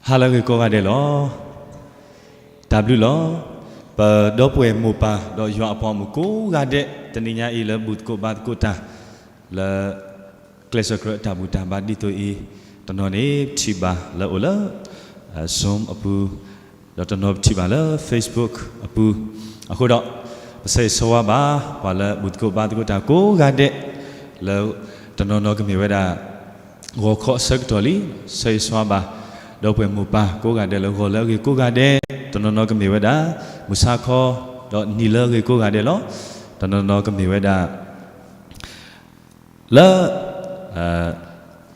ဟါလၢအဂ့ၤကိးဂၤဒဲးလီၤ. တၢ်ဘျုးလီၤ. ပဒီပုၢ်ဝဲၢ်မိၢ်ပၢ်ဒီးယွၤအပှၤဂီၢ်မုၢ်ကိးဂၤဒဲး တနံၤညါအံၤလၢဘူၣ်သကိးဘါသကိးတၢ် လၢ ကျဲးစၢးကြၢးအတၢ်ဘူၣ်တၢ်ဘါဒ်သိးအံၤ, တနီၤန့ၣ်ပထံၣ်ဘၣ်လၢအိၣ်လၢ Zoom အပူၤ, ဒီးတနီၤပထံၣ်ဘၣ်လၢ Facebook အပူၤ, အဃိဒီး ပဆၢဂ့ၤဆၢဝါဘၣ် ပှၤလၢဘူၣ်သကိးဘါသကိးတၢ်ကိးဂၤဒဲး, လၢတနီၤနီၤကမ့ၢ်ဝဲဒၣ် ဂီၤခီအဆၢကတီၢ်လံ, ဆၢဂ့ၤဆၢဝါဘၣ် ဒီပုၢ်ဝဲၢ်မိၢ်ပၢ်ကိးဂၤဒဲးလၢဂီၤလၢအဂ့ၤကိးဂၤဒဲး, တနီၤနီၤကမ့ၢ်ဝဲဒၣ် မုၢ်ဆါခီ ဒီးနံၤလၢအဂ့ၤကိးဂၤဒဲးလီၤ. တနီၤနီၤကမ့ၢ်ဝဲဒၣ် လၢ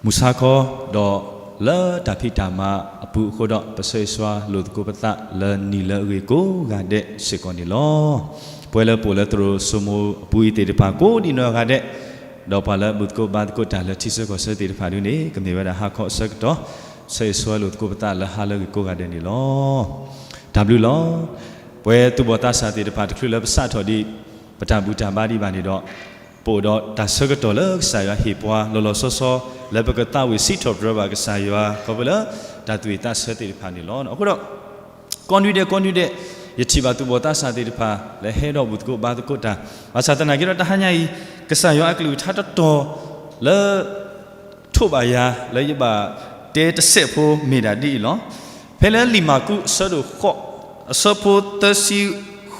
မုၢ်ဆါခီ ဒီးလၢတၢ်ဖံးတၢ်မၤအပူၤအဃိဒီး ပဆၢဂ့ၤဆၢဝါလိာ်သကိးပသးလၢနံၤလၢအဂ့ၤကိးဂၤဒဲးစ့ၢ်ကီးန့ၣ်လီၤ. ပဝဲလၢပအိၣ်လၢသရိာ်စိမိၤအပူၤအံၤသ့ၣ်တဖၣ်ကိးဒံးနီၢ်ဂၤဒဲး, ဒီးပှၤလၢဘူၣ်သကိးဘါသကိးတၢ်လၢထံဆၢကီၢ်ဆၢသ့ၣ်တဖၣ်ဒုန့ၣ် ကမ့ၢ်ဝဲဒၣ်ဟါခီအဆၢကတီၢ် ဆၢဂ့ၤဆၢဝါလိာ်သကိးပသးလၢဟါလၢအဂ့ၤကိးဂၤဒဲးန့ၣ်လီၤ. တၢ်ဘျုးလီၤ. ပဝဲသူၣ်ဘီၣ်သးစၢ်သ့ၣ်တဖၣ်တချုးလၢပစးထီၣ်ဒံး ပတၢ်ဘူၣ်တၢ်ဘါဒံးဘၣ်န့ၣ်ဒီး ပအိၣ်ဒီးတၢ်ဆၢကတီၢ်လၢကစၢ်ယွၤဟ့ၣ်ပှၤလီၤလီၤဆီဆီ လၢပကသးဝံၣ်စံးထီၣ်ပတြၢၤဘၣ်ကစၢ်ယွၤ ခီဖျိလၢတၢ်သူၣ်ဝံၣ်သးဆၢသ့ၣ်တဖၣ်န့ၣ်လီၤ. အဃိဒီး ကိးနွံဒဲးကိးနွံဒဲး ယထံၣ်ဘၣ်သူၣ်ဘီၣ်သးစၢ်သ့ၣ်တဖၣ် လၢဟဲဒီးဘူၣ်သကိးဘါသကိးတၢ်, ဘၣ်ဆၣ်သနာ်က့ဒီးတဟါညါအံၤ ကစၢ်ယွၤအကလုၢ်ကထါတတီၤလၢ ထိးဘၣ်ယၤ လၢယဘၣ်တဲတစဲးဖိမ့ၢ်ဒၣ်ဒ်အံၤလီၤ. ဖဲလၢလံာ်မၢ်ကူးအဆၢဒိၣ်ဃိး အဆၢဖိသၢဆံ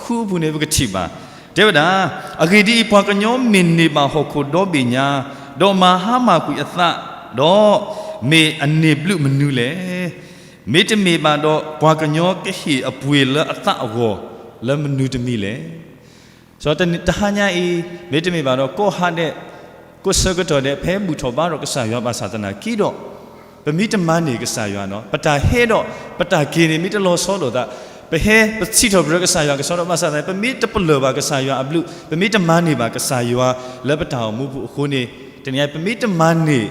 ဃုအပူၤန့ၣ် ပကထံၣ်ဘၣ်, တဲဝဲဒၣ်, အဂ့ၢ်ဒ်အံၤ, ပှၤကညီမ့ၢ်န့ၢ်ဘၣ်ဟီၣ်ခိၣ်ဒီဘ့ၣ်ညါ, ဒီးမၤဟါမၢ်ကွံာ်အသး, ဒီးမ့ၢ်အန့ၢ်ဘျုးမနုၤလဲၣ်. မ့တမ့ၢ်ဘၣ်ဒီး ပှၤကညီကဟ့ၣ်အပှ့ၤလၢအသးအဂီၢ် လၢမနုၤတမံၤလဲၣ်. ဒီးတဟါညါအံၤ မ့တမ့ၢ်ဘၣ်ဒီး ကိးဟါဒဲး ကိးဆၢကတီၢ်ဒဲး ဖဲဘူၣ်ထီၣ်ဘါထီၣ်ကစၢ်ယွၤဘၣ်ဆၣ်သနာ်က့ဒီး ပမ့ၢ်တမၤန့ၢ်ကစၢ်ယွၤနီၤ ပတၢ်ဟဲဒီး ပတၢ်က့ၤန့ၣ် မ့ၢ်တလီၤဆီလိာ်သး, ပဟဲပစံးထီၣ်ပတြၢၤကစၢ်ယွၤကဆှီဒီး ဘၣ်ဆၣ်သနာ်က့ ပမ့ၢ်တပလၢၢ်ဘၣ်ကစၢ်ယွၤအဘျုး ပမ့ၢ်တမၤန့ၢ်ဘၣ်ကစၢ်ယွၤလၢပတၢ်အိၣ်မူပူၤအဃိန့ၣ် တနံၤအံၤ ပမ့ၢ်တမၤန့ၢ်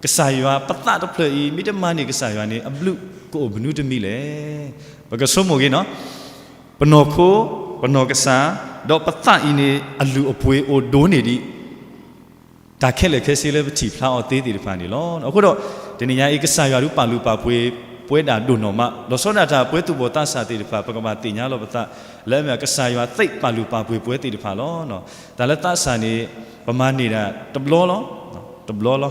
ကစၢ်ယွၤ ပသးတဖျၢၣ်အံၤ မ့ၢ်တမၤန့ၢ်ကစၢ်ယွၤန့ၣ် အဘျုးကအိၣ်မနုၤတမံၤလဲၣ်. ပကဆိကမိၣ်က့ၤနီၤ, ပနီၢ်ခိ ပနီၢ်ကစၢ် ဒီးပသးအံၤန့ၣ် အလုၢ်အပှ့ၤအိၣ်ဒိၣ်န့ၢ်ဒံး တၢ်ခဲလၢာ်ခဲဆ့လၢပထံၣ်ဖျါအီၤသ့သ့ၣ်တဖၣ်န့ၣ်လီၤ. အဃိဒီး တနံၤညါအံၤ ကစၢ်ယွၤဒုးပာ်လုၢ်ပာ်ပှ့ၤပှဲၤဒၣ်ဒိၣ်နီၢ်မး, လီၤဆီဒၣ်တၢ်ပဝဲသူၣ်ဘီၣ်သးစၢ်သ့ၣ်တဖၣ် ပကဘၣ်သ့ၣ်ညါလီၤပသး လၢအမ့ၢ်ကစၢ်ယွၤသ့ပာ်လုၢ်ပာ်ပှ့ၤပဝဲသ့ၣ်တဖၣ်လီၤ. တၢ်လၢသးစၢ်န့ၣ် ပမၤန့ၢ်ဒၣ်တဘျီလီၤ, တဘျီလီၤ,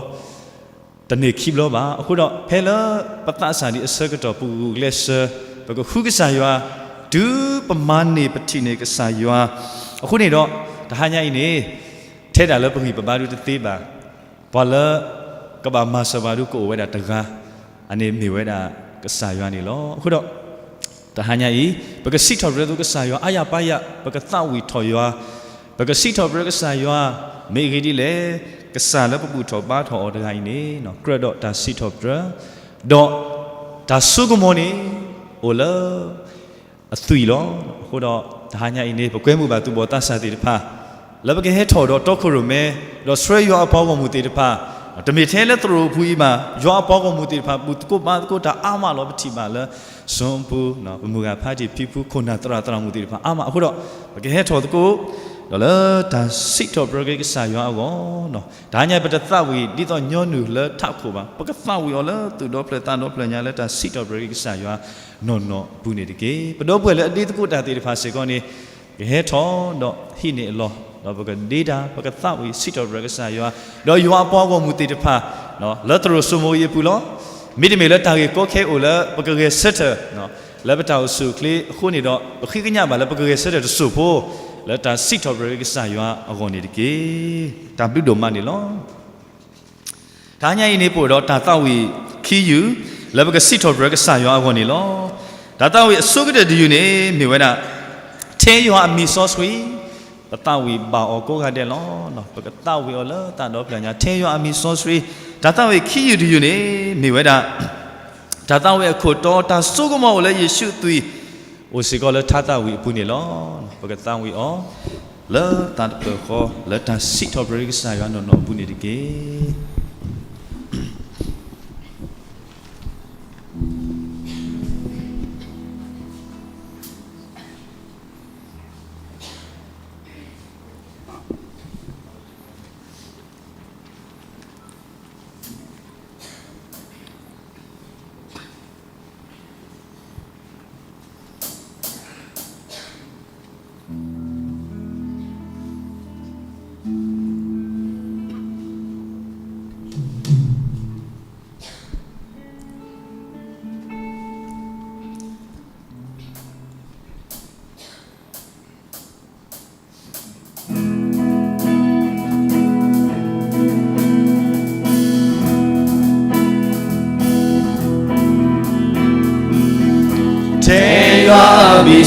တန့ၢ်ခံဘျီဘၣ်. အဃိဒီး ဖဲလၢပသးစၢ်ဒံးအဆၢကတီၢ် ပဂုာ်ကျဲးစၢး ပကဃုကစၢ်ယွၤ တုၤပမၤန့ၢ်ပထံၣ်န့ၢ်ကစၢ်ယွၤ, အဃိန့ၣ်ဒီး တဟါညါအံၤန့ၣ် ထဲဒၣ်လၢပဂံၢ်ပဘါဒုတသ့ဘၣ်, ပှၤလၢ ကဘၣ်မၤစၢၤပှၤဒုကအိၣ်ဝဲဒၣ်တဂၤ, အန့ၣ်မ့ၢ်ဝဲဒၣ်ကစၢ်ယွၤန့ၣ်လီၤ. အဃိဒီး တဟါညါအံၤ ပကစံးထီၣ်ပတြၢၤသကိးကစၢ်ယွၤ အါယၤပါယၤ ပကသးဝံၣ်ထီၣ်ယွၤ, ပကစံးထီၣ်ပတြၢၤကစၢ်ယွၤ မ့ၢ်အဂ့ၢ်ဒ်လဲၣ်, ကစၢ်လၢပဘူၣ်ထီၣ်ဘါထီၣ်အီၤတဂၤအံၤန့ၣ် ကြၢးဒီးတၢ်စံးထီၣ်ပတြၢၤ, ဒီးတၢ်စိကမီၤန့ၣ် အိၣ်လၢ အသွံၣ်လီၤ. အဃိဒီး တဟါညါအံၤန့ၣ် ပကွဲမုာ်ဘၣ်သူၣ်ဘီၣ်သးစၢ်သ့ၣ်တဖၣ် လၢပကဟဲထီၣ်ဒီးတီခိၣ်ရိၣ်မဲ ဒီးဆှၢယွၤအပှၤဂီၢ်မုၢ်သ့ၣ်တဖၣ်, တမ့ၢ်ထဲလၢသရိာ်ပူၤအံၤဘၣ်, ယွၤအပှၤဂီၢ်မုၢ်သ့ၣ်တဖၣ် ဘူၣ်သကိးဘါသကိးတၢ်အါမးလီၤ. ပထံၣ်ဘၣ်လၢ စီၤပူၤ ပမုၢ်ဂၤဖးတံၢ်ဖံဖု ခိၣ်နၢ်သရၣ်သရၣ်မုၣ်သ့ၣ်တဖၣ်အါမး. အဃိဒီး ပကဟဲထီၣ်သကိး ဒီးလၢတၢ်စံးထီၣ်ပတြၢၤက့ၤကစၢ်ယွၤအဂီၢ်, တဟါညါပတသးဝံၣ်ဒ်သိးညီနုၢ်လၢထးခိၣ်ဘၣ်, ပကသးဝံၣ်အီၤလၢသူၣ်ဒီဖျၢၣ်သးဒီဖျၢၣ်ညါ လၢတၢ်စံးထီၣ်ပတြၢၤက့ၤကစၢ်ယွၤနီၢ်နီၢ်အပူၤန့ၣ်တက့ၢ်. ပဒီပုၢ်ဝဲၢ်လၢအဒ့သကိးတၢ်သ့ၣ်တဖၣ်စ့ၢ်ကီးန့ၣ် ကဟဲထီၣ်ဒီးဟံးန့ၢ်အလီၢ်, ဒီးပကဒ့တၢ် ပကသးဝံၣ်စံးထီၣ်ပတြၢၤကစၢ်ယွၤ, ဒီးယွၤအပှၤဂီၢ်မုၢ်သ့ၣ်တဖၣ် လၢသရိာ်စိမိၤအံၤအပူၤလီၤ. မ့တမ့ၢ်လၢတၢ်ဂ့ၢ်ကီခဲအိၣ်လၢပကဂဲၤဆၢထၢၣ် လၢပတၢ်အိၣ်ဆူၣ်အိၣ်ချ့အဃိန့ၣ်ဒီး ပဃ့ကညးဘၣ်လၢပကဂဲၤဆၢထၢၣ်တစိၢ်ဖိ လၢတၢ်စံးထီၣ်ပတြၢၤက့ၤကစၢ်ယွၤအဂီၢ်န့ၣ်တက့ၢ်. တၢ်ဘျုးဒိၣ်မးန့ၣ်လီၤ. တဟါညါအံၤန့ၣ် ပအိၣ်ဒီးတၢ်သးဝံၣ်ခံယုၢ် လၢပကစံးထီၣ်ပတြၢၤကစၢ်ယွၤအဂီၢ်န့ၣ်လီၤ. တၢ်သးဝံၣ်အဆိကတၢၢ်တယုၢ်န့ၣ် မ့ၢ်ဝဲဒၣ် ထဲယွၤအမံၤစီဆှံ, ပသးဝံၣ်ဘၣ်အီၤကိးဂၤဒဲးလီၤ. ပကသးဝံၣ်အီၤလၢသးဒီဖျၢၣ်ညါ ထဲယွၤအမံၤစီဆှံ. တၢ်သးဝံၣ်ခံယုၢ်တယုၢ်န့ၣ် မ့ၢ်ဝဲဒၣ် တၢ်သးဝံၣ်အခိၣ်တီ, တၢ်စိကမီၤအိၣ်လၢယ့ၣ်ၡူးအသွံၣ်, အိၣ်စ့ၢ်ကီးလၢထါသးဝံၣ်အပူၤန့ၣ်လီၤ. ပကသးဝံၣ်အီၤ လၢသးတဖျၢၣ်ဃီ လၢတၢ်စံးထီၣ်ပတြၢၤက့ၤကစၢ်ယွၤနီၢ်နီၢ်အပူၤန့ၣ်တက့ၢ်.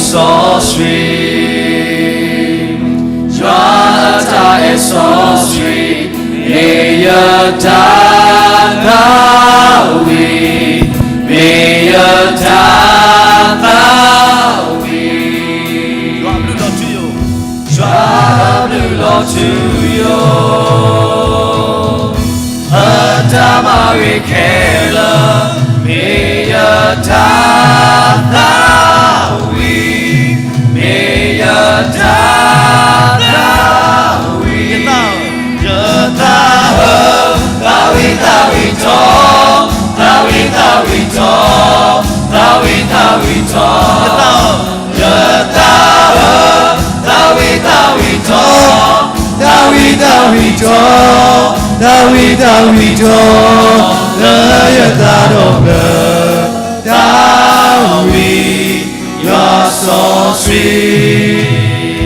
စီဆှံ, ယွၤအတၢ်အဲၣ်စီဆှံ, မ့ၢ်ယတၢ်သးဝံၣ်, မ့ၢ်ယတၢ်သးဝံၣ်, ယွၤအဘျုးလီၤထူယိာ်, ယွၤအဘျုးလီၤထူယိာ်, အတၢ်မၤဂ့ၤခဲလၢာ်, မ့ၢ်ယတၢ်သးဝံၣ်, မ့ၢ်ယတၢ်သးဝံၣ်, ယသးဧၢ, သးဝံၣ်သးဝံၣ်ထီ, သးဝံၣ်သးဝံၣ်ထီ, သးဝံၣ်သးဝံၣ်ထီ, ယသးဧၢ, ယသးဧၢ, သးဝံၣ်သးဝံၣ်ထီ, သးဝံၣ်သးဝံၣ်ထီ, သးဝံၣ်သးဝံၣ်ထီ, လၢယသးဒီဖျၢၣ်, သးဝံၣ်, ယွၤစီဆှံ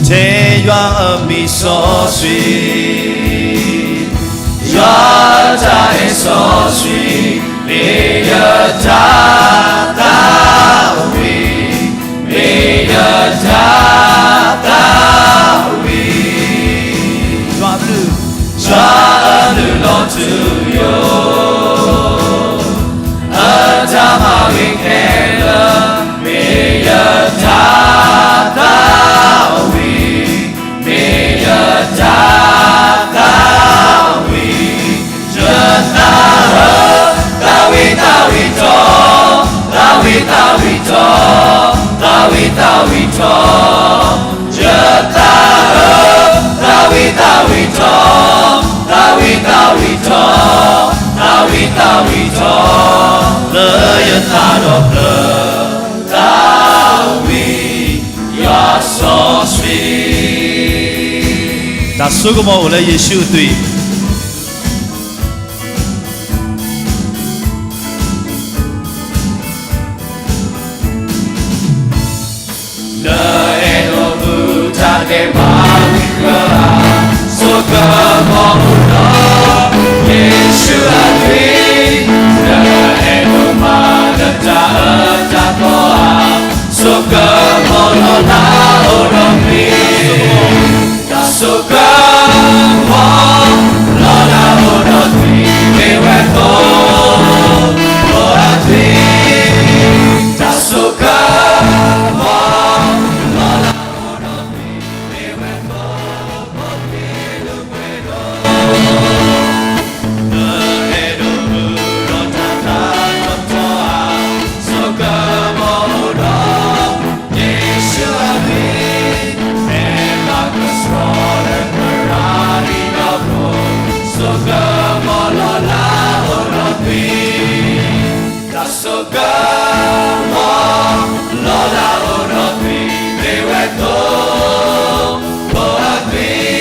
ထဲယွၤအမံၤစီဆှံ, ယွၤအတၢ်အဲၣ်စီဆှံ, မ့ၢ်ယတၢ်သးဝံၣ်, မ့ၢ်ယတၢ်သးဝံၣ်, ယွၤအဘျုး, ယွၤအဘျုးလီၤထူယိာ်, အတၢ်မၤဂ့ၤခဲလၢာ်, မ့ၢ်ယတၢ်သးဝံၣ်, မ့ၢ်ယတၢ်သးဝံၣ်, ယသးဧၢ, သးဝံၣ်သးဝံၣ်ထီ, သးဝံၣ်သးဝံၣ်ထီ, သးဝံၣ်သးဝံၣ်ထီ, ယသးဧၢ, သးဝံၣ်သးဝံၣ်ထီ, သးဝံၣ်သးဝံၣ်ထီ, သးဝံၣ်သးဝံၣ်ထီ, လၢယသးဒီဖျၢၣ်, သးဝံၣ်, ယွၤစီဆှံ, တၢ်စိကမီၤအိၣ်လၢယ့ၣ်ၡူးအသွံၣ် နအဲၣ်ဒိးမူထးဒဲးဘးဝံၤကၢဧါ, စိကမီၤအိၣ်ဒီးယ့ၣ်ၡူးအသွံၣ်, နအဲၣ်ဒိးမၤနတၢ်အၢတၢ်သီဧါ, စိကမီၤလီၤနၤအိၣ်ဒီးသွံၣ်, တၢ်စိကမီၤ လီၤနၤအိၣ်ဒီးသွံၣ်, မ့ၢ်ဝဲသိဖိအသွံၣ်, တၢ်စိကမီၤ လီၤနၤအိၣ်ဒီးသွံၣ်, မ့ၢ်ဝဲသိဖိသွံၣ်လုၢ်ပှ့ၤဒိၣ် နအဲၣ်ဒိးမူဒီးတၢ်သးတတီဧါ, စိကမီၤအိၣ်ဒီးယ့ၣ်ၡူးအသွံၣ်, မ့ၢ်ဘၣ်ကဆှီလၢသရၣ်ဒ်ဒီးကျိ, စိကမီၤလီၤနၤအိၣ်ဒီးသွံၣ်, တၢ်စိကမီၤ လီၤနၤအိၣ်ဒီးသွံၣ်, မ့ၢ်ဝဲသိဖိအသွံၣ်,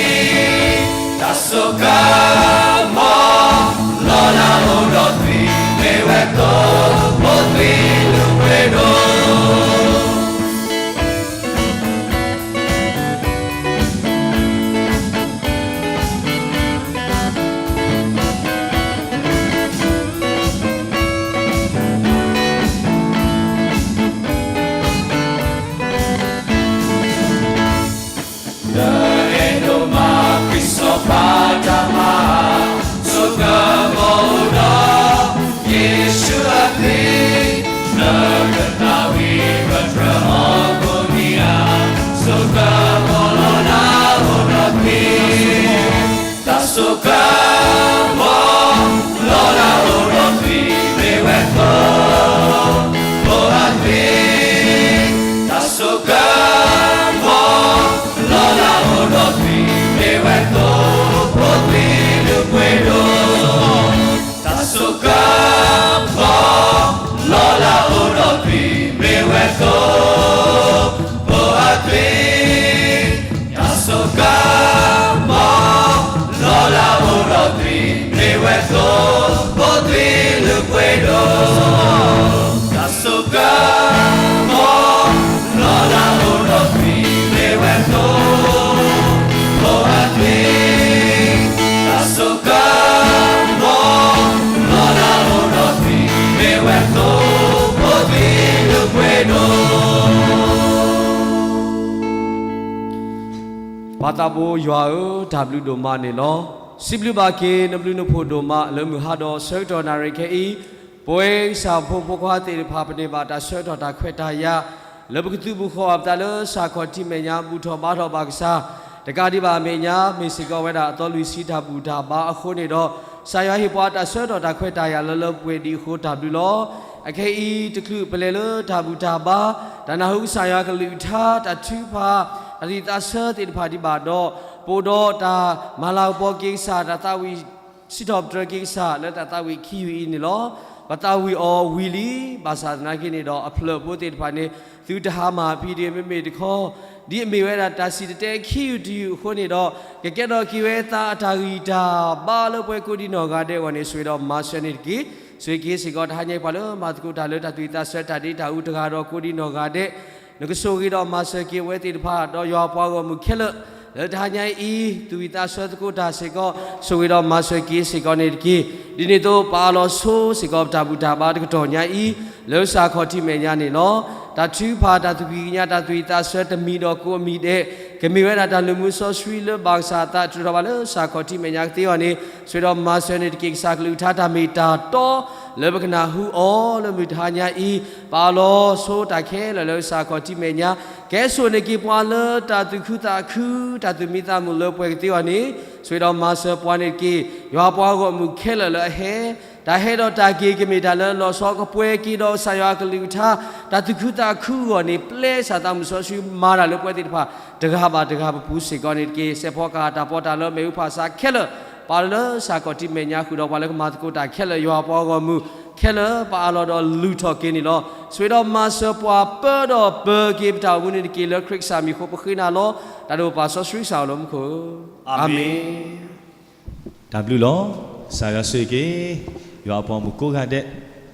တၢ်စိကမီၤ လီၤနၤအိၣ်ဒီးသွံၣ်, မ့ၢ်ဝဲသိဖိသွံၣ်လုၢ်ပှ့ၤဒိၣ် နအဲၣ်ဒိးမၤခရံာ်စီၤပၤတၢ်မၤ, စိကမီၤအိၣ်ဒီးယ့ၣ်ၡူးအသွံၣ်, နကသးဝံၣ်ပတြၢၤဟီၣ်ခိၣ်မံၤဧါ, စိကမီၤလီၤနၤအိၣ်ဒီးသွံၣ်, တၢ်စိကမီၤ လီၤနၤအိၣ်ဒီးသွံၣ်, မ့ၢ်ဝဲသိဖိအသွံၣ်, တၢ်စိကမီၤ လီၤနၤအိၣ်ဒီးသွံၣ်, မ့ၢ်ဝဲသိဖိသွံၣ်လုၢ်ပှ့ၤဒိၣ်, တၢ်စိကမီၤ လီၤနၤအိၣ်ဒီးသွံၣ်, မ့ၢ်ဝဲသိဖိအသွံၣ်, တၢ်စိကမီၤ လီၤနၤအိၣ်ဒီးသွံၣ်, မ့ၢ်ဝဲသိဖိသွံၣ်လုၢ်ပှ့ၤဒိၣ်, တၢ်စိကမီၤ လီၤနၤ ပၢ်သးဘိယွၤဧၢ, တၢ်ဘျုးဒိၣ်မးန့ၣ်လီၤ. စံးဘျုးဘၣ်က့ၤနဘျုးနဖှိၣ်ဒိၣ်မး လၢမုၢ်ဟါဒီးဆၢကတီၢ်နၣ်ရံၣ်ခဲအံၤ, ပဝဲကစၢ်ဖိဖိခွါသ့ၣ်တဖၣ် ပန့ၢ်ဘၣ်တၢ်ဆၢကတီၢ်တၢ်ခွဲးတၢ်ယာ် လၢပကသုးဘူးဃီၤဘၣ်ပသးလၢစးခီၣ်ထံးမဲာ်ညါ ဘူၣ်ထီၣ်ဘါထီၣ်ဘၣ်ကစၢ်, တကးဒံးဘၣ်အမဲာ်ညါ မ့ၢ်စ့ၢ်ကီးဝဲဒၣ်အသီလွံၢ်ဆံတၢ်ဘူၣ်တၢ်ဘါအဃိန့ၣ်ဒီး, ကစၢ်ယွၤဟ့ၣ်ပှၤတၢ်ဆၢကတီၢ်တၢ်ခွဲးတၢ်ယာ်လၢလၢပှဲၤပှဲၤဒ်အဃိ တၢ်ဘျုးလီၤ. အခဲအံၤတချုးပလဲၤလၢတၢ်ဘူၣ်တၢ်ဘါ, တၢ်နၢ်ဟူကစၢ်ယွၤအကလုၢ်ကထါ, တၢ်ထုကဖၣ်, တၢ်သးဝံၣ်သးဆၢသ့ၣ်တဖၣ်ဒံးဘၣ်ဒီး, ပအိၣ်ဒီးတၢ်မၤလၤကပီၤက့ၤကစၢ်, တၢ်သးဝံၣ်စံးထီၣ်ပတြၢၤက့ၤကစၢ်လၢတၢ်သးဝံၣ်ခံယူၢ်အံၤန့ၣ်လီၤ. ပသးဝံၣ်အီၤဝံၤလံ, ဘၣ်ဆၣ်သနာ်က့န့ၣ်ဒီး အဖျၢၣ်ဖိသ့ၣ်တဖၣ်န့ၣ် သုတဟါမၢ်ဖဲဒၣ်မ့မ့ၢ်တခီ, ဒ်အမ့ၢ်ဝဲဒၣ်တၢ်စံၣ်တဲၤတဲခံယူၢ်တယူၢ်အဃိန့ၣ်ဒီး, ကကဲထီၣ်က့ၤဝဲသးအတၢ်ဂံၢ်တၢ်ဘါလၢပှၤကိးဒံနီၢ်ဂၤဒဲးအဂီၢ်န့ၣ် ဆိၣ်ဂ့ၤဒီးမၤစၢၤန့ၣ်တက့ၢ်. ဆိၣ်ဂ့ၤက့ၤစ့ၢ်ကီးတဟါညါအံၤ ပှၤလၢမၤသကိးတၢ်လၢတၢ်သူၣ်ဝံၣ်သးဆၢတၢ်ဒ့တၢ်အူတဂၤဒီးကိးဒံနီၢ်ဂၤဒဲး, နကဆိၣ်ဂ့ၤဒီးမၤစၢၤက့ၤအဝဲသ့ၣ်တဖၣ် ဒီးယွၤပှၤဂီၢ်မုၢ်ခဲလၢာ် လၢတဟါညါအံၤ သူၣ်ဝံၣ်သးဆၢသကိးတၢ်စ့ၢ်ကီး ဆိၣ်ဂ့ၤဒီးမၤစၢၤက့ၤစ့ၢ်ကီးန့ၣ်တက့ၢ်. ဒ်န့ၣ်အသိး ပအၢၣ်လီၤဆိစ့ၢ်ကီးပတၢ်ဘူၣ်တၢ်ဘါတကတီၢ်ညါအံၤ လၢစးခီၣ်ထံးမဲာ်ညါန့ၣ်လီၤ. တၢ်ထုကဖၣ်တၢ်သူၣ်ဖှံကညး တၢ်သူၣ်ဝံၣ်သးဆၢတမံၤဒီးကိးအမံၤဒဲး ကမ့ၢ်ဝဲဒၣ်တၢ်လုၢ်မူစီဆှံလၢဘၣ်ကစၢ်အသးတြူးထီၣ်ဘၣ်လၢစးခီၣ်ထံးမဲာ်ညါကသ့အဂီၢ်န့ၣ် ဆိၣ်ဂ့ၤဒီးမၤစၢၤန့ၣ်တက့ၢ်. ကစၢ်ကလုၢ်ကထါတၢ်မ့ၢ်တၢ်တီ လၢပကနၢ်ဟူအီၤလၢမုၢ်တဟါညါအံၤ ပအၢၣ်လီၤဆိတၢ်ခဲလၢာ်လၢစးခီၣ်ထံးမဲာ်ညါ ကဲဆိၣ်န့ၢ်က့ၤပှၤလၢတၢ်သူၣ်ခုသးခု တၢ်သူၣ်မံသးမုာ်လၢပှဲၤကသ့အဂီၢ်န့ၣ် ဆိၣ်ဂ့ၤဒီးမၤစၢၤပှၤန့ၣ်တက့ၢ်. ယွၤပှၤဂီၢ်မုၢ်ခဲလၢာ်လၢအဟဲ တၢ်ဟဲဒီးတၢ်က့ၤကမ့ၢ်တၢ်လၢလီၤဆီကပှဲၤက့ၤဒီးကစၢ်ယွၤအကလုၢ်ကထါ တၢ်သူၣ်ခုသးခုအဂီၢ်န့ၣ် ပျဲစၢ်သးမုၢ်စီဆှံမၤတၢ်လၢပှၤသ့ၣ်တဖၣ် တဂၤဘၣ်တဂၤပပူၤစ့ၢ်ကီးန့ၣ်တက့ၢ်. စဲးဖီကဟၣ်တၢ်ပီးတၢ်လီမ့ၣ်အူဖးစးခဲလၢာ် ပာ်လၢစးခီၣ်ထံးမဲာ်ညါ ဃုာ်ဒီးပှၤလၢကမၤသကိးတၢ်ခဲလၢာ် ယွၤပှၤဂီၢ်မုၢ်ခဲလၢာ် ပအၢၣ်လီၤဒီးလုၢ်ထီၣ်က့ၤန့ၣ်လီၤ. ဆိၣ်ဂ့ၤဒီးမၤစၢၤပှၤပၢဒီးပၢၤက့ၤပတၢ်အိၣ်မူန့ၣ်တက့ၢ်. လၢခရံာ်ကစၢ်မံၤအဃိပဃ့နၤလီၤ. တၢ်ဒိၣ်ပၢ်စီဆှံကစၢ်အိၣ်လၢမူခိၣ်, အၤမ့ၣ်. တၢ်ဘျုးလီၤ. ကစၢ်ယွၤဆိၣ်ဂ့ၤက့ၤ ယွၤအပှၤဂီၢ်မုၢ်ကိးဂၤဒဲး,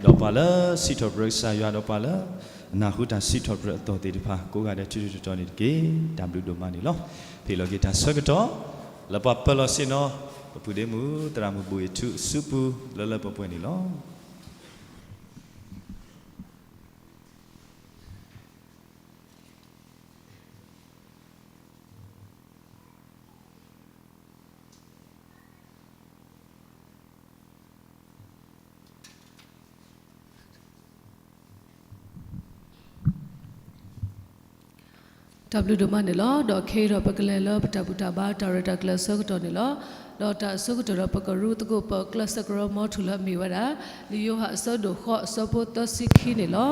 ဒီးပှၤလၢစံးထီၣ်ပတြၢၤကစၢ်ယွၤ ဒီးပှၤလၢအနၢ်ဟူတၢ်စံးထီၣ်ပတြၢၤအသီၣ်သ့ၣ်တဖၣ် ကိးဂၤဒဲးထူထူတီၤတီၤန့ၣ်တက့ၢ်. တၢ်ဘျုးဒိၣ်မးန့ၣ်လီၤ. ဖဲအံၤလီၤက့ၤတၢ်ဆၢကတီၢ် လၢပှၤပၢၤလီၢ်ဆ့ၣ်နီၤ ပပုၢ်ဒ့မုၣ် သရၣ်မုၣ်ဘူၣ်အ့ၣ်ထူအစုပူၤ လၢလၢပှဲၤပှဲၤန့ၣ်လီၤ. တၢ်ဘျုးဒိၣ်မးန့ၣ်လီၤ. ဒီးခဲအံၤဒီးပကလဲၤလၢပတၢ်ဘူၣ်တၢ်ဘါတၢ်ရဲၣ်တၢ်ကျဲၤအဆၢကတီၢ်န့ၣ်လီၤ. ဒီးတၢ်အဆိကတၢၢ်ဒီးပကရူသကိးပကျဲးစၢးကရၢမီထူၣ်လၢအမ့ၢ်ဝဲဒၣ် လံာ်ယိၤဟၣ်အဆၢဒိၣ်ဃိးအဆၢဖိသၢဆံခံန့ၣ်လီၤ.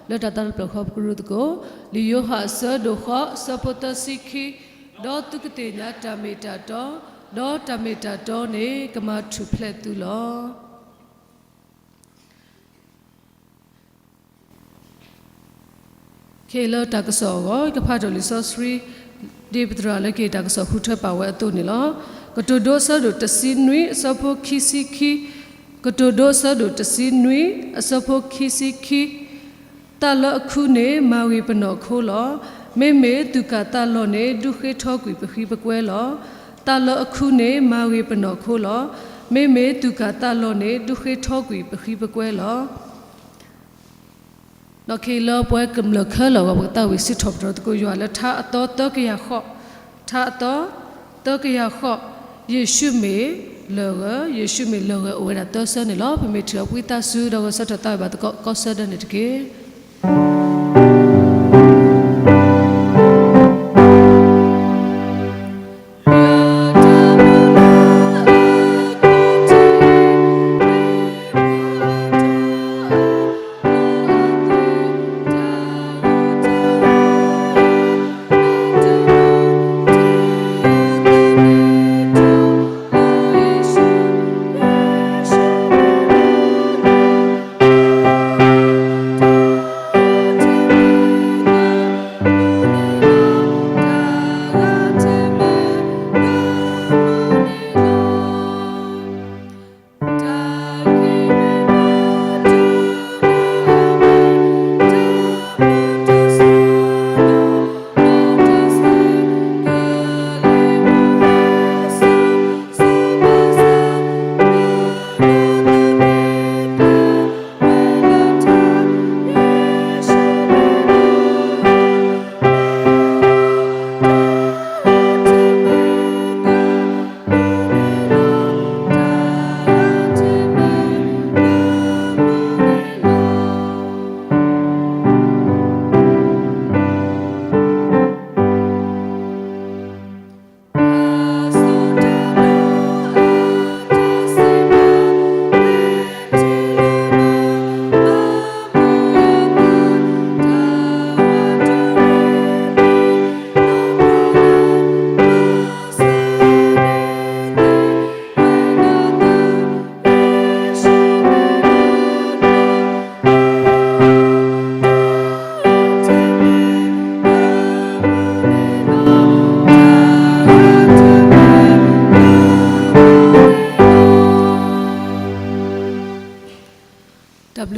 လၢတၢ်သးတဖျၢၣ်ဃီပကရူသကိး လံာ်ယိၤဟၣ်အဆၢဒိၣ်ဃိးအဆၢဖိသၢဆံခံ, ဒီးသုကသ့ၣ်ညါတၢ်မ့ၢ်တၢ်တီ, ဒီးတၢ်မ့ၢ်တၢ်တီန့ၣ် ကမၤထူၣ်ဖျဲးသုလီၤ. ခဲအံၤလၢတၢ်ကစီၣ်အဂီၢ် ယကဖးထီၣ်လံာ်စီဆှံ ဒ်ပသရၣ်လၢက့ၤတၢ်ကစီၣ်ဃုထၢပာ်ဝဲအသိးန့ၣ်လီၤ. ကတိၤဒိအဆၢဒိၣ်တဆံနွံအဆၢဖိခံဆံခံ, ကတိၤဒိအဆၢဒိၣ်တဆံနွံအဆၢဖိခံဆံခံ, သးလၢအခုန့ၣ် မၤဂ့ၤပနီၢ်ခိလီၤ. မ့မ့ၢ်သူၣ်ကၢ်သးလီၢ်န့ၣ် ဒုးဃ့ထီကွံာ်ပဃံပကွဲလီၤ. သးလၢအခုန့ၣ် မၤဂ့ၤပနီၢ်ခိလီၤ. မ့မ့ၢ်သူၣ်ကၢ်သးလီၢ်န့ၣ် ဒုးဃ့ထီကွံာ်ပဃံပကွဲလီၤ. ဒီးခဲအံၤလၢပဝဲကမျၢၢ်ခဲလၢာ်အဂီၢ် ပကသးဝံၣ်စံးထီၣ်ပတြၢၤသကိးယွၤလၢထါအသီသၢကယၤဃိး, ထါအသီသၢကယၤဃိး, ယ့ၣ်ၡူးမ့ၢ်လၢၢ်ဂၢၢ်, ယ့ၣ်ၡူးမ့ၢ်လၢၢ်ဂၢၢ် အိၣ်ဝဲဒၣ်သၢဆၢန့ၣ်လီၤ. ပမ့ၢ်ထံၣ်အီၤပဝံသးစူၤ ဒီးဂဲၤဆၢထၢၣ်သးဝံၣ်ဘၣ်သကိးကိးဆၢဒၢန့ၣ်တက့ၢ်.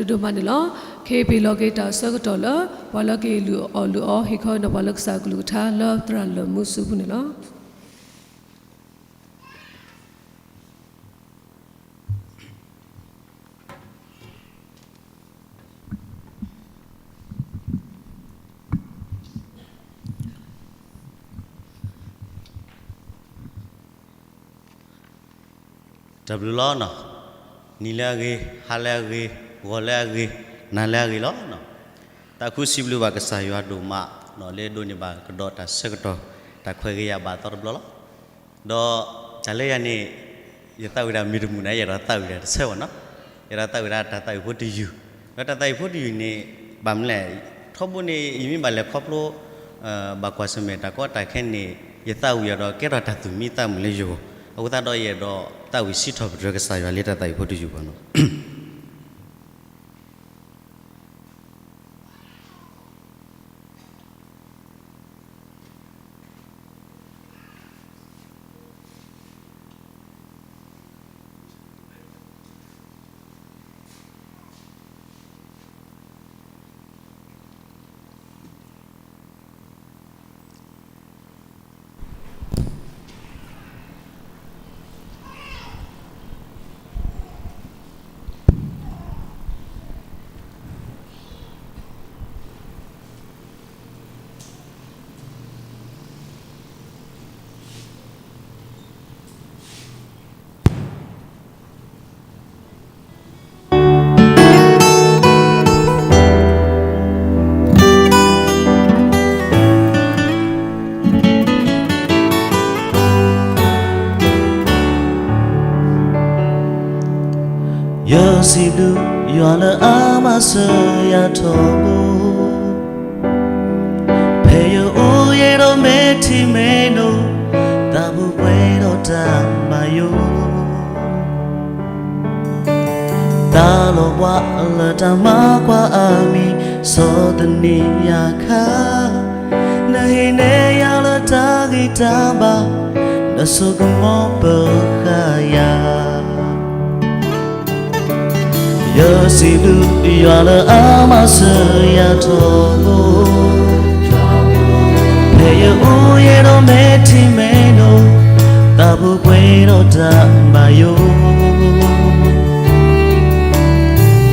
ဒိၣ်မးန့ၣ်လီၤ. ခဲအံၤပဟ့ၣ်လီၤက့ၤတၢ်ဆၢကတီၢ်လၢ ပှၤလၢကဟ့ၣ်လုၢ်အီၣ်လုၢ်အီ ဟ့ၣ်ခီဟ့ၣ်နီၤပှၤလၢကစၢ်အကလုၢ်ကထါလၢသရၣ်လၢၢ်မူဆူအပူၤန့ၣ်လီၤ. တၢ်ဘျုးလီၤ. နံၤလၢအဂ့ၤ, ဟါလၢအဂ့ၤ, ဂီၤလၢအဂ့ၤ, နၤလၢအဂ့ၤလီၤ. သးခုစံးဘျုးဘၣ်ကစၢ်ယွၤဒိၣ်မး လၢအဒိးန့ၢ်ဘၣ်ကဒီးတၢ်ဆၢကတီၢ် တၢ်ခွဲးဂ့ၤယာ်ဘၣ်အသီတဘျီလီၤ. ဒီးတၢ်လၢယၤန့ၣ် ယသးဝံၣ်ဒၣ်မ့ၢ်တမုာ်န့ၣ် ယအဲၣ်ဒိးသးဝံၣ်ဒၣ်တဆၢဘၣ်နီၤ. ယအဲၣ်ဒိးသးဝံၣ်ဒၣ်တၢ်သးဝံၣ်ဖိတယုၢ်, ဒီးတၢ်သးဝံၣ်ဖိတယုၢ်န့ၣ် ဘၣ်မနုၤလဲၣ်, ထီဘိန့ၣ် ယမ့ၢ်ဘၣ်လဲၤခီဖျိ ဘၣ်ကွၢ်ဆၢၣ်မဲာ်တၢ်ကီတၢ်ခဲန့ၣ် ယသးဝံၣ်အီၤဒီးကဲထီၣ်တၢ်သူၣ်မံသးမုာ်လၢယဂီၢ်, အဃိသတးဒီးယအဲၣ်ဒိးသးဝံၣ်စံးထီၣ်ပတြၢၤကစၢ်ယွၤလၢတၢ်သးဝံၣ်ဖိတယုၢ်ဘၣ်နီၤ. ယစံးဘျုးယွၤလၢအမၤစၢၤယၤထီဘိ, ဖဲယအိၣ်ယဲဒီးမ့ၢ်ထံမ့ၢ်နိ, သးပူၤပှဲၤဒီးတၢ်ဘၣ်ယိၣ် တၢ်လီၤဘှါလၢတၢ်မၤကွၢ်အမံၤ ဆီၣ်သနံးယၤခါ, နဟံးန့ၢ်ယၤလၢတၢ်ဂံၢ်တၢ်ဘါ, နစိကမီၤပဃာ်ယၤ. ယစံးဘျုးယွၤလၢအမၤစၢၤယၤထီဘိ, ဖဲယအိၣ်ယဲဒီးမ့ၢ်ထံမ့ၢ်နိ, သးပူၤပှဲၤဒီးတၢ်ဘၣ်ယိၣ်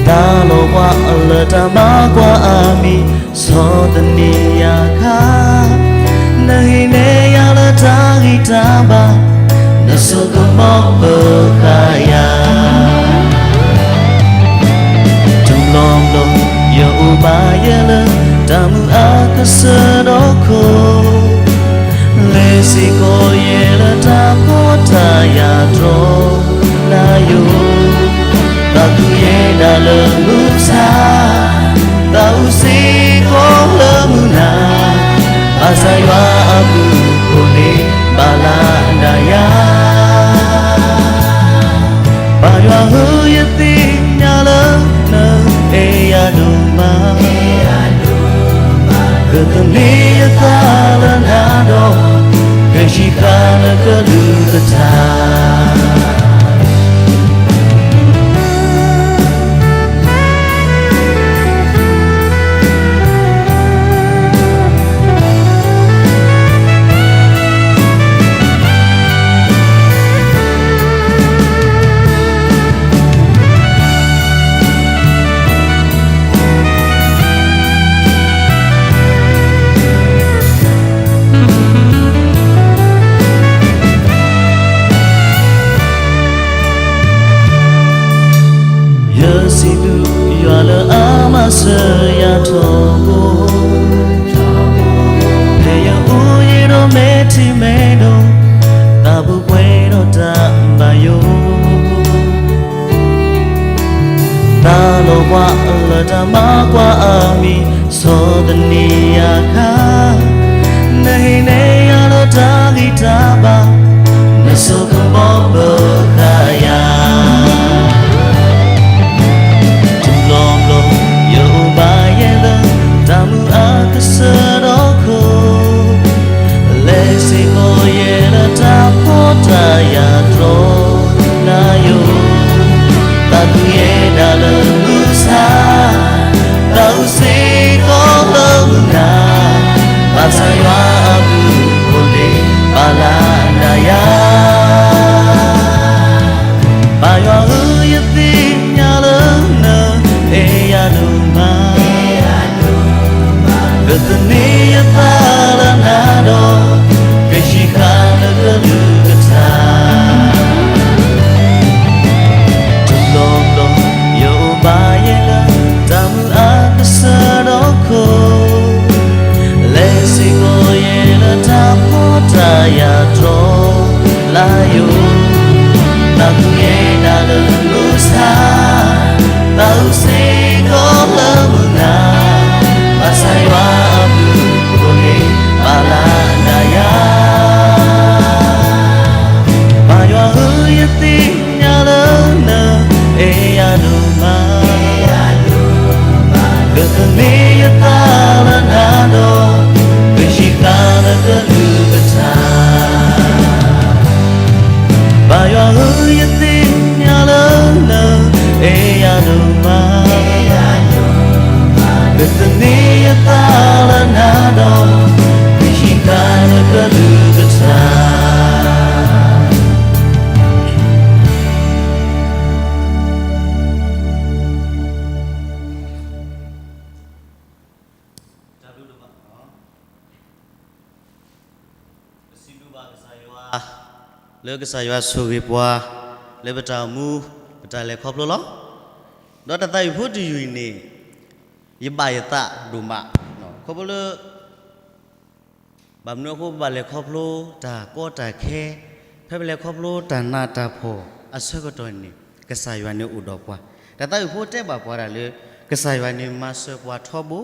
တၢ်လီၤဘှါလၢတၢ်မၤကွၢ်အမံၤ ဆီၣ်သနံးယၤခါ, နဟံးန့ၢ်ယၤလၢတၢ်ဂံၢ်တၢ်ဘါ, နစိကမီၤပဃာ်ယၤ. တဘျီဘျီ ယအိၣ်ဘၣ်ယဲလၢ တၢ်မုာ်အကစၢၢ်ဒီးခိၣ် လဲၤစ့ၢ်ကီးယဲလၢတၢ်ဖှီၣ်တၢ်ယာ်တြီနၤယိာ်, သးခုယဲဒၣ်လၢမုၢ်မဆါ, သးအုးစ့ၢ်ကီးလၢမုၢ်နၤ, ဘၣ်ဆၣ်ယွၤအဘျုးအဖှိၣ်န့ၣ် ဘၣ်လၢနၤယၤ ပၢ်ယွၤဧၢ, ယသ့ၣ်ညါလၢနအဲၣ်ယၤဒိၣ်မး, ကသန့ၤယသးလၢနၤဒီး, ကဟံးဃာ်နကလုၢ်ကထါ ယစံးဘျုးယွၤလၢအမၤစၢၤယၤထီဘိ, ဖဲယအိၣ်ယဲဒီးမ့ၢ်ထံမ့ၢ်နိ, သးပူၤပှဲၤဒီးတၢ်ဘၣ်ယိၣ် တၢ်လီၤဘှါလၢတၢ်မၤကွၢ်အမံၤ, ဆီၣ်သနံးယၤခါ, နဟံးန့ၢ်ယၤလၢတၢ်ဂံၢ်တၢ်ဘါ, နစိကမီၤပဃာ်ယၤ. တဘျီဘျီ ယအိၣ်ဘၣ်ယဲလၢ တၢ်မုာ်အကစၢၢ်ဒီးခိၣ်, လဲၤစ့ၢ်ကီးယဲလၢတၢ်ဖှီၣ်တၢ်ယာ်တြီနၤယိာ်, သးခုယဲဒၣ်လၢမုၢ်မဆါ တၢ်ဘျုးကထါ တၢ်ဘျုးဒိၣ်မး, ပစံးဘျုးဘၣ်ကစၢ်ယွၤ လၢကစၢ်ယွၤဆိၣ်ဂ့ၤပှၤ လၢပတၢ်အိၣ်မူ ပတၢ်လဲၤခီဖျိလီၤ. ဒီးတၢ်သးဝံၣ်ဖိတယုၢ်အံၤန့ၣ် ယဘၣ်ယသးဒိၣ်မး, ခီဖျိလၢ ဘၣ်မနုၤအဃိ ပဘၣ်လဲၤခီဖျိတၢ်ကီတၢ်ခဲ, ဖဲပလဲၤခီဖျိတၢ်နးတၢ်ဖှီၣ်အဆၢကတီၢ်န့ၣ် ကစၢ်ယွၤန့ၣ်အိၣ်ဒီးပှၤ. တၢ်သးဝံၣ်ဖိတဲဘၣ်ပှၤဒၣ်လၢ ကစၢ်ယွၤန့ၣ်မၤစၢၤပှၤထီဘိ,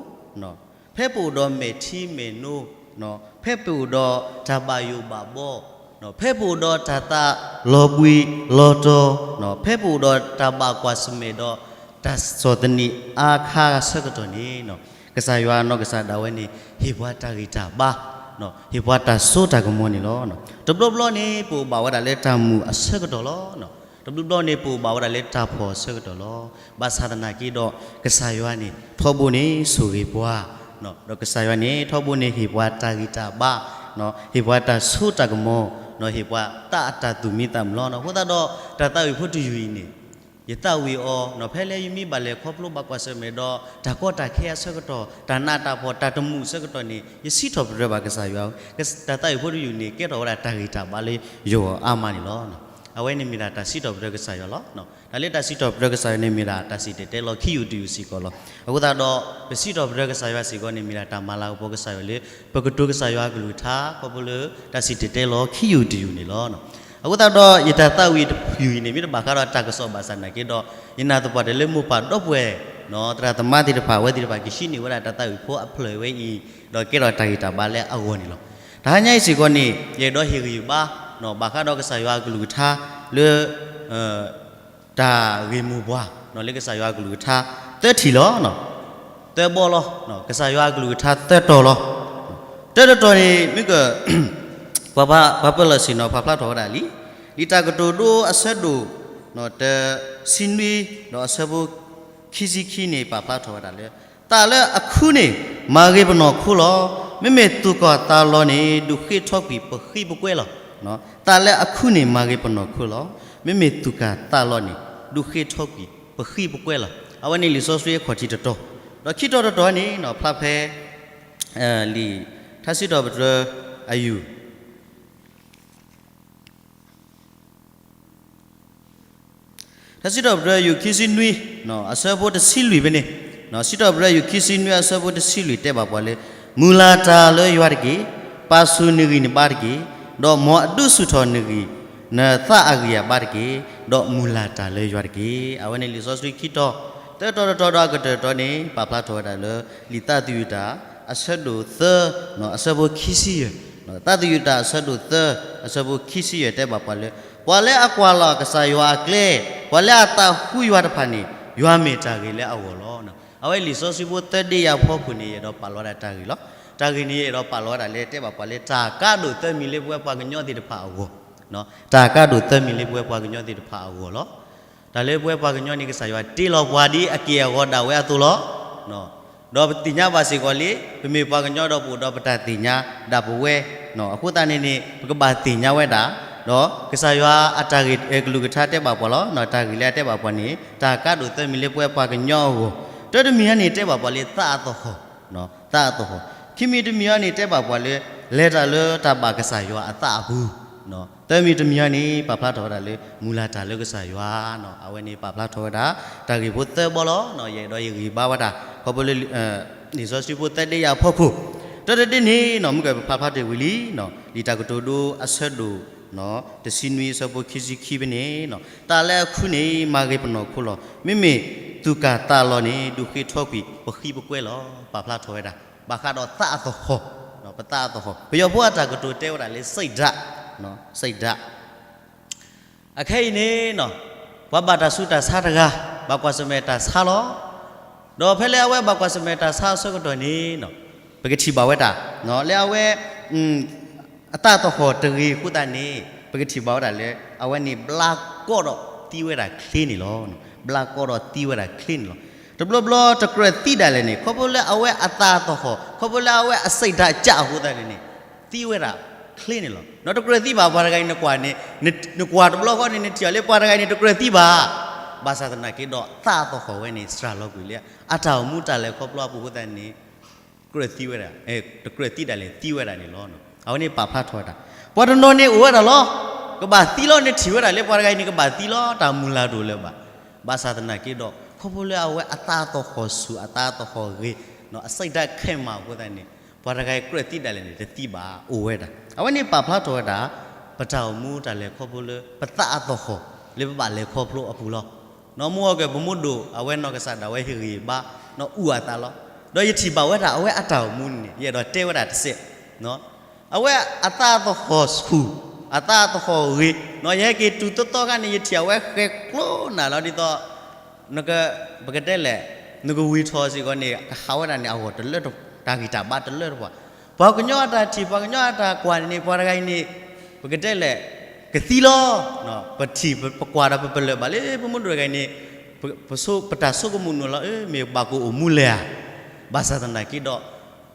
ဖဲပအိၣ်ဒီးမဲာ်ထံမဲာ်နိ, ဖဲပအိၣ်ဒီးတၢ်ဘၣ်ယိၣ်ဘၣ်ဘီ, ဖဲပအိၣ်ဒီးတၢ်သးလီၤဘှံးလီၤတီၤ, ဖဲပအိၣ်ဒီးတၢ်ဘၣ်ကွၢ်ဆၢၣ်မဲာ်ဒီး တၢ်ဆီၣ်သနံးအါခါအဆၢကတီၢ်န့ၣ် ကစၢ်ယွၤနီၢ်ကစၢ်ဒၣ်ဝဲန့ၣ် ဟ့ၣ်ပှၤတၢ်ဂံၢ်တၢ်ဘါ, ဟ့ၣ်ပှၤတၢ်စိတၢ်ကမီၤန့ၣ်လီၤ. တဘျီဘျီန့ၣ် ပအိၣ်ဘၣ်ဝဲဒၣ်လၢတၢ်မုာ်အဆၢကတီၢ်လီၤ. တဘျီဘျီန့ၣ် ပအိၣ်ဘၣ်ဝဲဒၣ်လၢတၢ်ဖှီၣ်အဆၢကတီၢ်လီၤ. ဘၣ်ဆၣ်သနာ်က့ဒီး ကစၢ်ယွၤန့ၣ် ထီဘိန့ၣ်ဆိၣ်ဂ့ၤပှၤ, ဒီးကစၢ်ယွၤန့ၣ် ထီဘိန့ၣ်ဟ့ၣ်ပှၤတၢ်ဂံၢ်တၢ်ဘါ, ဟ့ၣ်ပှၤတၢ်စိတၢ်ကမီၤ, ဟ့ၣ်ပှၤသးအတၢ်သူၣ်မံသးမုာ်လီၤ. အဃိသတးဒီး တၢ်သးဝံၣ်ဖိတယုၢ်အံၤန့ၣ် ယသးဝံၣ်အီၤ ဖဲလၢယမ့ၢ်ဘၣ်လဲၤခီဖျိဘၣ်ကွၢ်ဆၢၣ်မဲာ်ဒီး တၢ်ကီတၢ်ခဲအဆၢကတီၢ်, တၢ်နးတၢ်ဖှီၣ် တၢ်တမုာ်အဆၢကတီၢ်န့ၣ် ယစံးထီၣ်ပတြၢၤဘၣ်ကစၢ်ယွၤ, တၢ်သးဝံၣ်ဖိတယုၢ်န့ၣ် ကဲထီၣ်ဝဲဒၣ်တၢ်ဂံၢ်တၢ်ဘါလၢယဂီၢ်အါမးန့ၣ်လီၤ. အဝဲန့ၣ်မ့ၢ်ဒၣ်တၢ်စံးထီၣ်ပတြၢၤကစၢ်ယွၤလီၤ. တၢ်လၢတၢ်စံးထီၣ်ပတြၢၤကစၢ်ယွၤန့ၣ်မ့ၢ်ဒၣ်တၢ်စံၣ်တဲၤတဲလီၤခံယူၢ်တယူၢ်စ့ၢ်ကီးလီၤ. အဃိသတးဒီး ပစံးထီၣ်ပတြၢၤကစၢ်ယွၤစ့ၢ်ကီးန့ၣ် မ့ၢ်ဒၣ်တၢ်မၤလၤကပီၤကစၢ်ယွၤလၢ ပကတိၤကစၢ်ယွၤအကလုၢ်ကထါ ခီဖျိလၢတၢ်စံၣ်တဲၤတဲလီၤခံယူၢ်တယူၢ်န့ၣ်လီၤ. အဃိသတးဒီး ယတၢ်သးဝံၣ်တယုၢ်အံၤန့ၣ် မ့ၢ်တဘၣ်ဃးဒီးတၢ်ကစီၣ်ဘၣ်ဆၣ်သနာ်က့ဒီး ယနာ်သပှၢ်တၢၢ်လၢမိၢ်ပၢ်ဒီပုၢ်ဝဲၢ် သရၣ်သမါသ့ၣ်တဖၣ် အဝဲသ့ၣ်တဖၣ်ကဟံးန့ၢ်ဝဲဒၣ်တၢ်သးဝံၣ်ဖိအဖျၢၣ်ဝဲအံၤ ဒီးကဲထီၣ်တၢ်ဂံၢ်တၢ်ဘါလၢအဂီၢ်န့ၣ်လီၤ. တဟါညါအံၤစ့ၢ်ကီးန့ၣ် ယအဲၣ်ဒိးဟ့ၣ်ဂံၢ်ဟ့ၣ်ဘါ ဘၣ်ဃးဒီးကစၢ်ယွၤအကလုၢ်ကထါလၢ တၢ်ဂ့ၢ်မိၢ်ပှၢ် လၢကစၢ်ယွၤအကလုၢ်ကထါ သၢထံၣ်လီၤ. သၢဘီလီၤ. ကစၢ်ယွၤအကလုၢ်ကထါသၢတီၤလီၤ. တၢတတီၤန့ၣ် မ့ၢ်က ပှၤပၢၤလီၢ်ဆ့ၣ်နီၤ ပာ်ဖျါထီၣ်ဝဲဒၣ်လံ. လံာ်တၢ်ကတိၤဒိအဆၢဒိၣ် တဆံနွံ ဒီးအဆၢဖိ ခံဆံခံန့ၣ် ပာ်ဖျါထီၣ်ဝဲဒၣ်လၢ သးလၢအခုန့ၣ် မၤဂ့ၤပနီၢ်ခိလီၤ. မ့မ့ၢ်သူၣ်ကီၢ်သးလီၤန့ၣ် ဒုးဃ့ထီကွံာ်ပဃံပကွဲလီၤ. သးလၢအခုန့ၣ် မၤဂ့ၤပနီၢ်ခိလီၤ. မ့မ့ၢ်သူၣ်ကီၢ်သးလီၤန့ၣ် ဒုးဃ့ထီကွံာ်ပဃံပကွဲလီၤ. အဝဲန့ၣ်လံာ်စီဆှံအခီၣ်ထံးတတီၤ, ဒီးခံတီၤတတီၤန့ၣ် ဖျါဖဲ လံာ်ထါစံးထီၣ်ပတြၢၤအယူၢ် ထါစံးထီၣ်ပတြၢၤယူၢ်ခံဆံနွံ အဆၢဖိတဆံလွံၢ်ဖဲန့ၣ်, စံးထီၣ်ပတြၢၤယူၢ်ခံဆံနွံအဆၢဖိတဆံလွံၢ်တဲဘၣ်ပှၤလၢ မုၢ်လၢ်တၢ်လၢယွၤတက့ၢ်. ပာ်ဆူၣ်နဂံၢ်နဘါတက့ၢ်. ဒီးမ်အဒုးဆူၣ်ထီၣ်နဂံၢ် နသးအဂံၢ်အဘါတက့ၢ်. ဒီးမုၢ်လၢ်တၢ်လၢယွၤတက့ၢ်. အဝဲန့ၣ်လံာ်စီဆှံခံတီၤ, တၢတီၤတတီၤဒီးအကတၢၢ်တတီၤန့ၣ် ပာ်ဖျါထီၣ်ဝဲဒၣ်လၢ လံာ်သးသယုၢ်တၢ် အဆၢဒိၣ်သၢ အဆၢဖိခံဆံယဲၢ်, သးသယုၢ်တၢ်အဆၢဒိၣ်သၢ အဆၢဖိခံဆံယဲၢ်တဲဘၣ်ပှၤလၢ ပှၤလၢအကွၢ်လီၤကစၢ်ယွၤအကျဲ, ပှၤလၢအသးဃုယွၤတဖၣ်န့ၣ် ယွၤမ့ၢ်တၢ်ဂ့ၤလၢအဂီၢ်လီၤ. အဝဲလံာ်စီဆှံဖိသၢဒ့ယၤဖီခိၣ်န့ၣ် ယအဲၣ်ဒိးပာ်လီၤဝဲဒၣ်တၢ်ဂ့ၢ်လီၤ. တၢ်ဂ့ၢ်န့ၣ် ယအဲၣ်ဒိးပာ်လီၤဝဲဒၣ်လၢ တဲဘၣ်ပှၤလၢ တၢ်ကါဒိၣ်သၢမံၤလၢပဝဲပှၤကညီသ့ၣ်တဖၣ်အဂီၢ်, တၢ်ကါဒိၣ်သၢမံၤလၢပဝဲပှၤကညီသ့ၣ်တဖၣ်အဂီၢ်လီၤ. တၢ်လၢပဝဲပှၤကညီန့ၣ် ကစၢ်ယွၤတ့လီၤပှၤဒ်အက့ၢ်အဂီၤဒၣ်ဝဲအသိးလီၤ. ဒီးပသ့ၣ်ညါဘၣ်စ့ၢ်ကီးလံ, ပမ့ၢ်ပှၤကညီဒီးပအိၣ်ဒီးပတၢ်သ့ၣ်ညါဒၣ်ပဝဲ, အဃိသတးန့ၣ်န့ၣ် ပကဘၣ်သ့ၣ်ညါဝဲဒၣ်, ဒီးကစၢ်ယွၤအတၢ်ဂ့ၢ်ကလုၢ်ကထါတဲဘၣ်ပှၤလီၤ. တၢ်ဂ့ၢ်လၢအတဲဘၣ်ပှၤန့ၣ် တၢ်ကါဒိၣ်သၢမံၤလၢပဝဲပှၤကညီအဂီၢ်, တၢတမံၤအံၤန့ၣ် တဲဘၣ်ပှၤလၢသးအသဟီၣ်, သးအသဟီၣ်, ခံမံၤတမံၤအံၤန့ၣ် တဲဘၣ်ပှၤလၢ လဲၤတၢ်လၢတၢ်ဘၣ်ကစၢ်ယွၤအသးအပူၤ, သၢမံၤတမံၤအံၤန့ၣ် ပာ်ဖျါထီၣ်ဝဲဒၣ်လၢ မုၢ်လၢ်တၢ်လၢကစၢ်ယွၤ, အဝဲန့ၣ်ပာ်ဖျါထီၣ်ဝဲဒၣ် တၢ်ဂ့ၢ်ဖိသၢဘီလီၤ. ယအဲၣ်ဒိးယဂံၢ်ဘါဝဲဒၣ် ခီဖျိလၢ လံာ်စီဆှံဖိသၢဒ့ယၤအဖီခိၣ်, တၢတဒ့န့ၣ် မ့ၢ်ကပာ်ဖျါထီၣ်ဝံၤလံ, လံာ်တၢ်ကတိၤဒိအဆၢဒိၣ် တဆံနွံအဆၢဖိခံဆံခံဖဲန့ၣ်, သးလၢအခုန့ၣ် မၤဂ့ၤပနီၢ်ခိလီၤ. မ့မ့ၢ်သူၣ်ကၢ်သးလီၤန့ၣ် ဒုးဃ့ထီကွံာ်ပဃံပကွဲလီၤ. ပာ်ဖျါထီၣ်ဝဲဒၣ် ဘၣ်ဃးဒီးသးအသဟီၣ်, ပသးအသဟီၣ်, ပယီၤဖိအတၢ်ကတိၤတဲဝဲဒၣ်လၢ စိတ်ဓာတ်, စိတ်ဓာတ် အခဲအံၤန့ၣ် ပှၤဘၣ်တၢ်ဆူးတၢ်ဆါတဂၤ ဘၣ်ကွၢ်ဆၢၣ်မဲာ်တၢ်ဆါလီၤ. ဒီးဖဲလၢအဝဲဘၣ်ကွၢ်ဆၢၣ်မဲာ်တၢ်ဆါအဆၢကတီၢ်န့ၣ် ပကထံၣ်ဘၣ်ဝဲဒၣ် လၢအဝဲ အသးသဟီၣ်တဂ့ၤအဃိသတးန့ၣ် ပကထံၣ်ဘၣ်ဝဲဒၣ်လၢ အဝဲန့ၣ်ဘျါကီဒီးသံဝဲဒၣ်ချ့န့ၣ်လီၤ. ဘျါကီဒီးသံဝဲဒၣ်ချ့န့ၣ်လီၤ. တဘျီဘျီတကြၢးသံဒၣ်လဲာ်န့ၣ် ခီဖျိလၢအဝဲအသးသဟီၣ် ခီဖျိလၢအဝဲအစိတ်ဓာတ်ကျအဃိသတးန့ၣ်န့ၣ် သံဝဲဒၣ် ချ့န့ၣ်လီၤ. ဒီးတကြၢးသံဘၣ် ပှၤတဂၤအံၤနကွၢ်န့ၣ်, နကွၢ်တဘျီဃီန့ၣ် နထံၣ်အီၤလၢပှၤတဂၤအံၤန့ၣ် တကြၢးသံဘၣ်. ဘၣ်ဆၣ်သနာ်က့ဒီး သးအသဟီၣ်ဝဲန့ၣ် စှၤလီၤကွံာ်လၢ အတၢ်အိၣ်မူတၢ်လဲၤခီဖျိအပူၤအဃိသတးန့ၣ် ကြၢးသံဝဲဒၣ်, တကြၢးသံဒၣ်လဲာ် သံဝဲဒၣ်န့ၣ်လီၤ. အဝဲန့ၣ်ပာ်ဖျါထီၣ်ဝဲဒၣ် ပှၤတနီၤန့ၣ်အိၣ်ဝဲဒၣ်လီၤ. ကဘၣ်သံလီၤ နထံၣ်ဝဲဒၣ်လၢပှၤတဂၤအံၤန့ၣ် ကဘၣ်သံလီၤ တၢ်မုၢ်လၢ်တအိၣ်လၢၤဘၣ်. ဘၣ်ဆၣ်သနာ်က့ဒီး ခီဖျိလၢအဝဲအသးအသဟီၣ်ဆူၣ် အသးအသဟီၣ်ဂ့ၤ အစိတ်ဓာတ်ခိုင်မာ အဃိသတးန့ၣ် ပှၤတဂၤအံၤကြၢးသံဒၣ်လဲာ်န့ၣ် တသံဘၣ် အိၣ်ဝဲဒၣ်. အဝဲန့ၣ်ပာ်ဖျါထီၣ်ဝဲဒၣ် ပတၢ်အိၣ်မူတၢ်လဲၤခီဖျိလၢ ပသးအသဟီၣ် လၢပဘၣ်လဲၤခီဖျိအပူၤလီၤ. နီၢ်မူအီၤကဲ ပမူဒိၣ် အဝဲနီၢ်ကစၢ်ဒၣ်ဝဲဟ့ၣ်ဂံၢ်ဘါ နီၢ်အူအသးလီၤ. ဒီးယထံၣ်ဘၣ်ဝဲဒၣ် အဝဲအတၢ်အိၣ်မူန့ၣ် ယအဲၣ်ဒိးတဲဝဲဒၣ်တစဲး အဝဲအသးသဟီၣ်ဆူၣ် အသးသဟီၣ်ဂ့ၤ, ယဟဲက့ၤတုၤသီသီခါန့ၣ် ယထံၣ်အဝဲဃဲၤကျိနၤလီၤ ဒ်သိး ပကတဲလဲၣ် နကဝံၤထီၣ်စ့ၢ်ကီးန့ၣ် ကဟးဝဲဒၣ်န့ၣ် အဂီၢ်တလၢတပှဲၤ တၢ်ဂံၢ်တၢ်ဘါတလၢတပှဲၤ. ပှၤကညီအတၢ်ထံၣ် ပှၤကညီအတၢ်ကွၢ်န့ၣ် ပှၤတဂၤအံၤန့ၣ် ပကတဲလဲၣ် ကသံလီၤ. ပထံၣ်ပကွၢ်ဒီးပပလၢၢ်ဘၣ်လၢ ပမူဒိၣ်တဂၤအံၤန့ၣ် ပတၢ်ဆိကမိၣ်နုာ်လီၤ အၢ မ့ၢ်ဘၣ်ကအိၣ်မူလဲၣ်ဧါ. ဘၣ်ဆၣ်သနာ်က့ဒီး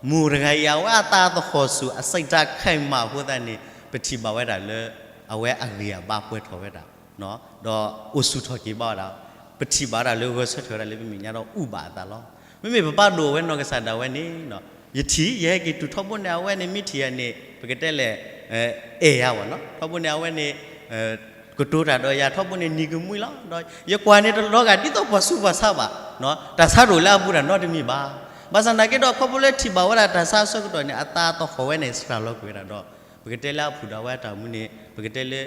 မိၢ်တဂၤအံၤ အဝဲအသးသဟီၣ်ဆူၣ် အစိတ်ဓာတ်ခိုင်မာ အဃိသတးန့ၣ် ပထံၣ်ဘၣ်ဝဲဒၣ်လၢ အဝဲအဂံၢ်အဘါပှဲၤထီၣ်ဝဲဒၣ် ဒီးအိၣ်ဆူၣ်ထီၣ်က့ၤဘၣ်ဝဲဒၣ်, ပထံၣ်ဘၣ်ဝဲဒၣ်လၢဂဲၤဆၢထၢၣ်ဝဲဒၣ်လၢပမဲာ်ညါဒီးအူဘၣ်အသးလီၤ. မ့မ့ၢ်ပဘၣ်ဒိဝဲနီၢ်ကစၢ်ဒၣ်ဝဲန့ၣ် ယထံၣ် ယဟဲက့ၤတုၤထီဘိန့ၣ် အဝဲန့ၣ်မ့ၢ်ထံၣ်ယၤန့ၣ် ပကတဲလဲၣ် အဲၣ်ယၤဘၣ်နီၤ. ထီဘိန့ၣ် အဝဲန့ၣ် ကတိၤတၢ်ဒီးယၤ ထီဘိန့ၣ်နံၤကမှံလီၤ. ဒီးယကွၢ်န့ၣ်တလီၤဂာ်ဒ်သိးပှၤဆူးပှၤဆါဘၣ်, တၢ်ဆါတအိၣ်လၢအပူၤတၢ်နီတမံၤဘၣ်. ဘၣ်ဆၣ်သနာ်က့ဒီး ခီဖျိလၢထံၣ်ဘၣ်ဝဲဒၣ်တၢ်ဆါအဆၢကတီၢ်န့ၣ် အသးသဟီၣ်ဝဲန့ၣ် စှၤလီၤကွံာ်ဝဲဒၣ်ဒီး ပကတဲလၢအဖုၣ်ဒီးအဝဲအတၢ်အိၣ်မူန့ၣ် ပကတဲလၢ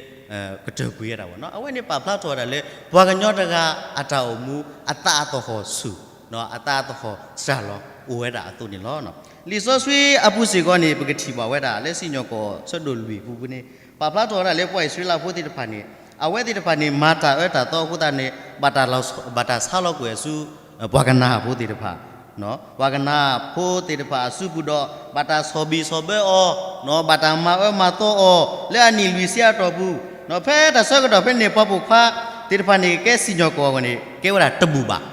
ကတၢၢ်ကွံာ်ဝဲဒၣ်ဘၣ်နီၤ. အဝဲန့ၣ်ပာ်ဖျါထီၣ်ဝဲဒၣ်လၢ ပှၤကညီတဂၤအတၢ်အိၣ်မူ အသးအသဟီၣ်ဆူၣ် အသးအသဟီၣ်စှၤလီၤအိၣ်ဝဲဒၣ်အသိးန့ၣ်လီၤ. လံာ်စီဆှံအပူၤစ့ၢ်ကီးန့ၣ် ပကထံၣ်ဘၣ်ဝဲဒၣ်လၢစံၣ်ညီၣ်ကွီၢ်ဆၢဒိၣ်လွံၢ်ပူၤပူၤန့ၣ် ပာ်ဖျါထီၣ်ဝဲဒၣ်လၢပှၤအံၣ်စရ့လးဖိသ့ၣ်တဖၣ်န့ၣ် အဝဲသ့ၣ်တဖၣ်န့ၣ် မၤတၢ်အၢတၢ်သီအဃိသတးန့ၣ် ဘၣ်တၢ်ဆါလီၤကွံာ်အဆူ ပှၤကနၤအၣ်ဖိသ့ၣ်တဖၣ် ပှၤကနၤအၣ်ဖိသ့ၣ်တဖၣ်အစုပူၤဒီး ဘၣ်တၢ်ဆီၣ်ဘံၣ်ဆီၣ်ဘၢအီၤ, ဘၣ်တၢ်မၤအၢမၤသီအီၤ လၢအနံၣ်လွံၢ်ဆံအတီၢ်ပူၤ, ဖဲတၢ်ဆၢကတီၢ်ဖဲန့ၣ် ပှၤပိာ်ခွါသ့ၣ်တဖၣ်န့ၣ် ကဲစံၣ်ညီၣ်ကွီၢ်အဂီၢ်န့ၣ် ကဲဝဲဒၣ်တဘူၣ်ဘၣ်,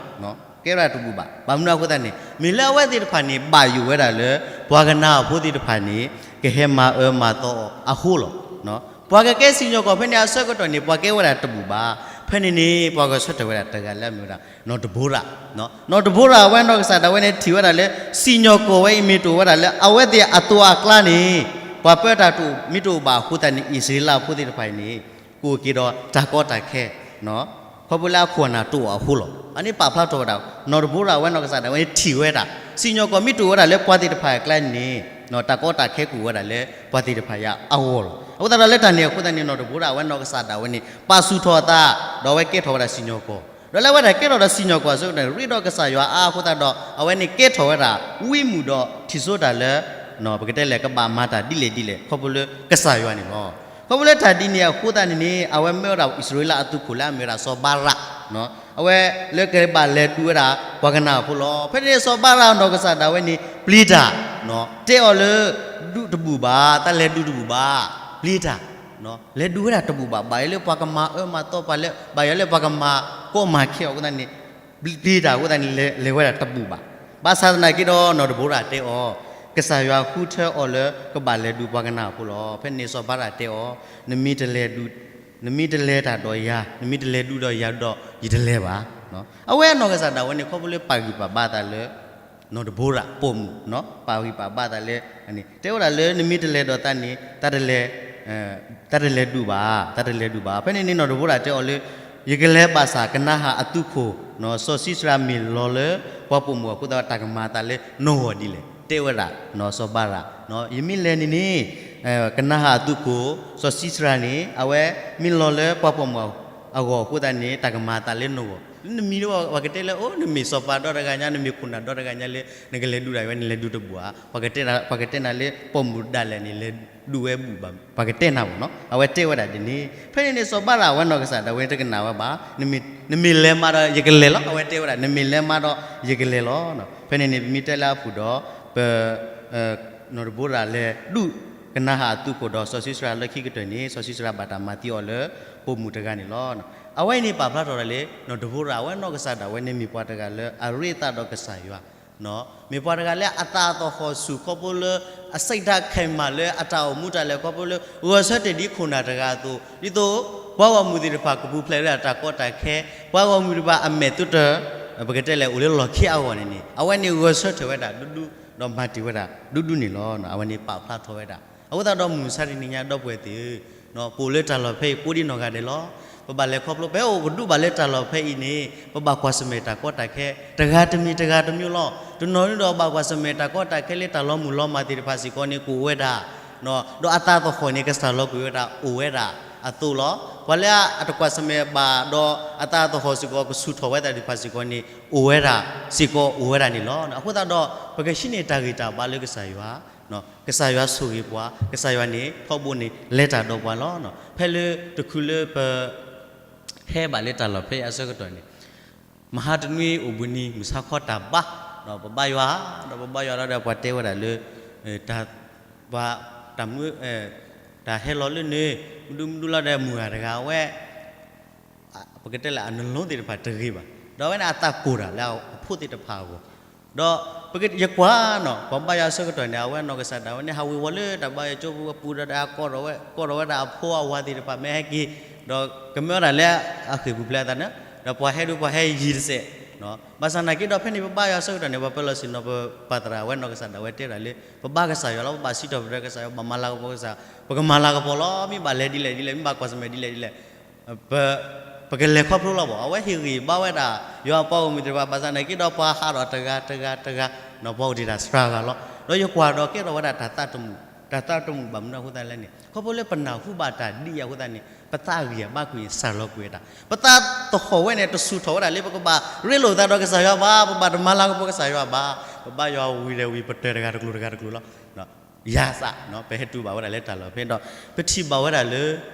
ကဲဝဲဒၣ်တဘူၣ်ဘၣ်. ဘၣ်မနုၤအဃိသတးန့ၣ် မ့ၢ်လၢအဝဲသ့ၣ်တဖၣ်န့ၣ် ဘၣ်ယိၣ်ဝဲဒၣ်လၢ ပှၤကနၤအၣ်ဖိသ့ၣ်တဖၣ်န့ၣ် ကဟဲမၤအၢမၤသီအီၤအဃိလီၤ. ပှၤကကဲစံၣ်ညီၣ်ကွီၢ်ဖဲန့ၣ်အဆၢကတီၢ်န့ၣ် ပှၤကဲဝဲဒၣ်တဘူၣ်ဘၣ်. ဖဲန့ၣ်န့ၣ် ပှၤဂဲၤဆၢထၢၣ်ဝဲဒၣ်တဂၤလၢအမ့ၢ်ဝဲဒၣ် နီၢ်တဘိရး, နီၢ်တဘိရးအဝဲနီၢ်ကစၢ်ဒၣ်ဝဲန့ၣ်ထံၣ်ဝဲဒၣ်လၢ စံၣ်ညီၣ်ကွီၢ်ဝဲအံၤမ့ၢ်တအိၣ်ဝဲဒၣ်လၢ အဝဲသ့ၣ်အသိးအကျါန့ၣ် ပှၤပၢတၢ်တအိၣ်မ့ၢ်တအိၣ်ဘၣ်အဃိသတးန့ၣ် အံၣ်စရ့လးဖိသ့ၣ်တဖၣ်အံၤန့ၣ် ကအိၣ်က့ၤဒီးတၢ်ကီတၢ်ခဲ ခီဖျိလၢအခိၣ်အနၢ်တအိၣ်အဃိလီၤ. အန့ၣ်ပာ်ဖျါထီၣ်ဝဲဒၣ် နီၢ်တဘိရးအဝဲနီၢ်ကစၢ်ဒၣ်ဝဲန့ၣ်ထံၣ်ဝဲဒၣ် စံၣ်ညီၣ်ကွီၢ်မ့ၢ်တအိၣ်ဝဲဒၣ်လၢပှၤသ့ၣ်တဖၣ်အကျါန့ၣ် တၢ်ကီတၢ်ခဲကအိၣ်ဝဲဒၣ်လၢပှၤသ့ၣ်တဖၣ်အံၤအဂီၢ်လီၤ. အဃိသတးဒီးလၢတၢ်န့ၣ်အဃိသတးန့ၣ် နီၢ်တဘိရးအဝဲနီၢ်ကစၢ်ဒၣ်ဝဲန့ၣ် ပာ်ဆူၣ်ထီၣ်အသး ဒီးအဝဲကဲထီၣ်ဝဲဒၣ်စံၣ်ညီၣ်ကွီၢ် ဒီးလၢအဝဲဒၣ်ကဲထီၣ်ဒီးစံၣ်ညီၣ်ကွီၢ်အဆၢကတီၢ်န့ၣ် ရ့ဒီးကစၢ်ယွၤအါအဃိသတးဒီး အဝဲန့ၣ်ကဲထီၣ်ဝဲဒၣ် ဝံမုၣ်ဒီးထံၣ်စိတၢ်လၢ ပကတဲလဲၣ် ကဘၣ်မၤတၢ်ဒ်လဲၣ်ဒ်လဲၣ် ခီဖျိလၢကစၢ်ယွၤန့ၣ်လီၤ. ခီဖျိလၢတၢ်ဒ်န့ၣ်အဃိသတးန့ၣ်န့ၣ် အဝဲမၢဝဲဒၣ်အံၣ်စရ့လးအသုးခိၣ်လၢအမ့ၢ်ဝဲဒၣ်စီၤဘၤရး အဝဲလၢကဘၣ်လဲၤဒုးဝဲဒၣ် ပှၤကနၤအၣ်ဖိလီၤ. ဖဲန့ၣ်စီၤဘၤရးနီၢ်ကစၢ်ဒၣ်ဝဲန့ၣ် ပျံၤတၢ် တဲအီၤလၢ ဒုးတဘူၣ်ဘၣ်, တၢ်လဲၤဒုးတဘူၣ်ဘၣ်, ပျံၤတၢ် လဲၤဒုးဝဲဒၣ်တဘူၣ်ဘၣ်, ဘၣ်ယိၣ်လၢပှၤကမၤအၢမၤသီပှၤလၢ ဘၣ်ယိၣ်လၢပှၤကမၤကီမၤခဲအဃိသတးန့ၣ် ပျံၤတၢ်အဃိသတးန့ၣ် လဲၤဝဲဒၣ်တဘူၣ်ဘၣ်. ဘၣ်ဆၣ်သနာ်က့ဒီး နီၢ်တဘိရးတဲအီၤ, ကစၢ်ယွၤဃုထၢအီၤလၢကဘၣ်လဲၤဒုးပှၤကနၤအၣ်ဖိလီၤ. ဖဲန့ၣ်စီၤဘၤရးတဲအီၤ, နမ့ၢ်တလဲၤဒုး, နမ့ၢ်တလဲၤတၢ်ဒီးယၤ, နမ့ၢ်တလဲၤဒုးဒီးယၤဒီး ယတလဲၤဘၣ်. အဝဲအနီၢ်ကစၢ်ဒၣ်ဝဲန့ၣ် ခီဖျိလၢပာ်ဂံၢ်ပာ်ဘါသးလၢ နီၢ်တဘိရးပိာ်မုၣ်, ပာ်ဂံၢ်ပာ်ဘါသးလၢ တဲဝဲဒၣ်လၢနမ့ၢ်တလဲၤဒီးသးန့ၣ် တၢ်တလဲၤဒုးဘၣ်, တၢ်တလဲၤဒုးဘၣ်. ဖဲန့ၣ်န့ၣ် နီၢ်တဘိရးတဲအီၤလၢ ယကလဲၤဘၣ်ဆၣ် ကနၤအၣ်အသုးခိၣ် စီၤၡံစရၤမ့ၢ်လီၤလၢပှၤပိာ်မုၣ်အဃိသတး တၢ်ကမၤသးလၢနဂီၢ်ဒ်လဲၣ် တဲဝဲဒၣ် စီၤဘၤရး, ယမ့ၢ်လဲၤန့ၣ်န့ၣ် ကနၤအၣ်အသုးခိၣ် စီၤၡံစရၤန့ၣ် အဝဲမ့ၢ်လီၤလၢပှၤပိာ်မုၣ်အဂီၢ်အဃိသတးန့ၣ် တၢ်ကမၤသးလၢနဂီၢ်. လၢနမံၤဒီး ပှၤကတဲလၢ အိၣ် နမ့ၢ်စီၤပၤဒီတဂၤညါ နမ့ၢ်ခိၣ်နၢ်ဒီတဂၤညါလၢ နကလဲၤဒုးဒၣ်ဝဲ နလဲၤဒုးတဘူၣ်ဧါ. ပှၤကတဲနၤလၢပိာ်မုၣ်ဒၣ်လဲာ်န့ၣ် လဲၤဒုးဝဲဘူၣ်ဘၣ် ပှၤကတဲနၤဘၣ်နီၤ. အဝဲတဲဝဲဒၣ်ဒ်န့ၣ် ဖဲန့ၣ်န့ၣ် စီၤဘၤရးအဝဲနီၢ်ကစၢ်ဒၣ်ဝဲတကနၣ်ဝဲဘၣ်. နမ့ၢ်လဲၤမးဒီးယကလဲၤလီၤ. အဝဲတဲဝဲဒၣ် နမ့ၢ်လဲၤမးဒီးယကလဲၤလီၤ. ဖဲန့ၣ်န့ၣ် ပမ့ၢ်တဲလၢအပူၤဒီး ပ နီၢ်တဘိရးလဲၤဒုးကနၤအၣ်အသုးခိၣ်ဒီးစီၤၡံစရၤလၢခံကတၢၢ်န့ၣ် စီၤၡံစရၤဘၣ်တၢ်မၤသံအီၤလၢပိာ်မုၣ်တဂၤန့ၣ်လီၤ. အဝဲအံၤန့ၣ်ပာ်ဖျါထီၣ်ဒၣ်လၢ နီၢ်တဘိရးအဝဲနီၢ်ကစၢ်ဒၣ်ဝဲန့ၣ်မ့ၢ်ပှၤတဂၤလၢအရ့သးဒီးကစၢ်ယွၤ မ့ၢ်ပှၤတဂၤလၢအသးအသဟီၣ်ဆူၣ်ခီဖျိလၢ အစိတ်ဓာတ်ခိုင်မာလၢအတၢ်အိၣ်မူတၢ်လဲၤခီဖျိလၢ ဂဲၤဆၢထၢၣ်ဒ်ခိၣ်နၢ်တဂၤအသိး ဒ်သိးပှၤဂီၢ်မုၢ်သ့ၣ်တဖၣ်ကပူၤဖျဲးဝဲဒၣ်တၢ်ကီတၢ်ခဲ, ပှၤဂီၢ်မုၢ်တဖၣ်အမဲာ်သုတ ပကတဲလဲၣ် အိၣ်လၢလီၢ်ခံအဂီၢ်န့ၣ်န့ၣ် အဝဲန့ၣ်ဂဲၤဆၢထၢၣ်ဝဲဒၣ်ဒူဒူ ဒီးမၤတ့ၢ်ဝဲဒၣ်ဒူဒူန့ၣ်လီၤ. အဝဲန့ၣ်ပာ်ဖျါထီၣ်ဝဲဒၣ်. အဃိသတးဒီးမုၢ်မဆါတနံၤညါဒီပုၢ်ဝဲၢ်သ့ၣ်ဧၢ, ပအိၣ်လၢတၢ်လီၢ်ဖဲအံၤကိးဒံနီၢ်ဂၤဒဲးလီၤ. ပဘၣ်လဲၤခီဖျိ ပဟဲအိၣ်ကဒုဘၣ်လၢတၢ်လီၢ်ဖဲအံၤန့ၣ် ပဘၣ်ကွၢ်ဆၢၣ်မဲာ်တၢ်ကီတၢ်ခဲ တဂၤတမံၤတဂၤတမံၤလီၤ. တနီၤန့ၣ်ဒီးဘၣ်ကွၢ်ဆၢၣ်မဲာ်တၢ်ကီတၢ်ခဲလၢတၢ်လီၤမုၢ်လီၤမၢ်သ့ၣ်တဖၣ်စ့ၢ်ကီးန့ၣ် ကအိၣ်ဝဲဒၣ်, ဒီးအသးသဟီၣ်န့ၣ် ကစၢ်လီၤကွံာ်ဝဲဒၣ်အိၣ်ဝဲဒၣ်အသိးလီၤ. ပှၤလၢအတကွၢ်ဆၢၣ်မဲာ်ဘၣ်ဒီးအသးသဟီၣ်စ့ၢ်ကီး ကဆူၣ်ထီၣ်ဝဲဒၣ်သ့ၣ်တဖၣ်စ့ၢ်ကီးန့ၣ် အိၣ်ဝဲဒၣ်စ့ၢ်ကီးအိၣ်ဝဲဒၣ်န့ၣ်လီၤ. အဃိသတးဒီး ပကဟံးန့ၢ်တၢ်ဂံၢ်တၢ်ဘါလၢကစၢ်ယွၤ ကစၢ်ယွၤဆိၣ်ဂ့ၤပှၤ, ကစၢ်ယွၤန့ၣ် ထီဘိန့ၣ် လဲၤတၢ်ဒီးပှၤလီၤ. ဖဲလၢတချုးလၢပ ဟဲဘၣ်လၢတၢ်လီၢ်ဖဲအံၤအဆၢကတီၢ်န့ၣ် မဟါတနွံအိၣ်ဘှံးနံၤ မုၢ်ဆါခီတၢ်ဘါ, ဒီးပဘါယွၤ, ဒီးပဘါယွၤလီၤဒီးပှၤတဲဝဲဒၣ်လၢ တၢ်, ပှၤ, တၢ်မု, တၢ်ဟဲလီၤလၢန့ၣ် မဒူမဒူလီၤဒီးမုၢ်ဂၤတဂၤဝဲ ပကတဲလၢအနလီသ့ၣ်တဖၣ်တဂ့ၤဘၣ်, ဒီးအဝဲန့ၣ်အသးကိၢ်တၢ်လၢအဖိသ့ၣ်တဖၣ်အဂီၢ်, ဒီးယကွၢ်နီၤ ပှၤဘါယွၤအဆၢကတီၢ်န့ၣ် အဝဲနီၢ်ကစၢ်ဒၣ်ဝဲန့ၣ် ဟးဝ့ၤဝီၤလၢတၢ်ဘါယွၤကၠိပူၤအပူၤဒီး ကိးထီၣ်ဝဲ, ကိးထီၣ်ဝဲဒၣ်အဖိအဝၤသ့ၣ်တဖၣ်မ့ၢ်ဟဲက့ၤ, ဒီးကမၢဝဲဒၣ်လၢအဃ့ၢ်ပူၤဖျဲးအသးန့ၣ်, ဒီးပှၤဟဲဒုးပှၤဟဲယံၤတစဲး, ဘၣ်ဆၣ်နာ်က့ဒီးဖဲန့ၣ် ပဘါယွၤအဆၢကတီၢ်န့ၣ် ပှၤပၢလီၤဆ့ၣ်နီၤပပၢ်သရၣ်ဝဲနီၢ်ကစၢ်ဒၣ်ဝဲတဲဒၣ်လၢ ပဘါကစၢ်ယွၤလီၤ, ပဘၣ်စံးထီၣ်ပတြၢၤကစၢ်ယွၤ, ပဘၣ်မၤလၤကပီၤကစၢ်, ပကမၤလၤကပီၤလီၤ. မ့ၢ်ဘၣ်လဲၤဒ်လဲၣ်ဒ်လဲၣ်, မ့ၢ်ဘၣ်ကွၢ်ဆၢၣ်မဲာ်ဒ်လဲၣ်ဒ်လဲၣ် ပကလဲၤခီဖျိလီၤဘၣ်. အဝဲဟ့ၣ်ဂံၢ်ဘါဝဲဒၣ် ယွၤအပှၤဂီၢ်မုၢ်သ့ၣ်တဖၣ်, ဘၣ်ဆၣ်နာ်က့ဒီးပှၤဟးထီၣ်တဂၤတဂၤတဂၤ, ပှၤအိၣ်တ့ၢ်တၢ်စှၤဂၤလီၤ. ဒီးယကွၢ်ဒီးကဲထီၣ်ဝဲဒၣ်တၢ်သးတမုာ်, တၢ်သးတမုာ်ဘၣ်မနုၤအဃိသတးလဲၣ်န့ၣ် ခီဖျိလၢပနၢ်ဟူဘၣ်တၢ်ဒ်အံၤအဃိသတးန့ၣ် ပသးအဂံၢ်အဘါကွံာ်န့ၣ် စၢ်လီၤကွံာ်ဝဲဒၣ်, ပသးသဟီၣ်ဝဲန့ၣ် တဆူၣ်ထီၣ်ဝဲဒၣ်လၢပကဘၣ်ရ့လိာ်သးဒီးကစၢ်ယွၤဘၣ်, ပဘၣ်တမၤလၤကပီၤကစၢ်ယွၤဘၣ်, ပဘါယွၤဝံၤဒီးဝံၤ ပတၢၢ်တဂၤတကျိၤတဂၤတကျိၤလီၤ. ယၤသး ပဟဲတုၤဘၣ်ဝဲဒၣ်လၢတၢ်လီၢ်ဖဲဒီး ပထံၣ်ဘၣ်ဝဲဒၣ်လၢ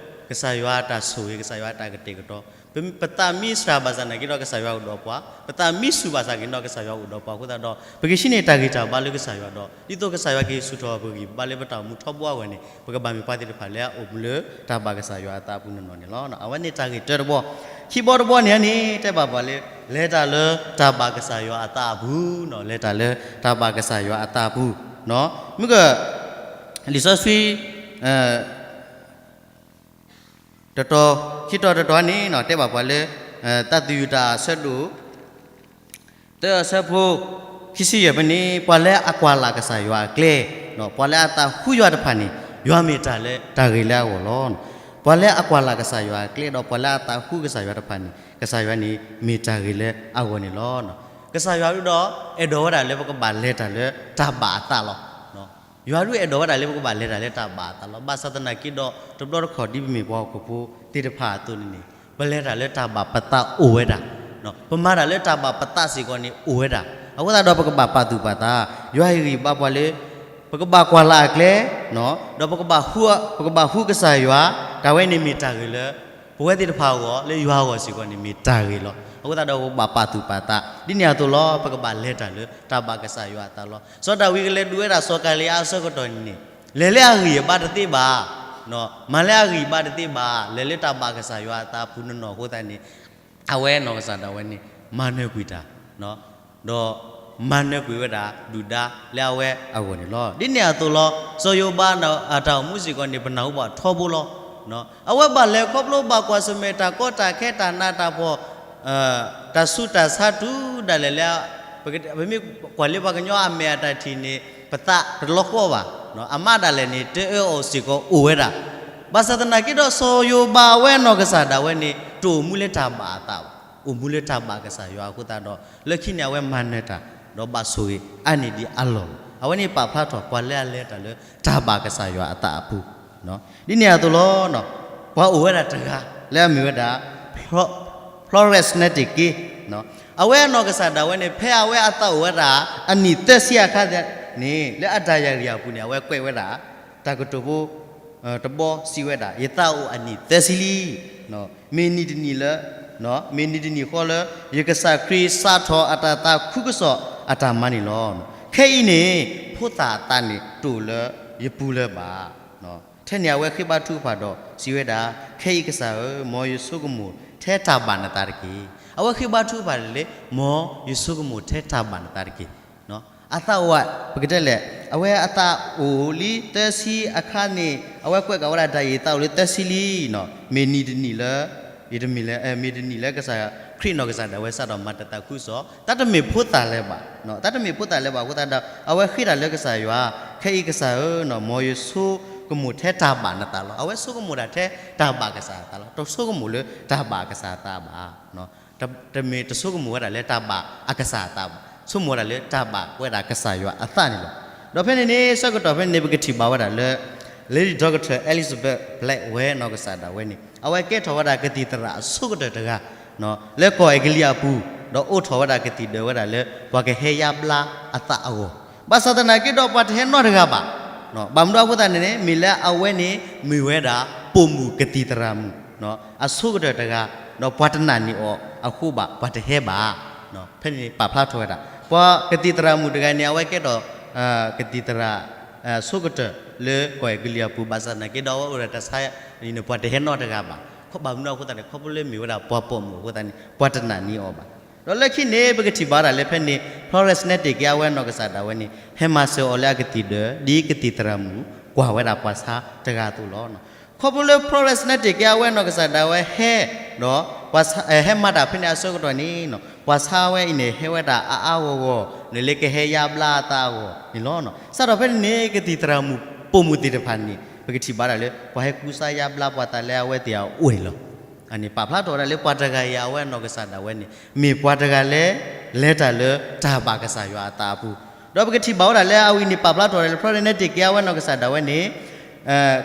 ကစၢ်ယွၤအတၢ်ဆိၣ်ဂ့ၤ, ကစၢ်ယွၤအတၢ်ကတဲာ်ကတီၤ, ပသးမံစှၤဘၣ်ဆၣ်နာ်က့ဒီးကစၢ်ယွၤအိၣ်ဒီးပှၤ, ပသးမံဆူၣ်ဘၣ်ဆၣ်က့ၤဒီးကစၢ်ယွၤအိၣ်ဒီးပှၤအဃိသတးဒီး ပကဟံးန့ၢ်တၢ်ဂံၢ်တၢ်ဘါလၢကစၢ်ယွၤဒီး ဒ်သိးကစၢ်ယွၤက့ၤဆူၣ်ထီၣ်ပဂံၢ်ပဘါလၢပတၢ်အိၣ်မူထီဘိအဂီၢ်န့ၣ် ပကဘၣ်မ့ၢ်ပှၤသ့ၣ်တဖၣ်လၢအအိၣ်မူလၢတၢ်ဘၣ်ကစၢ်ယွၤအသးအပူၤနီၢ်နီၢ်န့ၣ်လီၤ. အဝဲန့ၣ်တၢ်ဂ့ၢ်တၢတဘီ, ခံဘီတဘီန့ၣ်န့ၣ် တဲဘၣ်ပှၤလၢ လဲၤတၢ်လၢတၢ်ဘၣ်ကစၢ်ယွၤအသးအပူၤ, လဲၤတၢ်လၢတၢ်ဘၣ်ကစၢ်ယွၤအသးအပူၤ, မ့ၢ်က လံာ်စီဆှံ တတီၤ, ခံတီၤတတီၤန့ၣ် တဲဘၣ်ပှၤလၢ သးသယုၢ်တၢ်အဆၢဒိၣ် သၢအဆၢဖိ ခံဆံယဲၢ်ဖဲန့ၣ် ပှၤလၢအကွၢ်လၢ်ကစၢ်ယွၤအကျဲ, ပှၤလၢအသးဟူယွၤတဖၣ်န့ၣ် ယွၤမ့ၢ်တၢ်လၢတၢ်ဂ့ၤလၢအဂီၢ်လီၤ. ပှၤလၢအကွၢ်လၢ်ကစၢ်ယွၤအကျဲဒီး ပှၤလၢအသးဟူကစၢ်ယွၤတဖၣ်န့ၣ် ကစၢ်ယွၤန့ၣ် မ့ၢ်တၢ်ဂ့ၤလၢအဂီၢ်န့ၣ်လီၤ. ကစၢ်ယွၤဒုဒီး အဲၣ်ဒိးဝဲဒၣ်လၢပကဘၣ်လဲၤတၢ်လၢတၢ်ဘၣ်အသးလီၤ. ယွၤဒုအဲၣ်ဒိးဝဲဒၣ်လၢပကဘၣ်လဲၤတၢ်လၢတၢ်ဘၣ်အသးလီၤ. ဘၣ်ဆၣ်သနာ်က့ဒီး တဘျီတခီၣ်ဒ်ပမ့ၢ်ပှၤဟီၣ်ခိၣ်ဖိသ့ၣ်တဖၣ်အသိးန့ၣ်န့ၣ် ပလဲၤတၢ်လၢတၢ်ဘၣ်ပသးအိၣ်ဝဲဒၣ်, ပမၤတၢ်လၢတၢ်ဘၣ်ပသးစ့ၢ်ကီးန့ၣ်အိၣ်ဝဲဒၣ်. အဃိသတးဒီးပကဘၣ်ပာ်သူၣ်ပာ်သး, ယွၤဟ့ၣ်ဂံၢ်ဘါပှၤလၢ ပကဘၣ်ကွၢ်လၢ်အကျဲ, ဒီးပကဘၣ်ဟူ, ပကဘၣ်ဟူကစၢ်ယွၤ, တၢ်ဝဲန့ၣ်မ့ၢ်တၢ်ဂ့ၤလၢ ပဝဲသ့ၣ်တဖၣ်အဂီၢ် လၢယွၤအဂီၢ်စ့ၢ်ကီးန့ၣ်မ့ၢ်တၢ်ဂ့ၤလီၤ. အဃိသတးဒီးပကဘၣ်ပာ်သူၣ်ပာ်သး, ဒ်န့ၣ်အသိးလီၤ ပကဘၣ်လဲၤတၢ်လၢတၢ်ဘၣ်ကစၢ်ယွၤအသးလီၤ. စီၤဒၤဝံးကလဲၤဒုးဝဲဒၣ်စီၤကၤလံယါအဆၢကတီၢ်န့ၣ်န့ၣ် လဲၤလၢအဂံၢ်အဘါတသ့ဘၣ်, မၤလၢအဂံၢ်အဘါတသ့ဘၣ်, လဲၤလၢတၢ်ဘၣ်ကစၢ်ယွၤအသးအပူၤနီၢ်နီၢ်အဃိသတးန့ၣ် အဝဲနီၢ်ကစၢ်ဒၣ်ဝဲန့ၣ် မၤနၢၤကွံာ်တၢ်, ဒီးမၤနၢၤကွံာ်ဝဲဒၣ်ဒုၣ်ဒါလၢအဝဲအဂီၢ်န့ၣ်လီၤ. ဒ်န့ၣ်အသိးလီၤ စီၤယိၤဘးအတၢ်အိၣ်မူစ့ၢ်ကီးန့ၣ် ပနၢ်ဟူဘၣ်ထီဘိလီၤ. အဝဲဘၣ်လဲၤခီဖျိဘၣ်ကွၢ်ဆၢၣ်မဲာ်တၢ်ကီတၢ်ခဲတၢ်နးတၢ်ဖှီၣ် တၢ်ဆူးတၢ်ဆါတုၤဒၣ်လဲာ်လၢ ပမ့ၢ်ကွၢ်လၢပှၤကညီအမဲာ်အတၢ်ထံၣ်န့ၣ် ပသးတလီၤဃီဘၣ်, အမါဒၣ်လဲာ်န့ၣ် တအၢအီၤစ့ၢ်ကီးအိၣ်ဝဲဒၣ်. ဘၣ်ဆၣ်သနာ်က့ဒီး စီၤယိၤဘးအဝဲနီၢ်ကစၢ်ဒၣ်ဝဲန့ၣ် တအိၣ်မူလၢတၢ်ဘၣ်အသးဘၣ်, အိၣ်မူလၢတၢ်ဘၣ်ကစၢ်ယွၤအဃိသတးဒီး လၢခံန့ၣ်အဝဲမၤနၢၤတၢ် ဒီးဘၣ်ဆိၣ်ဂ့ၤအါန့ၢ်ဒံးအလီၢ်လီၤ. အဝဲန့ၣ်ပာ်ဖျါထီၣ်ပှၤလၢအလဲၤတၢ်လၢတၢ်ဘၣ်ကစၢ်ယွၤအသးအပူၤ ဒ်န့ၣ်အသိးလီၤ. ပှၤအိၣ်ဝဲဒၣ်တဂၤ လၢအမ့ၢ်ဝဲဒၣ် Florence Nightingale, အဝဲအနီၢ်ကစၢ်ဒၣ်ဝဲန့ၣ် ဖဲအဝဲအသးအိၣ်ဝဲဒၣ် အနံၣ်သၢဆံအခါန့ၣ် လၢအတၢ်ယာ်ရံၣ်အပူၤန့ၣ် အဝဲကွဲးဝဲဒၣ် တၢ်ကတိၤဖိ တဘီစံးဝဲဒၣ် ယသးအိၣ်အနံၣ်သၢဆံလံ. မ့ၢ်နံၣ်တနံၣ်လၢ မ့ၢ်နံၣ်တနံၣ်ဃီလၢ ယကစၢ်ခရံာ်စးထီၣ်အတၢ်သးခုကစီၣ်အတၢ်မၤန့ၣ်လီၤ. ခဲအံၤန့ၣ် ဖိသၣ်အသးန့ၣ်တအိၣ်လၢယပူၤလၢၤဘၣ်. ထဲန့ၣ်အဝဲဃ့ဘါထုကဖၣ်ဒီးစံးဝဲဒၣ်, ခဲအံၤကစၢ်ဧၢ, မ်ယဆိကမိၣ်ထဲတၢ်ဘၣ်နသးတက့ၢ်. အဝဲဃ့ဘါထုကဖၣ်လၢ မ်ယဆိကမိၣ်ထဲတၢ်ဘၣ်နသးတက့ၢ်. အသးအိၣ်ဝဲ ပကတဲလဲၣ် အဝဲအသးအိၣ်လံသၢဆံအခါန့ၣ် အဝဲကွဲးကးဝဲဒၣ်တၢ်အံၤ သးအိၣ်လံသၢဆံလံနီၤ, မ့ၢ်နံၤတနံၤလၢ ယတမ့ၢ်လၢ မ့ၢ်တနံၤလၢကစၢ် ခရံာ်နီၢ်ကစၢ်ဒၣ်ဝဲစးထီၣ်မၤတၢ်သးခုကစီၣ်, တၢ်တမ့ၢ်ဖိသၣ်လၢၤဘၣ်, တၢ်တမ့ၢ်ဖိသၣ်လၢၤဘၣ်အဃိသတးဒီး အဝဲဃ့တၢ်လၢကစၢ်ယွၤ, ခဲအံၤကစၢ်ဧၢ, မ်ယဆိကမိၣ်ထဲတၢ်ဘၣ်နသးလီၤ. အဝဲဆိကမိၣ်တၢ်ထဲတၢ်ဘၣ်ကစၢ်အသးလီၤ. တဆိကမိၣ်လၢတၢ်ဘၣ်ကစၢ်အသးဘၣ် တမ့ၢ်တဆိကမိၣ်ဝဲဒၣ်လၢတၢ်ဘၣ်အကစၢ်အသးဘၣ်, ဆိကမိၣ်ဝဲဒၣ်လၢတၢ်ဘၣ်ဝဲဒၣ်ကစၢ်ယွၤအသးန့ၣ်လီၤ. ဒီးဖဲန့ၣ်န့ၣ် ဆၢကတီၢ်ဖဲန့ၣ်န့ၣ် ပကထံၣ်ဘၣ်ဝဲဒၣ်လၢ Lady Doctor Elizabeth Blackwell နီၢ်ကစၢ်ဒၣ်ဝဲန့ၣ် အဝဲကဲထီၣ်ဝဲဒၣ်ကသံၣ်သရၣ်အဆိကတၢၢ်တဂၤ လၢကီၢ်အဲကလံးအပူၤ, ဒီးအိးထီၣ်ဝဲဒၣ်ကသံၣ်ဒၢးဝဲဒၣ်လၢ ပှၤကဟဲယါဘျါအသးအဂီၢ်, ဘၣ်ဆၣ်သနာ်က့ဒီးပှၤတဟဲနီတဂၤဘၣ်. ဘၣ်မနုၤအဃိသတးန့ၣ်န့ၣ် မ့ၢ်လၢအဝဲန့ၣ် မ့ၢ်ဝဲဒၣ်ပိာ်မုၣ်ကသံၣ်သရၣ်မုၣ် အဆိကတၢၢ်တဂၤ, ဒီးပှၤတနာ်န့ၢ်အီၤအဃိဘၣ် ပှၤတဟဲဘၣ်. ဖဲန့ၣ်ပာ်ဖျါထီၣ်ဝဲဒၣ် ပှၤကသံၣ်သရၣ်မုၣ်တဂၤန့ၣ် အဝဲကဲထီၣ် ကသံၣ်သရၣ် ဆိကတၢၢ်လၢကီၢ်အဲကလံးအပူၤ ဘၣ်ဆၣ်သနာ်က့ဒီးအဝဲအိၣ်ဒီးတၢ်ဆါန့ၣ် ပှၤတဟဲနီတဂၤဘၣ်. ဘၣ်မနုၤအဃိသတးန့ၣ် ခီဖျိလၢမ့ၢ်ဝဲဒၣ်ပှၤပိာ်မုၣ်အဃိသတးန့ၣ် ပှၤတနာ်န့ၢ်အီၤဘၣ်. ဒီးလၢခံန့ၣ် ပကထံၣ်ဘၣ်ဝဲဒၣ်လၢဖဲန့ၣ် Florence Nightingale အဝဲနီၢ်ကစၢ်ဒၣ်ဝဲန့ၣ် ဟဲမၤစၢၤအီၤလၢအကသံၣ်ဒၢး ဒ်ကသံၣ်သရၣ်မုၣ်ကွၢ်ဝဲဒၣ်ပှၤဆါတဂၤအသိးလီၤ. ခီဖျိလၢ Florence Nightingale အဝဲနီၢ်ကစၢ်ဒၣ်ဝဲဟဲ ဒီး ဟဲမၤတၢ်ဖဲန့ၣ်အဆၢကတီၢ်န့ၣ် ပှၤဆါဝဲအံၤန့ၣ် ဟဲဝဲဒၣ်အါအါဂီၢ်ဂီၢ် လၢလၢကဟဲယါဘျါအသးအဂီၢ်န့ၣ်လီၤ. စးထီၣ်ဖဲန့ၣ်န့ၣ် ကသံၣ်သရၣ်မုၣ်ပိာ်မုၣ်သ့ၣ်တဖၣ်န့ၣ် ပကထံၣ်ဘၣ်ဒၣ်လၢ ပှၤဟဲကူစါယါဘျါပှၤသးလၢအဝဲသ့ၣ်အအိၣ်န့ၣ်လီၤ. အန့ၣ်ပာ်ဖျါထီၣ်ဝဲဒၣ်လၢပှၤတဂၤအံၤအဝဲနီၢ်ကစၢ်ဒၣ်ဝဲန့ၣ် မ့ၢ်ပှၤတဂၤလၢ လဲၤတၢ်လၢတၢ်ဘၣ်ကစၢ်ယွၤအသးအပူၤ, ဒီးပကထံၣ်ဘၣ်ဝဲဒၣ်လၢအဝဲအံၤန့ၣ် ပာ်ဖျါထီၣ်ဝဲဒၣ်လၢ Florence Nightingale အဝဲနီၢ်ကစၢ်ဒၣ်ဝဲန့ၣ်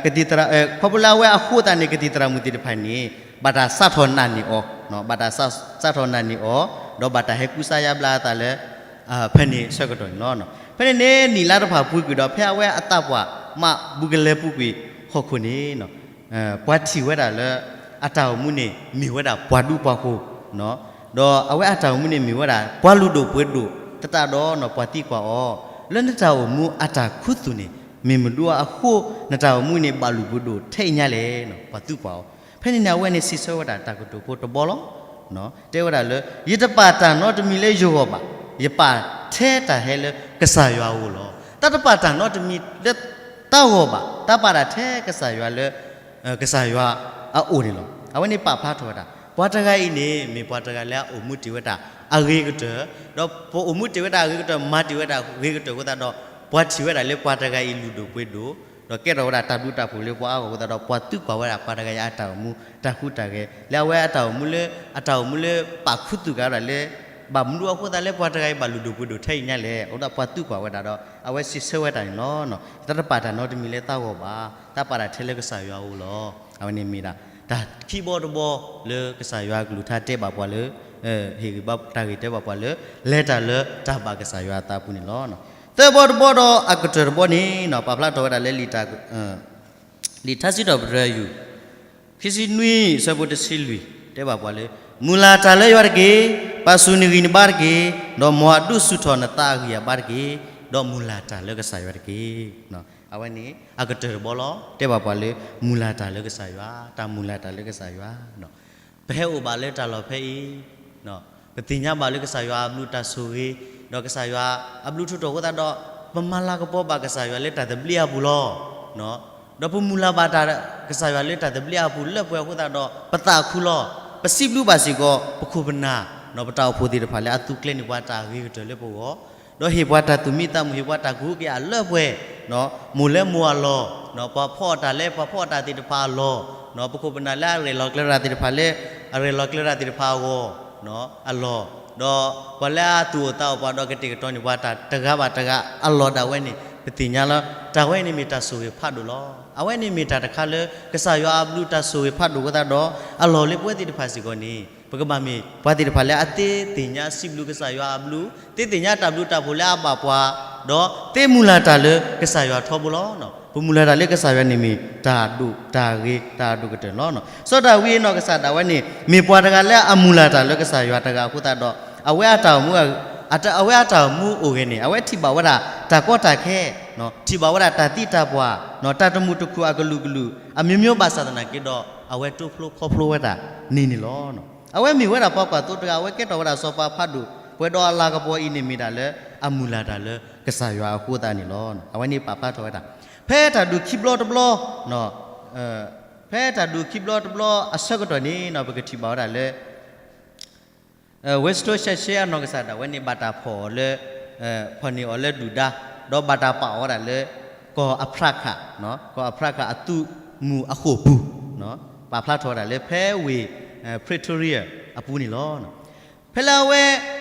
ကသံၣ်သရၣ် ခီဖျိလၢအဝဲအဃိသတးန့ၣ် ကသံၣ်သရၣ်မုၣ်သ့ၣ်တဖၣ်န့ၣ် ဘၣ်တၢ်စးထီၣ်နာ်န့ၢ်အီၤ, ဘၣ်တၢ်စးထီၣ်နာ်န့ၢ်အီၤ, ဒီးဘၣ်တၢ်ဟဲကူစါယါဘျါအသးလၢ ဖဲန့ၣ်ဆၢကတီၢ်န့ၣ်လီၤ. ဖဲန့ၣ်န့ၣ် နံၣ်လါတဖၣ်ပူၤကွံာ်ဒီး ဖဲအဝဲအသးပှၢ်မး ဘူးကလဲပူၤကွံာ်ဟီၣ်ခိၣ်န့ၣ် ပှၤထံၣ်ဝဲဒၣ်လၢ အတၢ်အိၣ်မူန့ၣ် မ့ၢ်ဝဲဒၣ်ပှၤဒူပှၤယိၤ, ဒီးအဝဲအတၢ်အိၣ်မူန့ၣ်မ့ၢ်ဝဲဒၣ် ပှၤလုၢ်ဒိၣ်ပှ့ၤဒိၣ်သတးဒီး ပှၤသံကွၢ်အီၤ, လၢနတၢ်အိၣ်မူအတၢ်ခူသူၣ်န့ၣ် မ့ၢ်မနုၤအဃိ နတၢ်အိၣ်မူန့ၣ် ဘၣ်လုၢ်ပှ့ၤဒိၣ်ထဲအံၤညါလဲၣ်, ပှၤသံကွၢ်အီၤ. ဖဲန့ၣ်န့ၣ် အဝဲန့ၣ်စံးဆၢဝဲဒၣ်တၢ်ကတိၤဖိတဘီလီၤ. တဲဝဲဒၣ်လၢ ယတပာ်တၢ်နီတမံၤလၢယဂီၢ်ဘၣ်, ယပာ်ထဲတၢ်ဟဲလၢကစၢ်ယွၤအအိၣ်လီၤ. တၢ်တပာ်တၢ်နီတမံၤလၢတၢ်ဂီၢ်ဘၣ်, တၢ်ပာ်တၢ်ထဲကစၢ်ယွၤလၢ ကစၢ်ယွၤအအိၣ်န့ၣ်လီၤ. အဝဲန့ၣ်ပာ်ဖျါထီၣ်ဝဲဒၣ် ပှၤတဂၤအံၤန့ၣ် မ့ၢ်ပှၤတဂၤလၢအအိၣ်မူတ့ၢ်ဝဲဒၣ်အဂ့ၤကတၢၢ်, ဒီးပအိၣ်မူတ့ၢ်ဝဲဒၣ်အဂ့ၤကတၢၢ် မၤတ့ၢ်ဝဲဒၣ်အဂ့ၤကတၢၢ်အဃိသတးဒီး ပှၤထံၣ်ဝဲဒၣ်လၢပှၤတဂၤအံၤလုၢ်ဒိၣ်ပှ့ၤဒိၣ်, ဒီးကဲထီၣ်ဝဲဒၣ်တၢ်ဘျုးတၢ်ဖှိၣ်လၢပှၤအါဂီၢ်အဃိသတးဒီး ပှၤသံကွၢ်ဝဲဒၣ်ပှၤတဂၤအံၤအတၢ်အိၣ်မူ တၢ်ဟူးတၢ်ဂဲၤ လၢအဝဲအတၢ်အိၣ်မူလၢ အတၢ်အိၣ်မူလၢပာ်ခူသူၣ်က့ၤဝဲဒၣ်လၢ ဘၣ်မနုၤအဃိသတးလၢပှၤတဂၤအံၤဘၣ်လုၢ်ဒိၣ်ပှ့ၤဒိၣ်ထဲအံၤညါလဲၣ်, အဃိသတးပှၤသံကွၢ်ဝဲဒၣ်ဒီး အဝဲစံးဆၢဝဲဒၣ်န့ၣ်လီၤ. တၢ်တပာ်တၢ်နီတမံၤလၢတၢ်ဂီၢ်ဘၣ်, တၢ်ပာ်တၢ်ထဲလၢကစၢ်ယွၤအအိၣ်လီၤ. အဝဲန့ၣ်မ့ၢ်ဒၣ် တၢ်ခံဘီတဘီလၢကစၢ်ယွၤအကလုၢ်ကထါတဲဘၣ်ပှၤလၢ ဟ့ၣ်ဂံၢ်ဘါတၢ်ဂ့ၢ်တဲဘၣ်ပှၤလၢ လဲၤတၢ်လၢတၢ်ဘၣ်ကစၢ်ယွၤအသးအပူၤန့ၣ်လီၤ. သၢဘီတဘီဒီးအကတၢၢ်တဘီန့ၣ် ပာ်ဖျါထီၣ်ဝဲဒၣ်လၢ လံာ်ထါစံးထီၣ်ပတြၢၤယုၢ် ခံဆံနွံ အဆၢဖိတဆံလွံၢ် တဲဘၣ်ပှၤလၢ မုၢ်လၢ်တၢ်လၢယွၤတက့ၢ်. ပာ်ဆူၣ်နဂံၢ်နဘါတက့ၢ်. ဒီးမ်အဒုးဆူၣ်ထီၣ်နသးအဂံၢ်အဘါတက့ၢ်. ဒီးမုၢ်လၢ်တၢ်လၢကစၢ်ယွၤတက့ၢ်. အဝဲန့ၣ် အကတၢၢ်တဘီလီၤ. တဲဘၣ်ပှၤလၢ မုၢ်လၢ်တၢ်လၢကစၢ်ယွၤ, တၢ်မုၢ်လၢ်တၢ်လၢကစၢ်ယွၤ ပဟဲအိၣ်ဘၣ်လၢတၢ်လီၢ်ဖဲအံၤ, ပသ့ၣ်ညါဘၣ်လၢကစၢ်ယွၤအဘျုးတၢ်ဆိၣ်ဂ့ၤ, ဒီးကစၢ်ယွၤအဘျုးထူးထီၣ်အဃိသတးဒီး ပမၤလၤကပီၤဘၣ်ကစၢ်ယွၤလၢတၢ်သဘျ့အပူၤလီၤ. ဒီးပမုၢ်လၢ်ဘၣ်တၢ်ကစၢ်ယွၤလၢတၢ်သဘျ့အပူၤလၢပှဲၤအဃိသတးဒီး ပသးခုလီၤ. ပစံးဘျုးဘၣ်စ့ၢ်ကီး ပခိၣ်ပနၢ် ပတၢ်အိၣ်ဖှိၣ်သ့ၣ်တဖၣ်လၢအသူးကျဲန့ၢ်ပှၤတၢ်ဂ့ၤကတၢၢ်လၢပဂီၢ်, ဒီးဟ့ၣ်ပှၤတၢ်သူၣ်မံသးမုာ် ဟ့ၣ်ပှၤတၢ်ကူၣ်က့ၤအလၢပှဲၤ, မိၢ်လၢမိၢ်အလီၢ်, ပှၤဖီအတၢ်လၢပှၤဖီအတၢ်သ့ၣ်တဖၣ်အလီၢ်, ပခိၣ်ပနၢ်လၢအရဲၣ်လီၤကျဲၤတၢ်သ့ၣ်တဖၣ်လၢ အရဲၣ်လီၤကျဲၤတၢ်သ့ၣ်တဖၣ်အဂီၢ် အလီၢ်, ဒီးပှၤလၢအသူၣ်အိၣ်သးအိၣ်ပှၤဒီးကတဲာ်ကတီၤန့ၢ်ပှၤတၢ်တဂၤဘၣ်တဂၤအလီၢ်ဒၣ်ဝဲန့ၣ် ပသ့ၣ်ညါလၢ တၢ်ဝဲန့ၣ်မ့ၢ်တၢ်ဆိၣ်ဂ့ၤဖးဒိၣ်လီၤ. အဝဲန့ၣ်မ့ၢ်တၢ်တခါလၢ ကစၢ်ယွၤအဘျုးတၢ်ဆိၣ်ဂ့ၤဖးဒိၣ်အဃိသတးဒီး အလီၢ်လၢပဝဲသ့ၣ်တဖၣ်စ့ၢ်ကီးန့ၣ် ပကဘၣ်မ့ၢ်ပှၤသ့ၣ်တဖၣ်လၢအသ့သ့ၣ်ညါစံးဘျုးကစၢ်ယွၤအဘျုး, သ့သ့ၣ်ညါတၢ်ဘျုးတၢ်ဖှိၣ်လၢအဘၣ်ပှၤ, ဒီးသ့မုၢ်လၢ်တၢ်လၢကစၢ်ယွၤထီဘိလီၤ. ပမုၢ်လၢ်တၢ်လၢကစၢ်ယွၤန့ၣ်မ့ၢ်တၢ်ဒိၣ်တၢ်ဂ့ၤတၢ်ဒိၣ်ကတၢၢ်န့ၣ်လီၤ. စီၤဒၤဝံးနီၢ်ကစၢ်ဒၣ်ဝဲန့ၣ် မ့ၢ်ပှၤတဂၤလၢအမုၢ်လၢ်တၢ်လၢကစၢ်ယွၤတဂၤအဃိသတးဒီး အဝဲအတၢ်အိၣ်မူ အဝဲအတၢ်အိၣ်မူအိၣ်ဂဲၤန့ၣ် အဝဲထံၣ်ဘၣ်ဝဲဒၣ်တၢ်ကီတၢ်ခဲ, ထံၣ်ဘၣ်ဝဲဒၣ်တၢ်သံတၢ်ပှၢ်, တၢ်တမုာ်တခုၣ်အကလုာ်ကလုာ် အမျိုးမျိုးဘၣ်ဆၣ်သနာ်က့ဒီး အဝဲတိဖျိခီဖျိဝဲဒၣ်န့ၣ်န့ၣ်လီၤ. အဝဲမ့ၢ်ဝဲဒၣ်ပှၤကွၢ်သိတဂၤ အဝဲကဲထီၣ်ဝဲဒၣ်စီၤပၤဖးဒိၣ်, ပှဲၤဒီးအလၤကပီၤအံၤန့ၣ်မ့ၢ်ဒၣ်လၢ အမုၢ်လၢ်တၢ်လၢ ကစၢ်ယွၤအဃိသတးန့ၣ်လီၤ. အဝဲန့ၣ်ပာ်ဖျါထီၣ်ဝဲဒၣ် ဖဲတၢ်ဒုးခံဘျီတဘျီ, ဖဲတၢ်ဒုးခံဘျီတဘျီအဆၢကတီၢ်န့ၣ် ပကထံၣ်ဘၣ်ဝဲဒၣ်လၢ ဝ့ၢ်စထိၣ်ရှဲရှဲအနီၢ်ကစၢ်ဒၣ်ဝဲန့ၣ် ဘၣ်တၢ်ဖီၣ်အီၤလၢ, ဖီၣ်န့ၢ်အီၤလၢဒုၣ်ဒါ, ဒီးဘၣ်တၢ်ပာ်အီၤဝဲဒၣ်လၢ ကီၢ်အဖရၣ်ခၣ်, ကီၢ်အဖရၣ်ခၣ်အသုးမုၢ်အဃိာ်ပူၤ, ပာ်ဖျါထီၣ်ဝဲဒၣ်လၢဖဲဝ့ၢ် Pretoria အပူၤန့ၣ်လီၤ. ဖဲလၢအဝဲ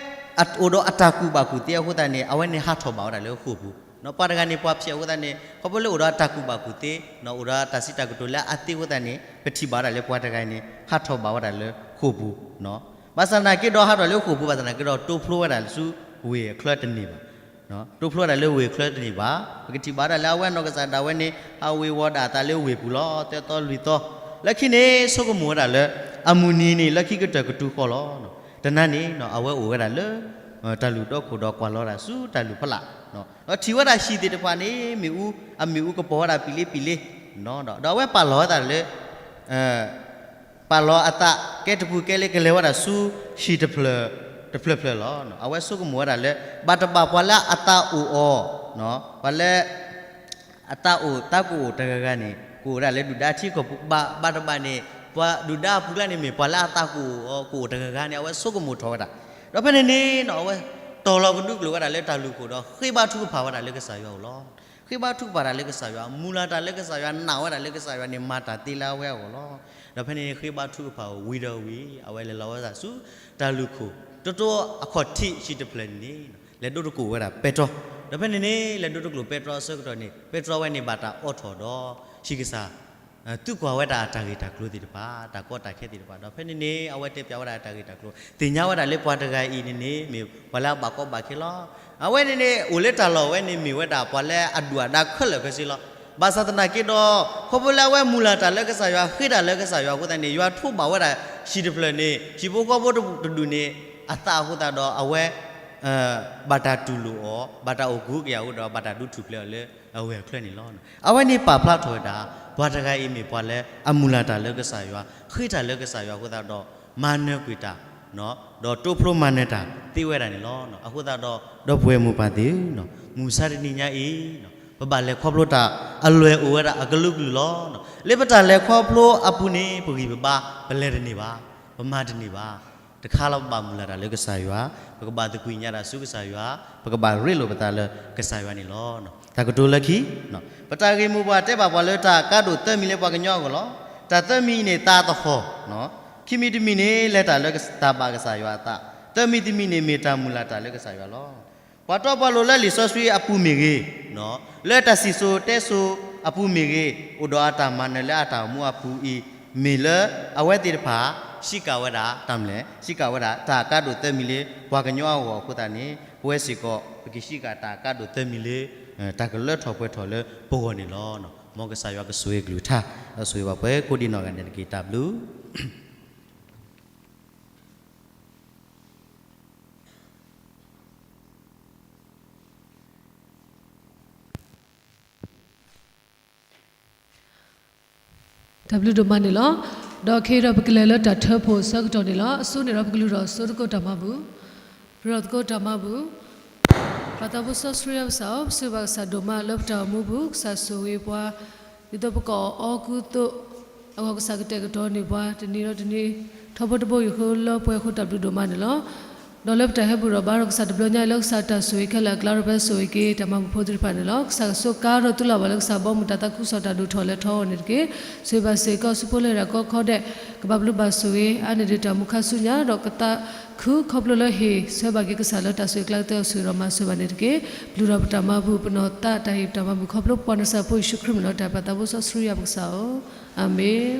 အိၣ်ဒီးအတၢ်ကူၣ်ဘၣ်ကူၣ်သ့အဃိသတးန့ၣ် အဝဲန့ၣ်ဟးထီၣ်ဘၣ်ဝဲဒၣ်လၢဃိာ်ပူၤ, ပှၤတဂၤန့ၣ်ပှၤဖျဲးအဃိသတးန့ၣ် ခီဖျိလၢအိၣ်ဒီးအတၢ်ကူၣ်ဘၣ်ကူၣ်သ့, အိၣ်ဒီးတၢ်စံးတၢ်ကတိၤလၢအသ့အဃိသတးန့ၣ် ပထံၣ်ဘၣ်ဝဲဒၣ်လၢပှၤတဂၤန့ၣ် ဟးထီၣ်ဘၣ်ဝဲဒၣ်လၢဃိာ်ပူၤ, ဘၣ်ဆၣ်သနာ်က့ဒီးဟးထီၣ်လၢဃိာ်ပူၤ ဘၣ်ဆၣ်သနာ်က့ဒီး တိဖျိဝဲဒၣ်ဆူဝ့ၢ်အချၢတန့ၢ်ဘၣ်, တိဖျိဝဲဒၣ်လၢဝ့ၢ်အချၢတန့ၢ်ဘၣ်. ပကထံၣ်ဘၣ်ဝဲဒၣ်လၢအဝဲအနီၢ်ကစၢ်ဒၣ်ဝဲန့ၣ် ဟးဝ့ၤဝီၤဒၣ်အသးလၢဝ့ၢ်ပူၤလီၤ. သၢသီလွံၢ်သီ, လၢခံန့ၣ် ဆိကမိၣ်ဝဲဒၣ်လၢ အမုၢ်နံၤန့ၣ် လၢခံကတၢၢ်ကတုၤဃီလီၤ. တနၤန့ၣ် အဝဲအိၣ်ဝဲဒၣ်လၢ တၢ်လုၢ်ဒီခိၣ်ဒီးကွၢ်လီၤဝဲဒၣ်ဆူတၢ်လုၢ်ဖးလၢ်, ဒီးထံၣ်ဝဲဒၣ်ဟံၣ်သ့ၣ်တဖၣ်န့ၣ် မ့ၣ်အူ, အမ့ၣ်အူကပီၤဝဲဒၣ်ပံာ်လ့ပံာ်လ့, ဒီးအဝဲပာ်လီၤဝဲဒၣ်လၢ ပာ်လီၤအသးကဲတပူၤကဲလၢ ကလဲၤဝဲဒၣ်ဆူဟံၣ်တဖျၢၣ်တဖျၢၣ်ဖျၢၣ်လီၤ. အဝဲဆိကမိၣ်ဝဲဒၣ်လၢ ဘၣ်တဘၣ်ပှၤလၢအသးအိၣ်အီၤ, ပှၤလၢ အသးအိၣ်သးကအိၣ်တဂၤဂၤန့ၣ် ကအိၣ်ဝဲဒၣ်လၢဒုၣ်ဒါထံကီၢ်ပူၤ, ဘၣ်တဘၣ်န့ၣ် ပှၤဒုၣ်ဒါအပူၤကျါန့ၣ် မ့ၢ်ပှၤလၢအသးကအိၣ်အီၤ ကအိၣ်တဂၤဂၤန့ၣ် အဝဲဆိကမိၣ်ထီၣ်ဝဲဒၣ်. ဒီးဖဲန့ၣ်န့ၣ် အဝဲတီၤလီၤကဒုကျိာ်ဝဲဒၣ်လၢတၢ်လုၢ်ခိၣ်ဒီး ဃ့ဘါထုကဖၣ်ဝဲဒၣ်လၢကစၢ်ယွၤအအိၣ်လီၤ. ဃ့ဘါထုကဖၣ်တၢ်လၢကစၢ်ယွၤ, မုၢ်လၢ်တၢ်လၢကစၢ်ယွၤ, နာ်ဝဲဒၣ်လၢကစၢ်ယွၤန့ၣ် မၤတၢ်သ့လၢအဝဲအဂီၢ်လီၤ. ဒီးဖဲန့ၣ်န့ၣ် ဃ့ဘါထုကဖၣ်ဝံၤဒီးဝံၤ အဝဲလဲၤလီၤဝဲဒၣ်ဆူ တၢ်လုၢ်ခိၣ် တတိအခီၣ်ထံးဟံၣ်တဖျၢၣ်န့ၣ် လဲၤဒိတကိးဝဲဒၣ်ပဲတြီ. ဒီးဖဲန့ၣ်န့ၣ် လဲၤဒိတကိးပဲတြီအဆၢကတီၢ်န့ၣ် ပဲတြီဝဲန့ၣ်ဘၣ်တၢ်အိးထီၣ်ဒီး ဟံၣ်ကစၢ် သုကွၢ်ဝဲဒၣ်အတၢ်ဂ့ၢ်တၢ်ကျိၤသ့ၣ်တဖၣ်, တၢ်ကီတၢ်ခဲသ့ၣ်တဖၣ်, ဒီးဖဲန့ၣ်န့ၣ် အဝဲတဲပၠးဝဲဒၣ်အတၢ်ဂ့ၢ်တၢ်ကျိၤ, သ့ၣ်ညါဝဲဒၣ်လၢပှၤတဂၤအံၤန့ၣ်န့ၣ် မ့ၢ်ပှၤလၢအဘၣ်ကီဘၣ်ခဲလီၤ. အဝဲန့ၣ်န့ၣ် အိၣ်လၢတၢ်လီၢ်ဝဲန့ၣ် မ့ၢ်ဝဲဒၣ်ပှၤလၢအဒုၣ်အဒါခဲလၢာ်ခဲဆ့လီၤ. ဘၣ်ဆၣ်သနာ်က့ဒီး ခီဖျိလၢအဝဲမုၢ်လၢ်တၢ်လၢကစၢ်ယွၤ, ဃ့တၢ်လၢကစၢ်ယွၤအဃိသတးန့ၣ် ယွၤထိးဘၣ်ဝဲဒၣ်ဟံၣ်တဖျၢၣ်န့ၣ် ဟံၣ်ဖိဃီဖိတဒူၣ်န့ၣ် အသးအဃိသတးဒီး အဝဲ ဘၣ်တၢ်တူၢ်လိာ်အီၤ, ဘၣ်တၢ်အိၣ်ကူကယၤအဃိဒီး ဘၣ်တၢ်ဒုးထူၣ်ဖျဲးအီၤလၢအဝဲၢ်အချၢန့ၣ်လီၤ. အဝဲန့ၣ်ပာ်ဖျါထီၣ်ဝဲဒၣ် ပှၤတဂၤအံၤမ့ၢ်ပှၤလၢအမုၢ်လၢ်တၢ်လၢကစၢ်ယွၤ, ဃ့တၢ်လၢကစၢ်ယွၤအဃိသတးဒီး မၤနၢၤကွံာ်တၢ် ဒီးတိဖျိမၤနၢၤတၢ်သ့ဝဲဒၣ်န့ၣ်လီၤ. အဃိသတးဒီး ဒီပုၢ်ဝဲၢ်မိၢ်ပၢ်သ့ၣ်ဧၢ, မုၢ်ဆါတနံၤညါအံၤ ပဘၣ်လဲၤခီဖျိတၢ်အလွဲၢ်အိၣ်ဝဲဒၣ်အကလုာ်ကလုာ်လီၤ. လၢပတၢ်လဲၤခီဖျိအပူၤန့ၣ် ပဂံၢ်ပဘါ ပလဲၤတန့ၢ်ဘၣ်, ပမၤတန့ၢ်ဘၣ်. တခါလၢပဘၣ်မုၢ်လၢ်တၢ်လၢကစၢ်ယွၤ, ပကဘၣ်သကွံာ်ညါတၢ်ဆူကစၢ်ယွၤ, ပကဘၣ်ရ့လိာ်ပသးလၢကစၢ်ယွၤန့ၣ်လီၤ. တၢ်ကတိၤလၢခံ, ပတၢ်ဂ့ၢ်မိၢ်ပှၢ်တဲဘၣ်ပှၤလၢတၢ်ကါဒိၣ်သၢမံၤလၢပှၤကညီအဂီၢ်လီၤ. တၢ်သၢမံၤအံၤန့ၣ် သးသဟီၣ်, ခံမံၤတမံၤန့ၣ် လဲၤတၢ်လၢတၢ်ဘၣ်ကစၢ်ယွၤအသး, သၢမံၤတမံၤန့ၣ် မ့ၢ်တၢ်မုၢ်လၢ်တၢ်လၢကစၢ်ယွၤလီၤ. ပှၤတီပှၤလိၤလၢလံာ်စီဆှံအပူၤမ့ၢ်ဂ့ၤ, လၢတၢ်စံၣ်စိၤတဲစိၤအပူၤမ့ၢ်ဂ့ၤ, အိၣ်ဒီးအတၢ်မၤနၢၤလၢအတၢ်အိၣ်မူအပူၤအံၤ, မ့ၢ်လၢအဝဲသ့ၣ်တဖၣ် စံးကၣ်ဝဲဒၣ်တၢ်မလဲၣ်, စံးကၣ်ဝဲဒၣ်တၢ်ကါဒိၣ်သၢမံၤလၢပှၤကညီအဂီၢ်အဃိသတးန့ၣ် ပဝဲစ့ၢ်ကီး ပကစံးကၣ်တၢ်ကါဒိၣ်သၢမံၤလၢ တၢ်ကလၢထီၣ်ပှဲၤထီၣ်လၢပဂီၢ်န့ၣ်လီၤ. မ်ကစၢ်ယွၤကဆိၣ်ဂ့ၤကလုၢ်ကထါ ဒီးဆိၣ်ဂ့ၤဘၣ်ပှၤကိးဒံးနီၢ်ဂၤဒဲးတက့ၢ်. တၢ်ဘျုး တၢ်ဘျုးဒိၣ်မးန့ၣ်လီၤ. ဒီးခဲအံၤဒီးပကလဲၤလၢတၢ်ထၢဖှိၣ်အဆၢကတီၢ်န့ၣ်လီၤ. အဆိန့ၣ်ဒီးပကလုၢ်ထီၣ်စိတကိးတၢ်မၤဘူၣ်, ပရၢၢ်သကိးတၢ်မၤဘူၣ်. ပၢ်သးဘိစီဆှံယွၤပကစၢ်ဧၢ, ပစံးဘျုးဘၣ်ကစၢ်ဒိၣ်မးလၢပတၢ်အိၣ်မူပူၤ, ကစၢ်ဆိၣ်ဂ့ၤပှၤ ဒ်သိးပကအီၣ်ကူသိးအဂီၢ် ကစၢ်ကတဲာ်ကတီၤန့ၢ်ပှၤ တနံၤဒီးတနံၤ ထီဘိတဘိယူၢ်ဃီလၢပှဲၤဃီ တၢ်ဘျုးဒိၣ်မးန့ၣ်လီၤ. ဒီးလၢပတၢ်ဟဲဘူၣ်ထီၣ်ဘါထီၣ်ကစၢ်တဘျီညါအံၤ လၢကစၢ်တၢ်ဆိၣ်ဂ့ၤခဲလၢာ်အကျါ ဒီးပဆိၣ်ဂ့ၤက့ၤတၢ်မၤဘူၣ်ဖိသ့ၣ်တဖၣ်န့ၣ်လီၤ. ကစၢ်ကဆိးကါထီၣ်သုလၢ်ဘၣ်လၢကစၢ်ဘီမုၢ်တၢ်သးခုကစီၣ်တၢ်ဒိၣ်ထီၣ်လဲၤထီၣ်အဂီၢ်န့ၣ်တက့ၢ်. ဆိၣ်ဂ့ၤဘၣ်စ့ၢ်ကီးဆူဖိလၢဒၣ်ကီခီဒဲး ကဘၣ်ဘျုးဘၣ်ဆိၣ်ဂ့ၤ အါန့ၢ်ဒံးတၢ်မူခါဆူညါ ဒီးကသးခုခီဖျိလၢဟ့ၣ်ဆၢဘၣ်က့ၤကစၢ်လၢတၢ်ဆိၣ်ဂ့ၤအကျါကတၢၢ် ဆိၣ်ဂ့ၤဒီးမၤစၢၤဘၣ်န့ၣ်တက့ၢ်. ပျုၢ်ထီၣ်ပတၢ်မၤဘူၣ် ပနီၢ်သးတၢ်ဟ့ၣ်ပတၢ်မၤဘူၣ်ခီဖျိ ပှၤနၢ်စၢ်ဖိယ့ၣ်ၡူးခရံာ်မံၤလီၤ. တၢ်ပၢ်သးဘိစီဆှံယွၤပကစၢ်ဧၢ, အၤမ့ၣ်.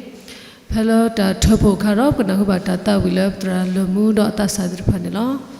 ဖဲလၢတၢ်ထၢဖှိၣ်အခါဒီး ပကနၢ်ဟူဘၣ်တၢ်သးဝံၣ်လၢပသရၣ်လၢၢ်မူဒီးအသးစၢ်သ့ၣ်တဖၣ်န့ၣ်လီၤ.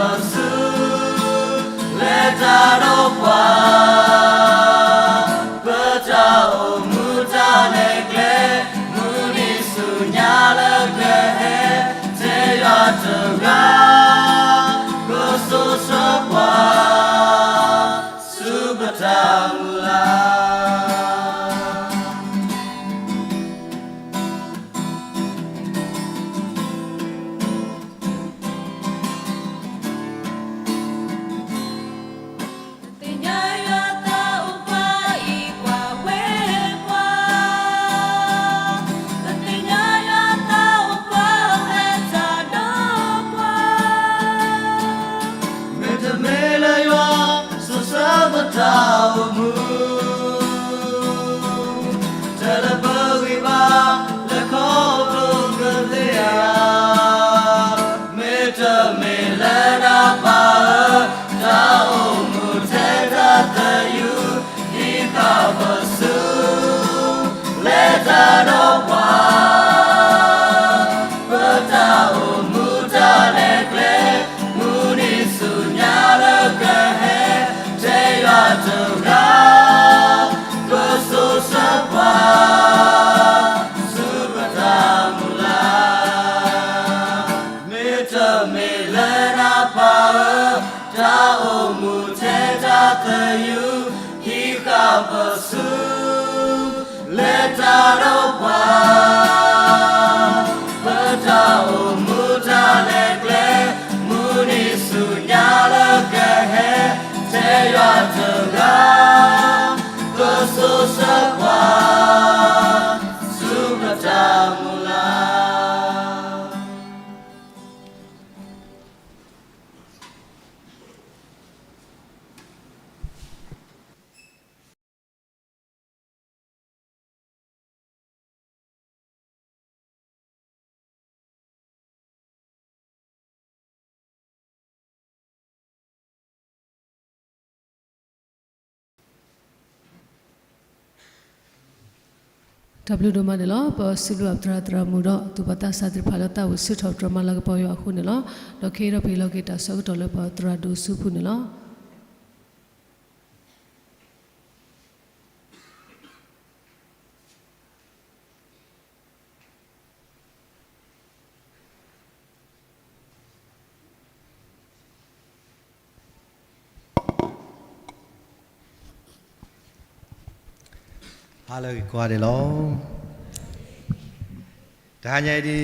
ပဆူ လဲၤတၢ်ဒီးပှၤ, ပတၢ်အိၣ်မူတၢ်လဲၤကျဲ, မုၢ်နံၤဆူညါလၢကဟဲ, ထဲယွၤတဂၤ, ကစိာ်ဆှၢပှၤ, ဆူပတၢ်မုၢ်လၢ်. ပသ့ၣ်ညါယွၤတၢ်အိၣ်ဖှိၣ်အံၤ ကွၢ်ဝဲပှၤ, ပသ့ၣ်ညါယွၤတၢ်အိၣ်ဖှိၣ် ဟဲတၢ်ဒီးပှၤ, မ့တမ့ၢ်လၢယွၤ စိာ်ဆှၢပတၢ်အိၣ်မူ တၢ်လၢပဂံၢ်ဘါ လၢခီဖျိကသ့ဧါ, မ့တမ့ၢ်လၢနပၢ်ဧၢ, တၢ်အိၣ်မူထဲတၢ်သယုၢ်, ဟံးဃာ်ပဆူ လဲၤတၢ်ဒီးပှၤ, ပတၢ်အိၣ်မူတၢ်လဲၤကျဲ, မုၢ်နံၤဆူညါလၢကဟဲ, ထဲယွၤတဂၤ, ကစိာ်ဆှၢပှၤ, ဆူပတၢ်မုၢ်လၢ်, မ့တမ့ၢ်လၢနပၢ်ဧၢ, တၢ်အိၣ်မူထဲတၢ်သယုၢ်, ဟံးဃာ်ပဆူ လဲၤတၢ်ဒီးပှၤ, ပတၢ်အိၣ်မူတၢ်လဲၤကျဲ, မုၢ်နံၤဆူညါလၢကဟဲ, ထဲယွၤတဂၤ, ကစိာ်ဆှၢပှၤ, ဆူပတၢ်မုၢ်လၢ်. တၢ်ဘျုးဒိၣ်မးန့ၣ်လီၤ. ပစံးဘျုးဘၣ်ပသရၣ်သရၣ်မုၣ်ဒီး သူၣ်ဘီၣ်သးစၢ်သ့ၣ်တဖၣ်လၢတၢ်အိၣ်ဆၢထၢၣ်တြၢၤမၤလၤကပီၤယွၤအဃိန့ၣ်လီၤ. ဒီးခဲအံၤဒီးပဟ့ၣ်လီၤက့ၤတၢ်ဆၢကတီၢ်လၢပသရၣ်ဒိၣ်ဆူဖုန့ၣ်လီၤ. ဟါလၢအဂ့ၤကိးဂၤဒဲးလီၤ. တဟါညါအံၤဒ်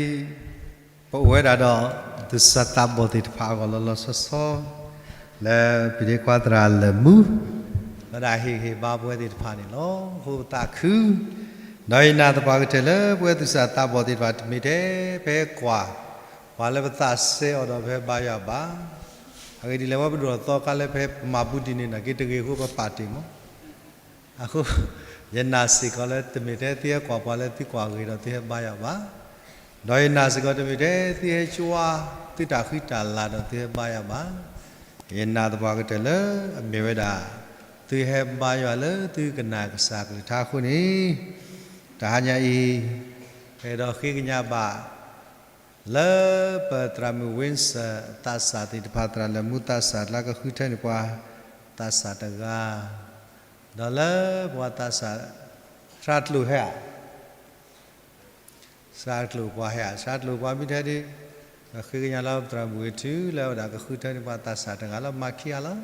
ပအိၣ်ဝဲဒၣ်ဒီး သူၣ်စၢ်သးဘီၣ်သ့ၣ်တဖၣ်အဂီၢ် လီၤလီၤဆီဆီ လၢပဒ့ကွၢ်သရၣ်လၢၢ်မူ လၢဒၣ်ဟ့ၣ်ဂံၢ်ဟ့ၣ်ဘါပဝဲသ့ၣ်တဖၣ်န့ၣ်လီၤ. အဃိပသးခု ဒီးယနာ်သပှၢ်ကတၢၢ်လၢ ပဝဲသူၣ်စၢ်သးဘီၣ်သ့ၣ်တဖၣ် တမ့ၢ်ထဲပဟဲကွၢ် ပှၤလၢပသးစဲအီၤဒီးပဟဲဘါယွၤဘၣ်. အဂ့ၢ်ဒ်လဲၣ် ဝဲပဒိၣ်ထီၣ်သီခါလၢပဟဲမၤဘူးဒ်န့ၣ်နာ်က့ တဂ့ၤအဃိပပာ်တ့ၢ်မး. အဃိ ယနာ်စ့ၢ်ကီးလၢ တမ့ၢ်ထဲသုဟဲကွၢ်ပှၤလၢသုကွၢ်ဂ့ၤဒီးသုဟဲဘါယွၤဘၣ်. ဒီးယနာ်စ့ၢ်ကီး တမ့ၢ်ထဲသုဟဲကွၢ် သုတၢ်ဃံတၢ်လၤဒီးသုဟဲဘါယွၤဘၣ်. ယနာ်သပှၢ်ကတၢၢ်လၢအမ့ၢ်ဝဲဒၣ် သုဟဲဘါယွၤလၢသုကနၣ်ကစၢ်ကလုၢ်ကထါအဃိန့ၣ် တဟါညါအံၤ ပအဲၣ်ဒိးဃ့ကညးဘၣ် လၢပသရၣ်မုၣ်ဝ့စၢၣ်သးစၢ်သ့ၣ်တဖၣ် သရၣ်လၢၢ်မူသးစၢ်လၢကဃုထၢန့ၢ်ပှၤသးစၢ်တဂၤ, ဒီးလၢပှၤသးစၢ် သရၣ်ကျိၤဟဲဧါ, သရၣ်ကျိၤပှၤဟဲဧါ, သရၣ်ကျိၤပှၤမ့ၢ်တဟဲဒ် ပဃ့ကညးလၢပသရၣ်မုၣ်ဝ့ထူလၢဝဲဒၣ်ကဃုထၢန့ၢ်ပှၤသးစၢ်တဂၤလၢမၤခံဂၤလီၤ.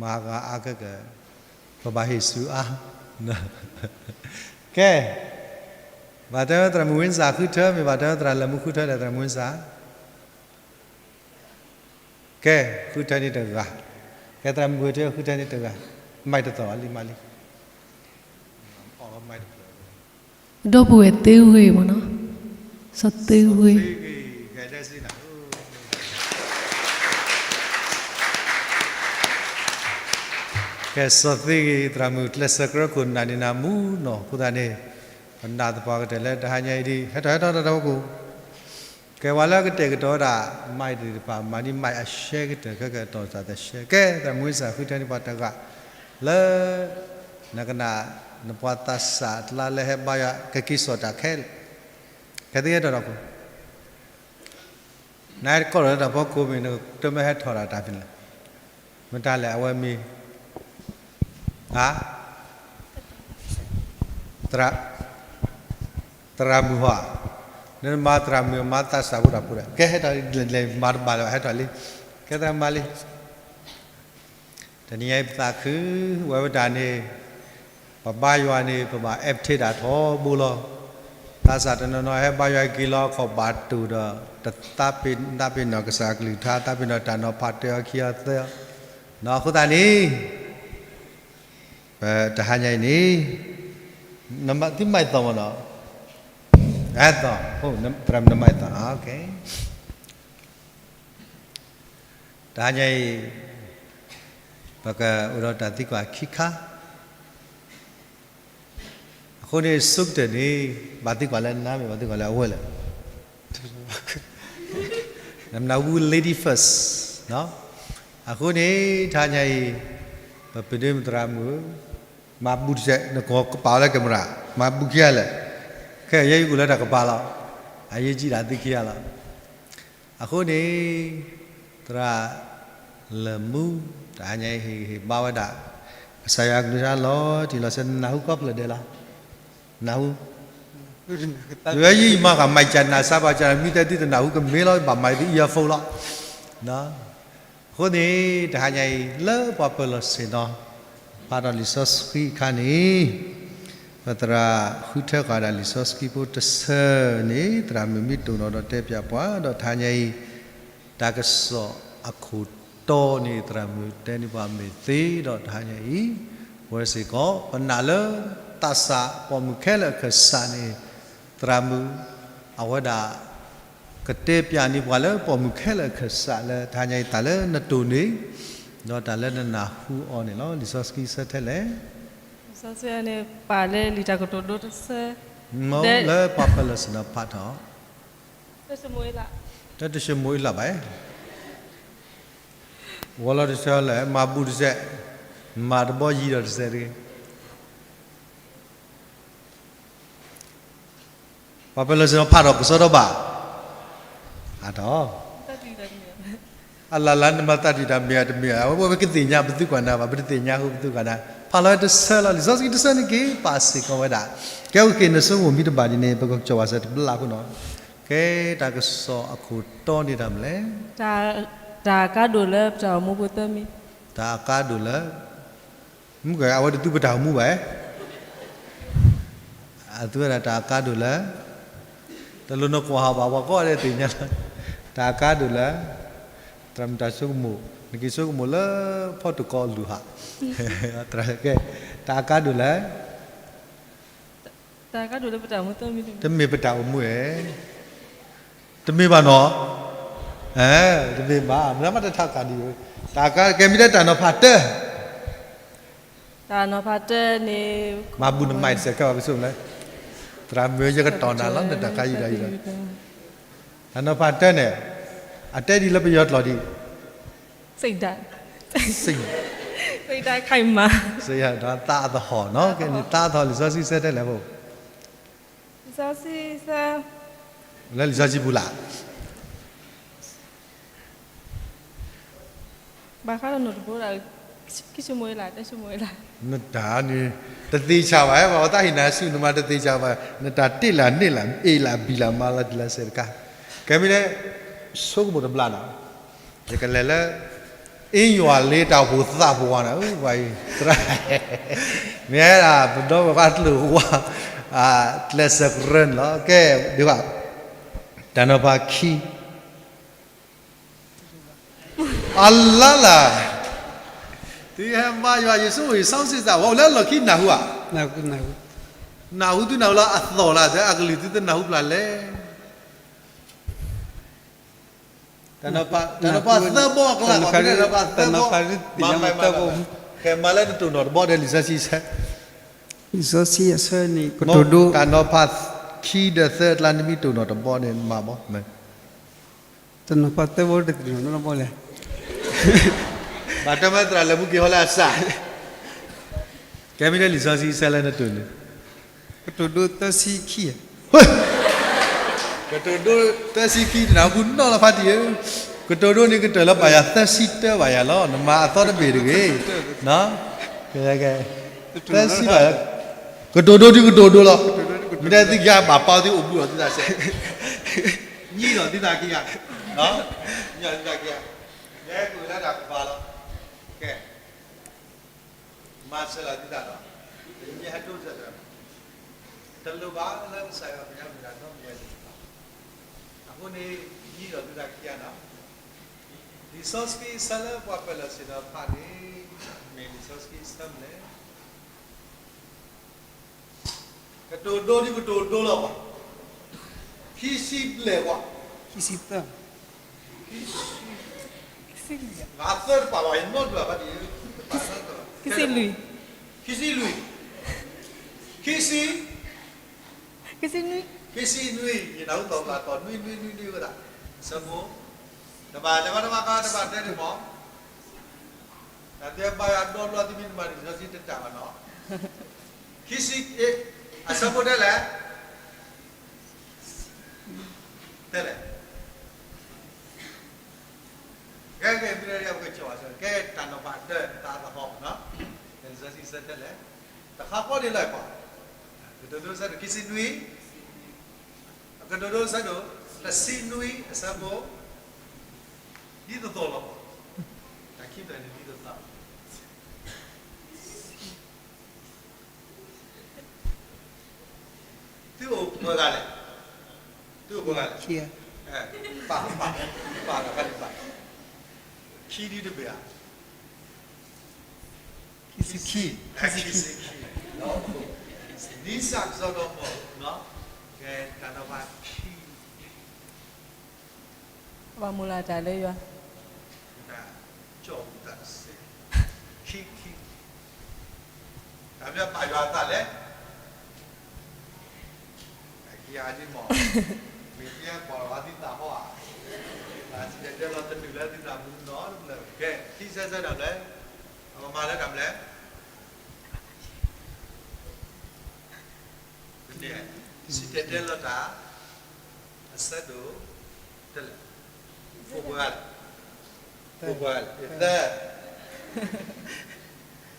မၤဂၤအါကဲကဲ ပဘၣ်ဟ့ၣ်ဆူအါ ကဲ ဘၣ်တဲဝဲသရၣ်မုၣ်ဝ့စၢၣ်ဃုထၢမ့ၢ် ဘၣ်တဲဝဲသရၣ်လၢၢ်မူဃုထၢဒီးသရၣ်မုၣ်ဝ့စၢၣ် ကဲ ဃုထၢန့ၢ်တဂၤ, ကဲသရၣ်မုၣ်ဝ့ထူဃုထၢန့ၢ်တဂၤ, မၤတသီၣ်လံမးလံ ဒီပုၢ်ဝဲၢ်သ့ဝ့ၢ်မ့ၢ်နီၤ, စီၤသ့ဝ့ၢ် ကဲ စီၤသ့ဂ့ၤ သရၣ်မုၣ်ကျဲးစၢးကြၢးခိၣ်နၢ်န့ၣ်နၢ်မူနီၤ အဃိသတးန့ၣ် ပနာ်သပှၢ်ကတၢၢ်လၢတဟါညါအံၤဒ် ဟဲထီၣ်ဟဲထီၣ်တၢ်တၢ်ဝဲကိၣ် ကဲဝဲလၢကတဲာ်ကတီၤဝဲဒၣ် မၤအံၤသ့ၣ်တဖၣ် မၤဒ်မၤအရှဲကတၢၢ်ခဲကတီၤတၢ်တရှဲ ကဲ သရၣ်မုၣ်ဝ့စၢၣ်ဃုထၢန့ၢ်ပှၤတဂၤ လၢ နကနၣ် နပှၤသးစၢ်အကျါလၢဟဲဘါယွၤ ကက့ၤစိာ်တၢ်ခဲလၢာ် ကဲသ့ဟဲထီၣ်တၢ်ကိၣ် နကီၢ်လီၤလၢတၢ်ဖီခိၣ်မ့ၢ် နတမ့ၢ်ဟဲထီၣ်တၢ်တၢ်ဖဲလဲၣ်, မတၤလဲၣ် အဝဲမ့ၢ် ဟါ, သရၣ်မုၣ်ဟီ, နမၤသရၣ်မုၣ်မၤသးစၢ်ဖိတၢ်ဖိဒီး ကဲဟဲထီၣ်လံ မၤတဘၣ်လၢၤဘၣ် ဟဲထီၣ်လံ, ကဲသရၣ်မၤလံ. တနံၤအံၤပသးခု ဝဲဝဲတၢ်န့ၣ် ပဘါယွၤန့ၣ် ပဘၣ်အဲၣ်ပထ့တၢ်ထီဘိလီၤ. သးစၢ်တနီၤနီၤဟဲဘါယွၤက့ၤလီၤ ခီၣ်ဘၣ်တိၢ်ဒီး တသးပ့ၤ သးပ့ၤနီၣ်ကစၢ်အကလုၢ်ကထါ သးပ့ၤနီၣ်တၢ်နီၤဖးတၢအီၤခံအီၤသၢအီၤ, အဃိသတးန့ၣ် ပတဟါညါအံၤန့ၣ် သုမၤသီမ့ၢ်နီၤ, အဲၣ်သီ, သရၣ်မုၣ်နမၤသီ, တဟါညါအံၤ ပကအိၣ်ဒီးတၢ်သံကွၢ်ခံခါ, အဃိန့ၣ် ဆိကတၢၢ်န့ၣ် ဘၣ်သံကွၢ်လၢနၤမ့ၢ် ဘၣ်သံကွၢ်လၢအဝဲလဲၣ်, နမနၢ်ဟူ lady first, အဃိန့ၣ် တဟါညါအံၤ ပပဒ့မုၣ်သရၣ်မုၣ် မၤဘူၣ်တစဲး နကပာ်အီၤလၢ camera မၤဘူၣ်ခံဂၤလဲၣ်, ခဲအံၤယဲယအိၣ်လၢတၢ်ကပၤလီၤ, အယဲၢ်ကံဒၣ်သုခံဂၤလီၤ. အဃိန့ၣ် သရၣ်လၢၢ်မူ တဟါညါအံၤ ဟ့ၣ်ဂံၢ်ဟ့ၣ်ဘါဝဲဒၣ် ကစၢ်ယွၤအကလုၢ်ကထါလီၤတံၢ်လီၤဆဲး နနၢ်ဟူကိးဖျၢၣ်ဒဲးလီၤ, နၢ်ဟူ, ယဲယမၤဃာ်မၤကနၣ်စၢ်ဘၣ်ကနၣ် မ့ၢ်တဲသုတနၢ်ဟူကမ့ၢ်လီၤ ဘၣ်မၤသု earphone လီၤ. အဃိန့ၣ် တဟါညါအံၤ လၢပှၤပၢၤလီၢ်ဆ့ၣ်နီၤ ဖးထီၣ်လံာ်စီဆှံအခါန့ၣ် ပသရၣ်ဃုထၢဃာ်ဒၣ်လံာ်စီဆှံဖိတဆၢန့ၣ် သရၣ်မုၣ်မ့ၢ်တိၢ်နီၣ်ဒီးတဲပၠးပှၤ ဒီးတဟါညါအံၤ တၢ်ကစီၣ်အခိၣ်တီန့ၣ် သရၣ်မုၣ်တဲန့ၢ်ပှၤမ့ၢ်သ့ဒီးတဟါညါအံၤ ဝဲစ့ၢ်ကီး ပနာ်လၢသးစၢ်ပိာ်မုၣ်ခဲလၢာ်အခၢၣ်စးန့ၣ် သရၣ်မုၣ် အဝဲဒၣ် ကတဲပၠးန့ၢ်ပှၤလၢပိာ်မုၣ်ခဲလၢာ်အခၢၣ်စးလၢ တဟါညါအံၤတၢ်လၢနတိၢ်န့ၣ် ဒီးတၢ်လၢနနၢ်ဟူအီၤန့ၣ်လီၤ. လံာ်စီဆှံဆၢထဲလဲၣ်. လံာ်စီဆှံန့ၣ် ပာ်လၢလံာ်တၢ်ကတိၤဒိတဆၢ လၢပှၤပၢၤလီၢ်ဆ့ၣ်နီၤဖးထီၣ် တၢ်တၡမူၤအ့လးဘၣ်, ဝီလီၤတဆၢလဲၣ် မၤဘူၣ်တစဲး, မၤတဘီယံၤဒီးတစဲးတဂ့ၤ. ပှၤပၢၤလီၢ်ဆ့ၣ်နီၤဖးထီၣ်ကစီဒီဘၣ်, ဖးထီၣ်, အလၢ်လၢနမၤသးဒံးတၢ်မ့ၢ်ဧါတမ့ၢ်ဧါ အဝဲပကသ့ၣ်ညါပသုကွၢ်နၤဘၣ် ပတသ့ၣ်ညါဃိပသုကွၢ်နၤ, ဖးလီၤတဆၢလီၤ လံာ်စီဆှံတဆၢန့ၣ်က့ၤ ပာ်စ့ၢ်ကီးဝဲဒၣ်, ကဲအိၣ်က့ၤ နဆိကမိၣ်မ့ၢ်တဘၣ်ဒ်န့ၣ် ပကကၠီၣ်ဘၣ်စၢၤတဘျီအဃိနီၤ, ကဲတၢ်ကစီၣ်အခိၣ်တီန့ၣ်တၢ်မနုၤလဲၣ်. တၢ်အကါဒိၣ်လၢပတၢ်အိၣ်မူပူၤသၢမံၤ, တၢ်အကါဒိၣ်လၢ မုၢ်ကဲ အဝဲတသူပတၢ်အိၣ်မူဘၣ်, အသူဝဲဒၣ်တၢ်အကါဒိၣ်လၢ တလိၣ်နကွၢ်ဟးဘၣ် ပှၤကိးဂၤဒဲးသ့ၣ်ညါလီၤ, တၢ်အကါဒိၣ်လၢ သရၣ်မုၣ်တၢ်ဆိကမိၣ် နက့ၤဆိကမိၣ်လၢ ဖီတိၤကီအလုၢ်ဟး, တၢ်အကါဒိၣ်လၢ တၢ်အကါဒိၣ်လၢပတၢ်အိၣ်မူသၢမံၤ, တမ့ၢ်ပတၢ်အိၣ်မူဧါ, တမ့ၢ်ဘၣ်နီၤ, တမ့ၢ်ဘၣ် မ့ၢ်မ့ၢ်တထးကးဒံး, တၢ်အကါ ကဲမ့ၢ်လၢတၢ်နီၤဖးတၢ တၢ်နီၤဖးတၢန့ၣ် မၤဘူၣ်နမၤတစဲးခဲဘၣ်ပဆိမိၣ်လၢ သရၣ်မုၣ်ယကတီၢ်နၤလီၤ နတၢ်ခါယံာ်ဒီးယံာ်ဒီး, တၢ်နီၤဖးတၢန့ၣ် အတဲဒ်လၢပယီၤကျိာ်ဒ် စိတ်ဓာတ်, စိတ်ဓာတ်ခိုင်မာ, သးအသဟီၣ်နီၤ, ကဲန့ၣ် သးအသဟီၣ် လံာ်စီဆှံဆၢထဲလဲၣ်ဖိ, လံာ်စီဆှံဆၢ, လၢလံာ်စီဆှံပူၤလၢ် ဘၣ်ဃးဒီးနိၣ်တဘိဒီး ခံဆၢမူၤအ့လး တဆၢမူၤအ့လး, နတၢ်န့ၣ် တသ့ၣ်ဆၣ်ဘၣ်, ပှၤတၢ်ဟ့ၣ်နၤဆူၣ်နမၤတသ့ၣ်ဆၣ်ဘၣ်, နတၢ်တ့ၢ်လၢ်န့ၢ်လၢ် အ့ၣ်လၢ်ဘံၣ်လၢ်မၤလၢ်တံၢ်လၢ်ဆဲးတခါ, ကဲမ့ၢ်လၢ ဆိကမိၣ်တဘျီနီၤ, ယကလဲၤလၢ အ့ယွၤလ့တၢ်အိၣ်ဖှိၣ်သးပှၢ်နီၤ, ပှၤအံၤ သရၣ်, မ့ၢ်ဒၣ်ပဒီပုၢ်ဝဲၢ်ကျိာ်ဝါ, ကျဲးစၢးကရၢန့ၣ်လီၤ, ကဲ, ဒ်ဘၣ်, တၢ်နီၤဖးခံ အလါလၢ်, သုဟဲမၤယွၤယဆိကမိၣ် ယစီဆှံသး ဝဲအိၣ်လၢအလီၢ်ခံနၢ်ဟူဧါ, နၢ်ဟူသုနၢ်ဟူလၢအသီၣ်လၢအကလုၢ်သုတနၢ်ဟူဖျါလဲၣ်, တၢ်နီၤဖးသၢဘီအကျါ, တၢ်နီၤဖးသၢဘီ, မၤလၢနတိၢ်နီၣ်တဘီဒီးလံာ်စီဆှံဆၢ, လံာ်စီဆှံအဆၢန့ၣ် ကတိၤဒိ, တၢ်နီၤဖးခံဒီးသၢအကျါ နမ့ၢ်တိၢ်နီၣ်တဘီန့ၣ်မၤဘီ တၢ်နီၤဖးသၢဘီတကတိၤနီတဘီလဲၣ်, ဘၣ်တၢ်မၤသရၣ်လၢမူက့ၤဟီလၢအစၢ်, ကဲမ့ၢ်လၢလံာ်စီဆှံဆၢလၢနတိၢ်န့ၣ်, ကတိၤဒိသၢဆံခံ, ဟဲ ကတိၤဒိသၢဆံခံ တနၢ်ဟူနီၢ်လီၤဖးတံၢ်ဧၢ, ကတိၤဒိန့ၣ်ကတၢၢ်လၢပာ်ယၤသၢဆံတၢဘၣ်ယၤလီၤ, နမၤအသီတဘ့ၣ်တဂ့ၤ, သၢဆံဘၣ်, ကတိၤဒိဒုးကတိၤဒိလီၤ, မ့ၢ်တဲသုကယါဘၣ်ပာ်သုအိၣ်ဘူးလီၤသုသးစဲး, ညံလီၤသုသးခံဂၤ, ညံလီၤသုသးခံဂၤ, ယဲကအိၣ်လၢတၢ်ကပၤလီၤ, ကဲ မၤစၢၤလီၤသုသးလီၤ, ယဟဲဒိစၢၤသရၣ်, တလိၣ်ဘၣ်လၢကစၢ်ယွၤပညါမုၢ်တၢ်ဒီမုၢ်ဝဲန့ၣ်, အဃိန့ၣ် ယံလီၤသုသးခံဂၤနီၤ, လံာ်စီဆှံအဆၢလၢပှၤပၢၤလီၢ်ဆ့ၣ်နီၤတဖၣ်န့ၣ်, မ့ၢ်လံာ်စီဆှံအဆၢမနုၤလဲၣ် ကတိၤဒိဒုးကတိၤဒိလီၤဘၣ်, ခံဆံဘျဲၣ်ဝဲ, ခံဆံသၢ, ခံဆံလွံၢ်, ခံဆံလွံၢ်, ခံဆံ, ခံဆံနွံ, ယနၢ်ဟူသီၣ်သီၣ်နွံနွံနွံနွံဝဲဒၣ်, အဆၢဖိ, တဘၣ်လဲၤဘၣ်တဘၣ်ကါတဘၣ်တဲန့ၣ်မး တၢ်တဲဘၣ်ယွၤဒီဘျီသုမ့ၢ်တမၤန့ၣ် လံာ်စီဆှံတတၢ်ဘၣ်နီၤ, ခံဆံ, အဆၢဖိတဲလဲၣ်, တဲလဲၣ်, ကဲ ကဲ မ့ၢ်ပကကၠီၣ်ဘၣ်စၢၤ ကဲတၢ်နီၤဖးဒၢတၢ်သဟီၣ်နီၤ, လံာ်စီဆှံဆၢတဲလဲၣ်, တခါဃီန့ၣ်လၢပှၤ, ကတိၤဒိဆၢဒိၣ်ခံဆံနွံ, ကတိၤဒိဆၢဒိၣ်တဆံနွံအဆၢဖိ, ဒ်သိးသိးလီၤ, တၢ်ခံဖျၢၣ်န့ၣ်ဒ်သိးသိး သုအိၣ်ပှဲၤဂၤလဲၣ်, သုအိၣ်ပှဲၤဂၤလဲၣ်, ပာ်, ပာ်, ပာ်, ခံဒုတဘ့ၣ်ဧါ, ခံဆံခံ, ခံဆံခံ, ဒ်စၢ်ကစီဒီမိၢ်, ကဲတၢ်နီၤဖးခံ ပှၤမူလၢတၢ်လၢယွၤ, တၢ်ကၠီၣ်တၢ်စဲး, ခံ, ခံ, တၢ်မ့ၢ်ပာ်ယွၤအသးလဲၣ်, ခံဂၤဒ်မး, မ့ၢ်သ့ကွၢ်လီၤသုသးဟီဧါ, တၢ်စံၣ်တဲၤတဲလီၤတတုၤလၢသုသးမုာ်နီတဖျၢၣ်, ကဲ ခံဆၢဆၢတၢ်မနုၤလဲၣ်, အမၤလၢတၢ်မနုၤလဲၣ် စံၣ်တဲၤတဲလီၤတၢ်, အဆၢဒိၣ်, တလဲၣ်, အိၣ်ပှဲၤဂၤလဲၣ်, အိၣ်ပှဲၤဂၤလဲၣ်, သၢ,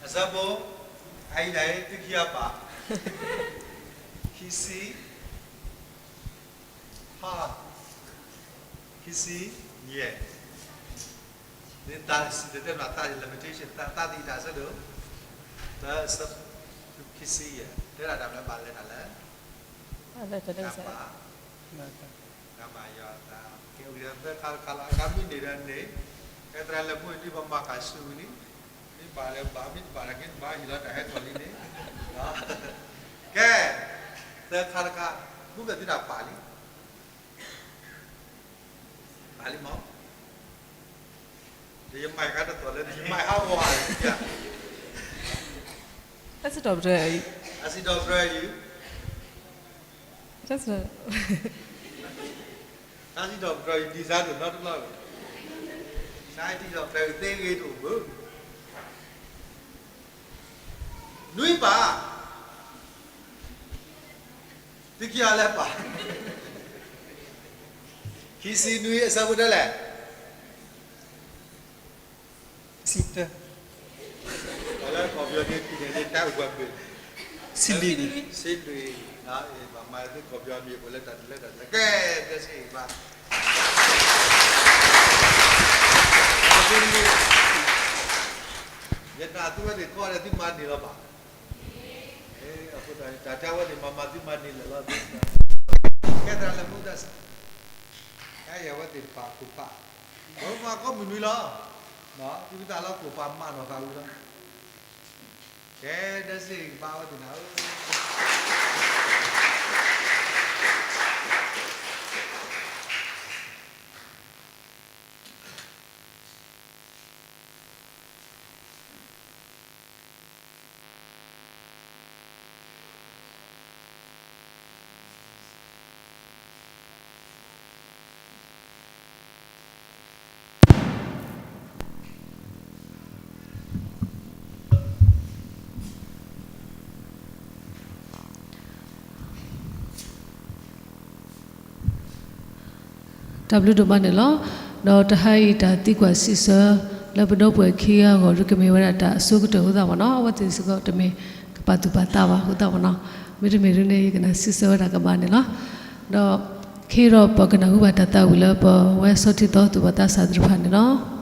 အဆၢဖိ, အအံၤန့ၣ် သုခံဂၤပာ်, ခံဆံ, ဟါ, ခံဆံ, ယဲၢ် န့ၣ်တၢ်စံၣ်တဲၤတဲလီၤတၢ် limitation တၢ်သံတၢ်ဆၢဒိၣ်, သၢ, ခံဆံယဲၢ် တဲဒၣ်တၢ်မနုၤဘၣ်လဲၤတၢ်လၢ, တၢ်ပာ်, တၢ်ဘၣ်ယွၤအသး, ကဲဝံၤဒီးသၢခါတခါလီၤ အခါမ့ၢ်န့ၢ်ဒီးန့ၢ်, ကဲသရၣ်လၢမူဒ်ပမၤကၤဆူဝံၤလံ, မ့ၢ်ဘၣ်လၢဘၣ် မ့ၢ်တဘၣ်ဒီးက့ၤတဘၣ်ဟ့ၣ်လီၤတၢ်ဟဲထီၣ်လံန့ၣ်, ကဲ, သၢခါတခါ, မူကသံတၢ်ပာ်လံ ပာ်လံမး, ဒီးယမၤခါတသီၣ်လၢ ယမၤဟးဂီၤဧါ, တၢ်စံးထီၣ်ပတြၢၤအံၤ, တၢ်စံးထီၣ်ပတြၢၤအံၤ, တၢ်စံးထီၣ်ပတြၢၤအံၤ ဒ်စါဒိၣ်နီတဘျီ, တၢ်စံးထီၣ်ပတြၢၤအံၤသ့ဂ့ၤတအိၣ်ဘၣ် နွံပာ်, သုခံဂၤလၢပာ်, ခံဆံနွံအဆၢဖိတဲလဲၣ်, ခံဆံတၢ, ပှၤလၢကီၢ်ပယီၤန့ၣ် ဖံန့ၣ်န့ၣ် တၢ်အိၣ်ပှဲၤဘ့ၣ်, ဆံလွံၢ်, ဆံလွံၢ်, ဘၣ်မၤသုကီၢ်ပယီၤမ့ၢ်အိၣ်လၢတၢ်တလၢတၢ်တလၢ ကဲ, တၢ်စံးဘၣ် ယနာ်သုဝဲသ့ၣ်ကီးဒီးသုမၤန့ၢ်လီၤဘၣ်, အဃိတၢ်တဲဝဲသ့ၣ်မၤမၤသုမၤန့ၢ်လၢာ်လီၤ, ကဲသရၣ်လၢမူသးစၢ်, ကဲယဝဲသ့ၣ်တဖၣ်အခိၣ်ဖး, ပမၤကီမုၢ်နွံလီၤ, သုကသးလီၤခိၣ်ဖးမၤနီၢ်သးဝံၤလီၤ, ကဲဒဲစ့ၢ်ကဘၣ်ဝဲသ့ၣ်နၤဧၢ တၢ်ဘျုးဒိၣ်မးန့ၣ်လီၤ. ဒီးတဟါအံၤတၢ်သံကွၢ်စံးဆၢ လၢပဒီပုၢ်ဝဲၢ်ခံဂၤအဂီၢ်ဒီး ကမ့ၢ်ဝဲဒၣ်တၢ်အဆိကတၢၢ်အဃိသတးမ့ၢ်နီၤ, အဝဲသ့ၣ်စ့ၢ်ကီးတမ့ၢ်ကပာ်သူၣ်ပာ်သးဘၣ်အဃိသတးမ့ၢ်နီၤ, မ့တမ့ၢ်ဒ်န့ၣ် ယကနၣ်စံးဆၢဝဲဒၣ်ကမၣ်န့ၣ်လီၤ. ဒီးခဲအံၤဒီးပကနၢ်ဟူဘၣ်တၢ်သးဝံၣ်လၢပဝဲဆီထံသီသူၣ်ဘီၣ်သးစၢ်သ့ၣ်တဖၣ်န့ၣ်လီၤ.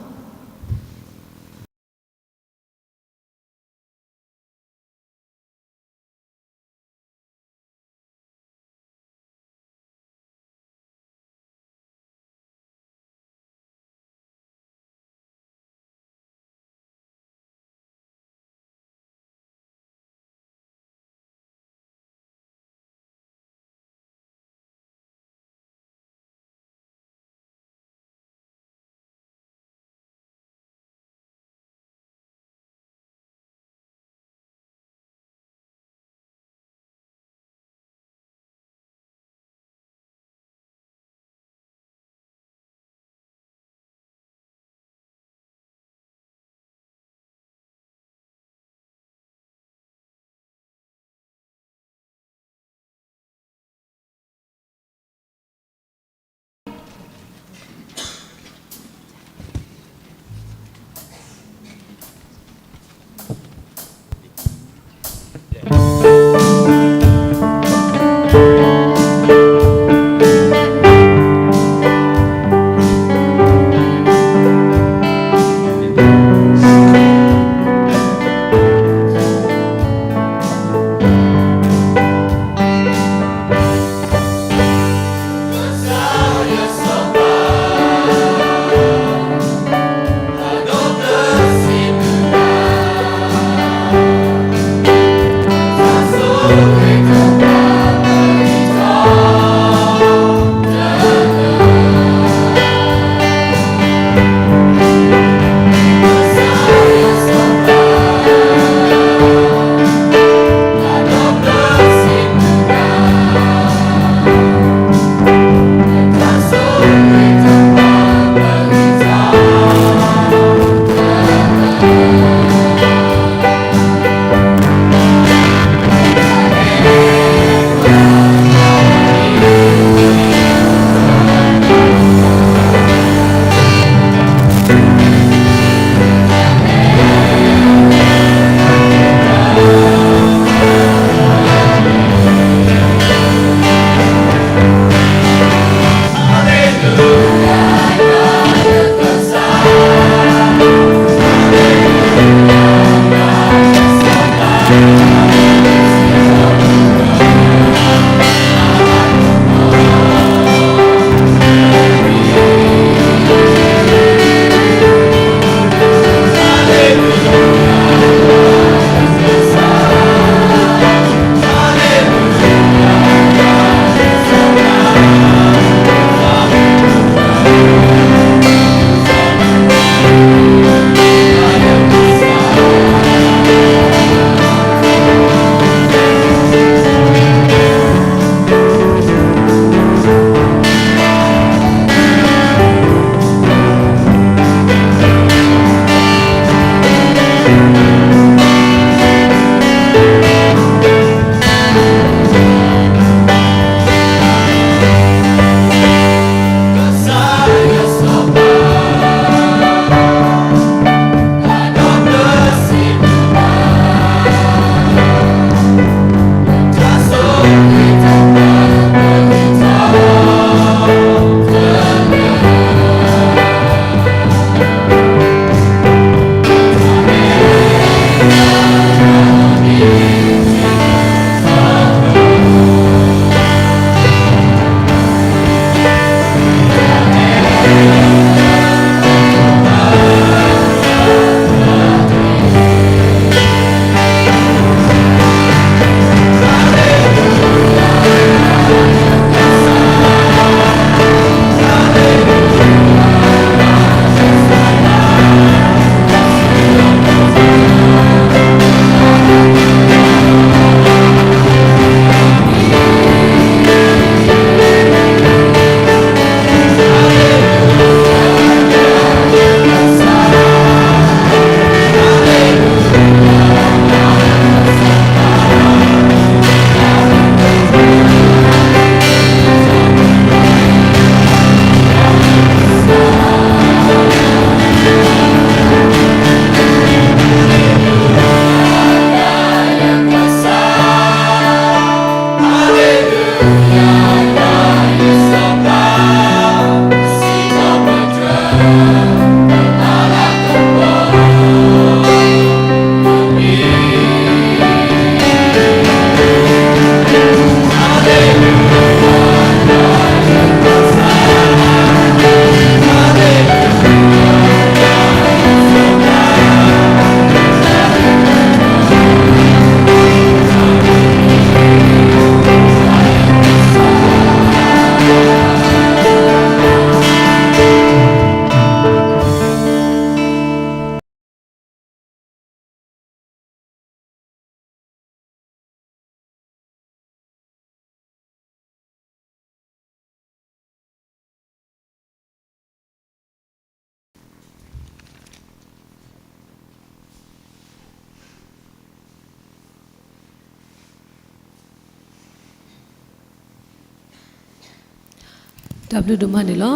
တၢ်ဘျုးဒိၣ်မးန့ၣ်လီၤ.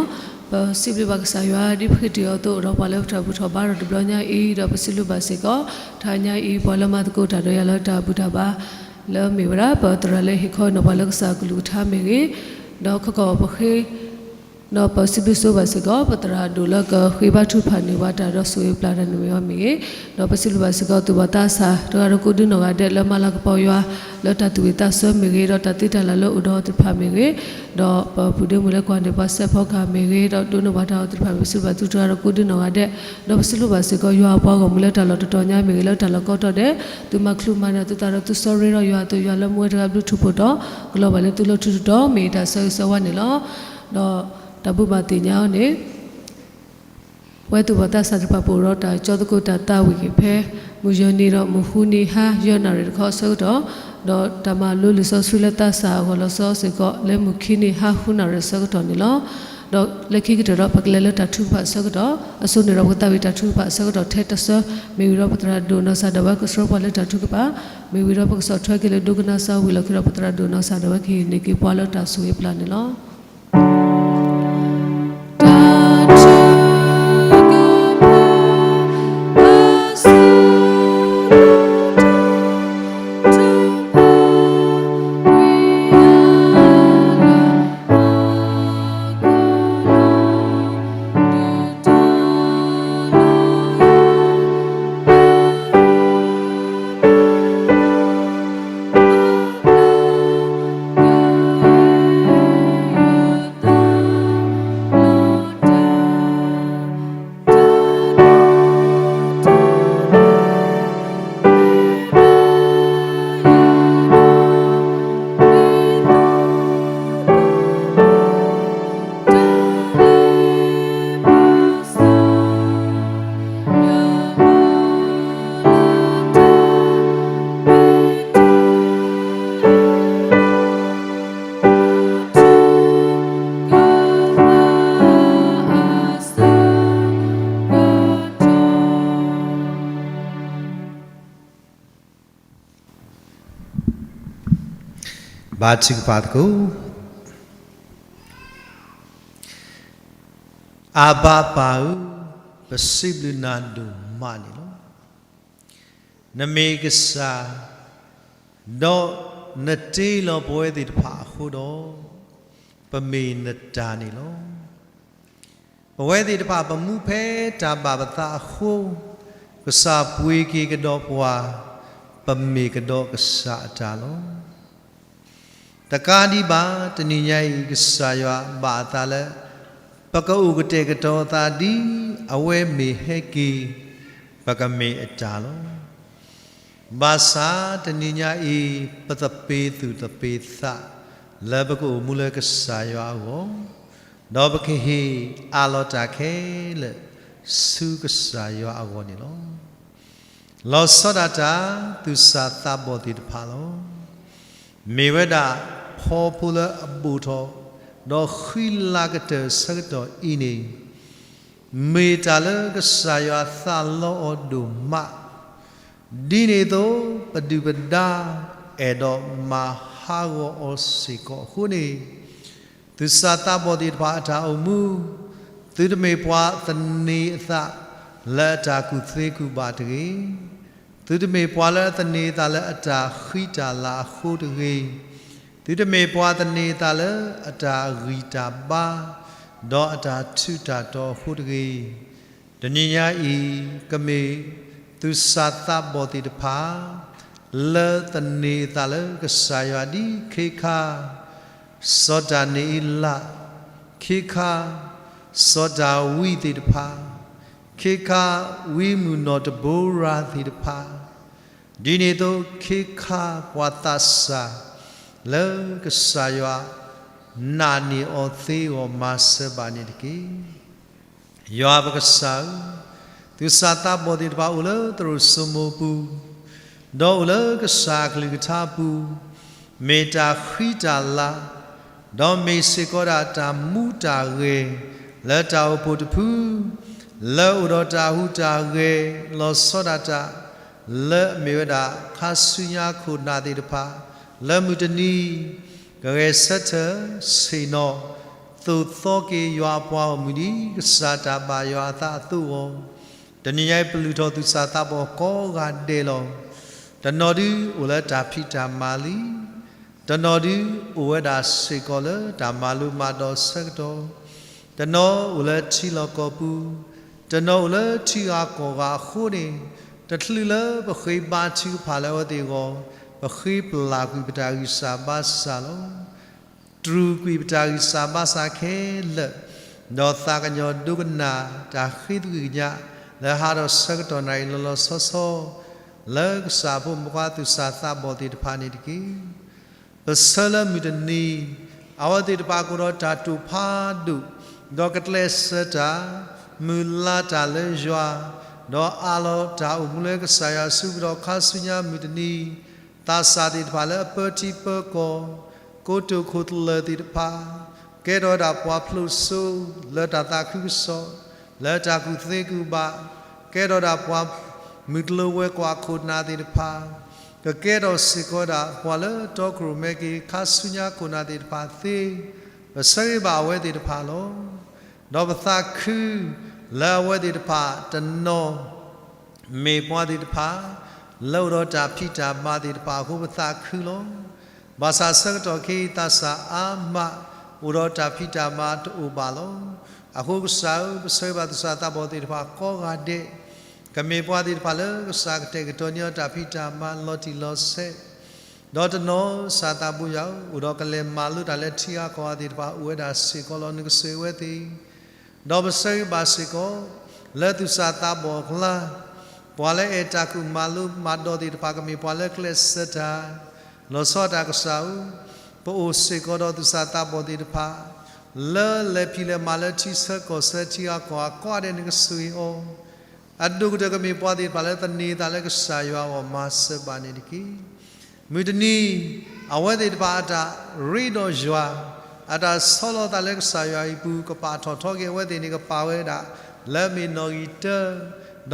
ပစံးဘျုးဘၣ်ကစၢ်ယွၤဒ်ပဃ့တ့ၢ်အီၤအသိး အိၣ်ဒီးပှၤလၢပတၢ်ဘူၣ်ထီၣ်ဘါထီၣ်တဘျီညါအံၤ ဒီးပစံးဘျုးဘၣ်စ့ၢ်ကီး တဟါညါအံၤ ပှၤလၢမၤသကိးတၢ်ဒီးယၤလၢတၢ်ဘူၣ်တၢ်ဘါလၢအမ့ၢ်ဝဲဒၣ် ပသရၣ်လၢဟ့ၣ်ခီနီၢ်ပှၤလၢကစၢ်အကလုၢ်ကထါမ့ၢ်ဂ့ၤ, ဒီးခီကီၢ်ပဃ့ ဒီးပစံးဘျုးစံးဘျုးဘၣ်စ့ၢ်ကီး ပသရၣ်ဒိၣ်လၢကဃ့ဘါထုကဖၣ်န့ၢ်ပှၤတၢ်ဒီးဆိၣ်ဂ့ၤပျၢ်တၢ်န့ၣ်မ့ၢ်အီၤမ့ၢ်ဂ့ၤ, ဒီးပစံးဘျုးဘၣ်စ့ၢ်ကီး သူၣ်ဘီၣ်သးစၢ် တဂၤဒီးကိးဒုနီၢ်ဂၤဒဲး လၢမၤလၤကပီၤယွၤ လၢတၢ်သူၣ်ဝံၣ်သးဆၢမ့ၢ်ဂ့ၤ ဒီးတၢ်သ့တၢ်လၢ်လၢအိၣ်ဒီးအီၤသ့ၣ်တဖၣ်မ့ၢ်ဂ့ၤ, ဒီးပပုၢ်ဒ့မုၣ်လၢကွၢ်န့ၢ်ပှၤစဲးဖီကဟၣ်မ့ၢ်ဂ့ၤ ဒီးဒိးန့ၢ်ဘၣ်တၢ်အီၤသ့ၣ်တဖၣ် ပစံးဘျုးဘၣ်သုတဂၤဒီးကိးဒုနီၢ်ဂၤဒဲး, ဒီးပစံးဘျုးဘၣ်စ့ၢ်ကီး ယွၤအပှၤဂီၢ်မုၢ်လၢတၢ်လီၢ်တတီၤညါမ့ၢ်ဂ့ၤ လၢတၢ်လီၢ်ကိးတီၤဒဲး သုမၤချုးမၤနၢၤသုသးဒီးသုစီရ့ဒီးယွၤအသိး ယွၤလၢမူဝဲတဂၤဘျုးထူၣ်ဖှိၣ်တီၤ ကလီၤဘၣ်လၢသုလၢထူးထူးတီၤ မ့ၢ်တၢ်ဆၢဂ့ၤဆၢဝါန့ၣ်လီၤ. ဒီးတၢ်ဘိးဘၣ်သ့ၣ်ညါအီၤန့ၣ် ပဝဲသူၣ်ဘီၣ်သးစၢ်တဖၣ်ပအိၣ်ဒီးတၢ်ကၠီသကိးတၢ်သးဝံၣ်က့ၤဖဲ မုၢ်ယဲၢ်နံၤဒီးမုၢ်ဃုနံၤဟါယဲၢ်နၣ်ရံၣ်တခီအဆၢကတီၢ်, ဒီးတၢ်မၤလိလံာ်စီဆှံလၢသးစၢ်အဂီၢ်လီၤဆီစ့ၢ်ကီး လၢမုၢ်ခံနံၤဟါဃုနၣ်ရံၣ်အဆၢကတီၢ်န့ၣ်လီၤ. ဒီးလၢခံကတၢၢ်ဒီး ပကလဲၤလၢတၢ်ထုကဖၣ်အဆၢကတီၢ် အစိန့ၣ်ဒီးပကသးဝံၣ်တၢ်ထုကဖၣ်အဆၢကတီၢ်ထဲတဆၢ မ့ၢ်ဝံၤဒီးပသရၣ်ဒိၣ်နီၢ်စၢ်ဒၣ်ဝဲကဆှၢပှၤလၢတၢ်ထုကဖၣ်, မ့ၢ်ဝံၤဒီးပကဆီၣ်ထွဲက့ၤလၢဒိကနၣ်စၢ်ဝံၤလီၢ်ခံဒီး ပသရၣ်ဒိၣ်နီၢ်စၢ်ဒၣ်ဝဲကဟ့ၣ်န့ၢ်က့ၤပှၤလၢတၢ်ဆိၣ်ဂ့ၤပျၢ်န့ၣ်လီၤ. တၢ်ထုကဖၣ် ဘါထုကဖၣ်သကိး. အၤဘၤပၢ်ဧၢ, ပစံးဘျုးနၤဒိၣ်မးန့ၣ်လီၤ. နမ့ၢ်ကစၢ်, ဒီးနတ့လီၤပဝဲသ့ၣ်တဖၣ်အဃိဒီး, ပမ့ၢ်နတၢ်န့ၣ်လီၤ. ပဝဲသ့ၣ်တဖၣ်ပမူဖဲတၢ်ဘၣ်ပသးအဃိ, ကစၢ်ပှ့ၤက့ၤကဒီးပှၤ, ပမ့ၢ်ကဒီးကစၢ်အတၢ်လီၤ. တကးဒံးဘၣ် တနံၤညါအံၤ ကစၢ်ယွၤဘၣ်အသးလၢ ပကအိၣ်ကတဲာ်ကတီၤသးဒ်အဝဲမ့ၢ်ဟဲက့ၤ ပကမ့ၢ်အတၢ်လီၤ. ဘၣ်ဆၣ်တနံၤညါအံၤ ပသပ့ၤသူၣ်သပ့ၤသး လၢပကအိၣ်မူလၢကစၢ်ယွၤအဂီၢ်, ဒီးပကဟ့ၣ်အးလီၤတၢ်ခဲလၢာ်ဆူကစၢ်ယွၤအဂီၢ်န့ၣ်လီၤ. လီၤဆီဒၣ်တၢ် သူၣ်စၢ်သးဘီၣ်သ့ၣ်တဖၣ်လီၤ. မ့ၢ်ဝဲဒၣ်ဖီဖိလၢအဘိၣ်ထီၣ်, ဒီးဃံလၤကတၢၢ်ဆၢကတီၢ်အံၤန့ၣ်, မ့ၢ်တၢ်လၢကစၢ်ယွၤသးလီအီၤဒိၣ်မး, ဒ်န့ၣ်အသိး ပဒုၣ်ပဒါအဲၣ်ဒိးမၤဟးဂီၤအီၤစ့ၢ်ကီးအဃိန့ၣ်, သူၣ်စၢ်သးဘီၣ်သ့ၣ်တဖၣ်အတၢ်အိၣ်မူ, သုတမ့ၢ်ပှၤသန့ၤအသး လၢအတၢ်ကူၣ်သ့ကူၣ်ဘၣ်တဂ့ၤ, သုတမ့ၢ်ပှၤလၢအသန့ၤအသးလၢအတၢ်ဃံတၢ်လၤအဃိတဂ့ၤ, သုတမ့ၢ်ပှၤသန့ၤအသးလၢအတၢ်ဂံၢ်တၢ်ဘါ, ဒီးအတၢ်ထူးတၢ်တီၤအဃိတဂ့ၤ, တနံၤညါအံၤ ကမ့ၢ်သူၣ်စၢ်သးဘီၣ်သ့ၣ်တဖၣ် လၢသန့ၤအသးလၢကစၢ်ယွၤဒ်ခ့ခါ စီၤတၢ်နံၤအ့လး, ခ့ခါ စီၤဒၤဝံးသ့ၣ်တဖၣ်, ခ့ခါ ဝံမုၢ်နီၢ်တဘိရၤသ့ၣ်တဖၣ်, ဒ်န့ၣ်အသိး ခ့ခါပှၤသးစၢ် လၢကစၢ်ယွၤ နာ်န့ၢ်အီၤသ့အဂီၢ် မၤစၢၤဘၣ်န့ၣ်တက့ၢ်. ယွၤပကစၢ်ဧၢ, သူၣ်စၢ်သးဘီၣ်သ့ၣ်တဖၣ်အိၣ်လၢသရိာ်စိမိၤပူၤ, ဒီးအိၣ်လၢကစၢ်အကလုၢ်ကထါပူၤ, မ့ၢ်တၢ်ဃံတၢ်လၤ, ဒီးမ့ၢ်စ့ၢ်ကီးဒၣ်တၢ်မူတၢ်ဂဲၤ လၢတၢ်အိၣ်ဖှိၣ်တဖု, လၢအိၣ်ဒီးတၢ်ဟူးတၢ်ဂဲၤ လီၤဆီဒၣ်တၢ် လၢအမ့ၢ်ဝဲဒၣ် ခါဆူညါခိၣ်နၢ်သ့ၣ်တဖၣ် လၢမုၢ်တနံၤ ကဂဲၤဆၢထၢၣ်ဆ့ၣ်နီၤ သိၣ်သီက့ၤယွၤအပှၤဂီၢ်မုၢ်ဒ်ကစၢ်တၢ်ဘၣ်ယွၤအသးအသိးအဂီၢ်, တနံၤညါအံၤပလုၢ်ထီၣ်သူၣ်စၢ်သးဘီၣ်ကိးဂၤဒဲးလီၤ. တနီၤဒုအိၣ်လၢတၢ်ဖံးတၢ်မၤလံ, တနီၤဒုအိၣ်ဝဲဒၣ်စ့ၢ်ကီးလၢတၢ်မၤလိမၤဒိးဆၢကတီၢ်, တနီၤအိၣ်လၢထံလီၢ်ကီၢ်ပူၤ, တနီၤအိၣ်လၢထံဂၤကီၢ်ဂၤအဃိန့ၣ်, တချုးလၢပဃ့ဘါထုကဖၣ်လၢအဝဲသ့ၣ်အဂီၢ်, ပဃ့ပလၢ်ကွံာ်ပတၢ်ဂံၢ်စၢ်ဘါစၢ်လီၤ. တြူာ်ကွံာ်ပတၢ်ဂံၢ်စၢ်ဘါစၢ်ခဲလၢာ်, ဒီးသးကညီၤဒိကနၣ်တၢ်ဃ့သကွံၢ်ကညး လၢဟးထီၣ်ဆၢကတီၢ်နၣ်ရံၣ်လီၤလီၤဆီဆီ လၢကစၢ်ဖိမုၣ်ဖိခွါသူၣ်စၢ်သးဘီၣ်သ့ၣ်တဖၣ်န့ၣ်တက့ၢ်. ပဆၢလၢမုၢ်တနံၤ, အဝဲသ့ၣ်တဖၣ်ကအိၣ်ဒီးတၢ်တိာ်ဖးဒိၣ်, ဒီးကကျဲးစၢးတၢ်, မုၢ်လၢ်တၢ်လၢယွၤ, ဒီးအးလီၤတၢ်အိၣ်မူလၢကစၢ်ယွၤအစုပူၤဒီးခါဆူညါမုၢ်တနံၤ, သးစၢ်သ့ၣ်တဖၣ်လၢအပၢထံပၢကီၢ်, ကိတိာ်ခိၣ်သလၢၣ်သ့ၣ်တဖၣ်, ကဲထီၣ်ဝဲဒၣ်ပှၤဖျိးစိ လၢတၢ်သးခုကစီၣ်, လၢတၢ်ကူၣ်သ့ကူၣ်ဘၣ်, ကဲထီၣ်ဝဲဒၣ်ပှၤမုၢ်ကျိၤဝဲၤကွာ်ခိၣ်နၢ်သ့ၣ်တဖၣ်, ကကဲထီၣ်စ့ၢ်ကီးဝဲဒၣ်ပှၤလၢတီခိၣ်ရိၣ်မဲက့ၤခါဆူညါခိၣ်နၢ်သ့ၣ်တဖၣ်သ့, ပဆၢဂ့ၤဘၣ်အဝဲသ့ၣ်တဖၣ်လီၤ. ဒီးပသးခုလၢအဝဲသ့ၣ်တဖၣ်တနီၤ မ့ၢ်ပှၤသ့ၣ်တဖၣ် လၢအိၣ်ဒီးတၢ်ဖံးတၢ်မၤသ့ၣ်တဖၣ်အဃိပသးခုလီၤ. ဘၣ်ဆၣ်ဆၢကတီၢ်ခဲအံၤသးစၢ်အါမး အိၣ်ဒီးတၢ်ဖံးတၢ်မၤတအိၣ်ဘၣ်လီၤ. အဃိကစၢ်ဧၢ, ပဆၢဂ့ၤဘၣ်သူၣ်စၢ်သးဘီၣ်သ့ၣ်တဖၣ်ကိးဂၤဒဲး, ကမ့ၢ်ပှၤသ့ၣ်တဖၣ်လၢကစၢ်ကတဲာ်ကတီၤန့ၢ်အီၤတၢ်ဖံးတၢ်မၤလီၤတံၢ်လီၤဆဲး ဒီးတနီၤစၢ်သးဘိယွၤဧၢ, အိၣ်ဒီးကလဲၤမၤလိတၢ်လၢထံဂၤကီၢ်ဂၤသ့ၣ်တဖၣ် အိၣ်ဝဲဒၣ်စ့ၢ်ကီးလီၤ. နကဆိၣ်ဂ့ၤဝဲသ့ၣ်, ဒီးပဆၢဂ့ၤဘၣ်စ့ၢ်ကီး လၢသူၣ်စၢ်သးဘီၣ်အကျါ, ပှၤလၢအဲၣ်တၢ်ကူၣ်မၤလိမၤဒိးသ့ၣ်တဖၣ် ကမ့ၢ်ပှၤလၢကျဲးစၢးတၢ်, လီၤဆီဒၣ်တၢ်ကစၢ်ဧၢ, ပအိၣ်စ့ၢ်ကီးဒီးသူၣ်စၢ်သးဘီၣ်သ့ၣ်တဖၣ် လၢလဲၤဖံးလဲၤမၤလၢထံဆၢကီၢ်ဆၢထံဂၤကီၢ်ဂၤကိးဂၤဒဲး နကဆိၣ်ဂ့ၤအီၤ, အဒိၣ်ကတၢၢ်ကမ့ၢ်ပှၤသ့ၣ်တဖၣ်လၢသန့ၤသးလၢကစၢ်ယွၤအဂီၢ် မၤစၢၤဘၣ်န့ၣ်တက့ၢ်. မုၢ်တနံၤ အဝဲသ့ၣ်တဖၣ်အတၢ်ရ့ဒီးယွၤ, အတၢ်ဆီလီၤသးလၢကစၢ်ယွၤအံၤအပူၤ ကပာ်ထီၣ်ထီက့ၤအဝဲသ့ၣ်န့ၣ် ကပာ်ဝဲဒၣ်လၢအမ့ၢ်နီၣ်ဂံၢ်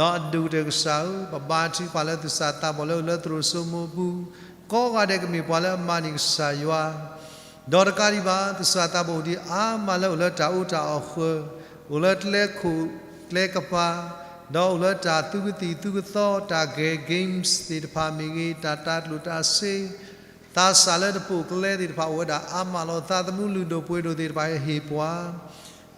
တၢ, ဒီးအဒိၣ်ကတၢၢ်ကစၢ်ဧၢ, ပဘါထုကဖၣ်လၢသူၣ်စၢ်သးဘီၣ်လၢအိၣ်လၢသရိာ်စိမိၤအပူၤ ကိးဂၤဒဲးကမ့ၢ်ပှၤလၢအမၤန့ၢ်ကစၢ်ယွၤ ဒီးတကးဒံးဘၣ် သူၣ်စၢ်သးဘီၣ်အိၣ်ဒံးအါမးလၢအိၣ်လၢတၢ်အူတၢ်အီၣ်ဃၢၤ, အိၣ်လၢကျဲခိၣ်ကျဲကပၤ, ဒီးအိၣ်လၢတၢ်သူကသံၣ်သူကသီ တၢ်ဂဲၤ games သ့ၣ်တဖၣ်မ့ၢ်ဂ့ၤ, တၢ်တၢ်ကျိၣ်တၢ်စ့, သးစၢ်လၢတပိာ်ကျဲသ့ၣ်တဖၣ်အိၣ်ဝဲဒၣ်အါမးလီၤ. သးသမူလုၢ်ဒိၣ်ပှ့ၤဒိၣ်သ့ၣ်တဖၣ်ဟ့ၣ်ပှၤ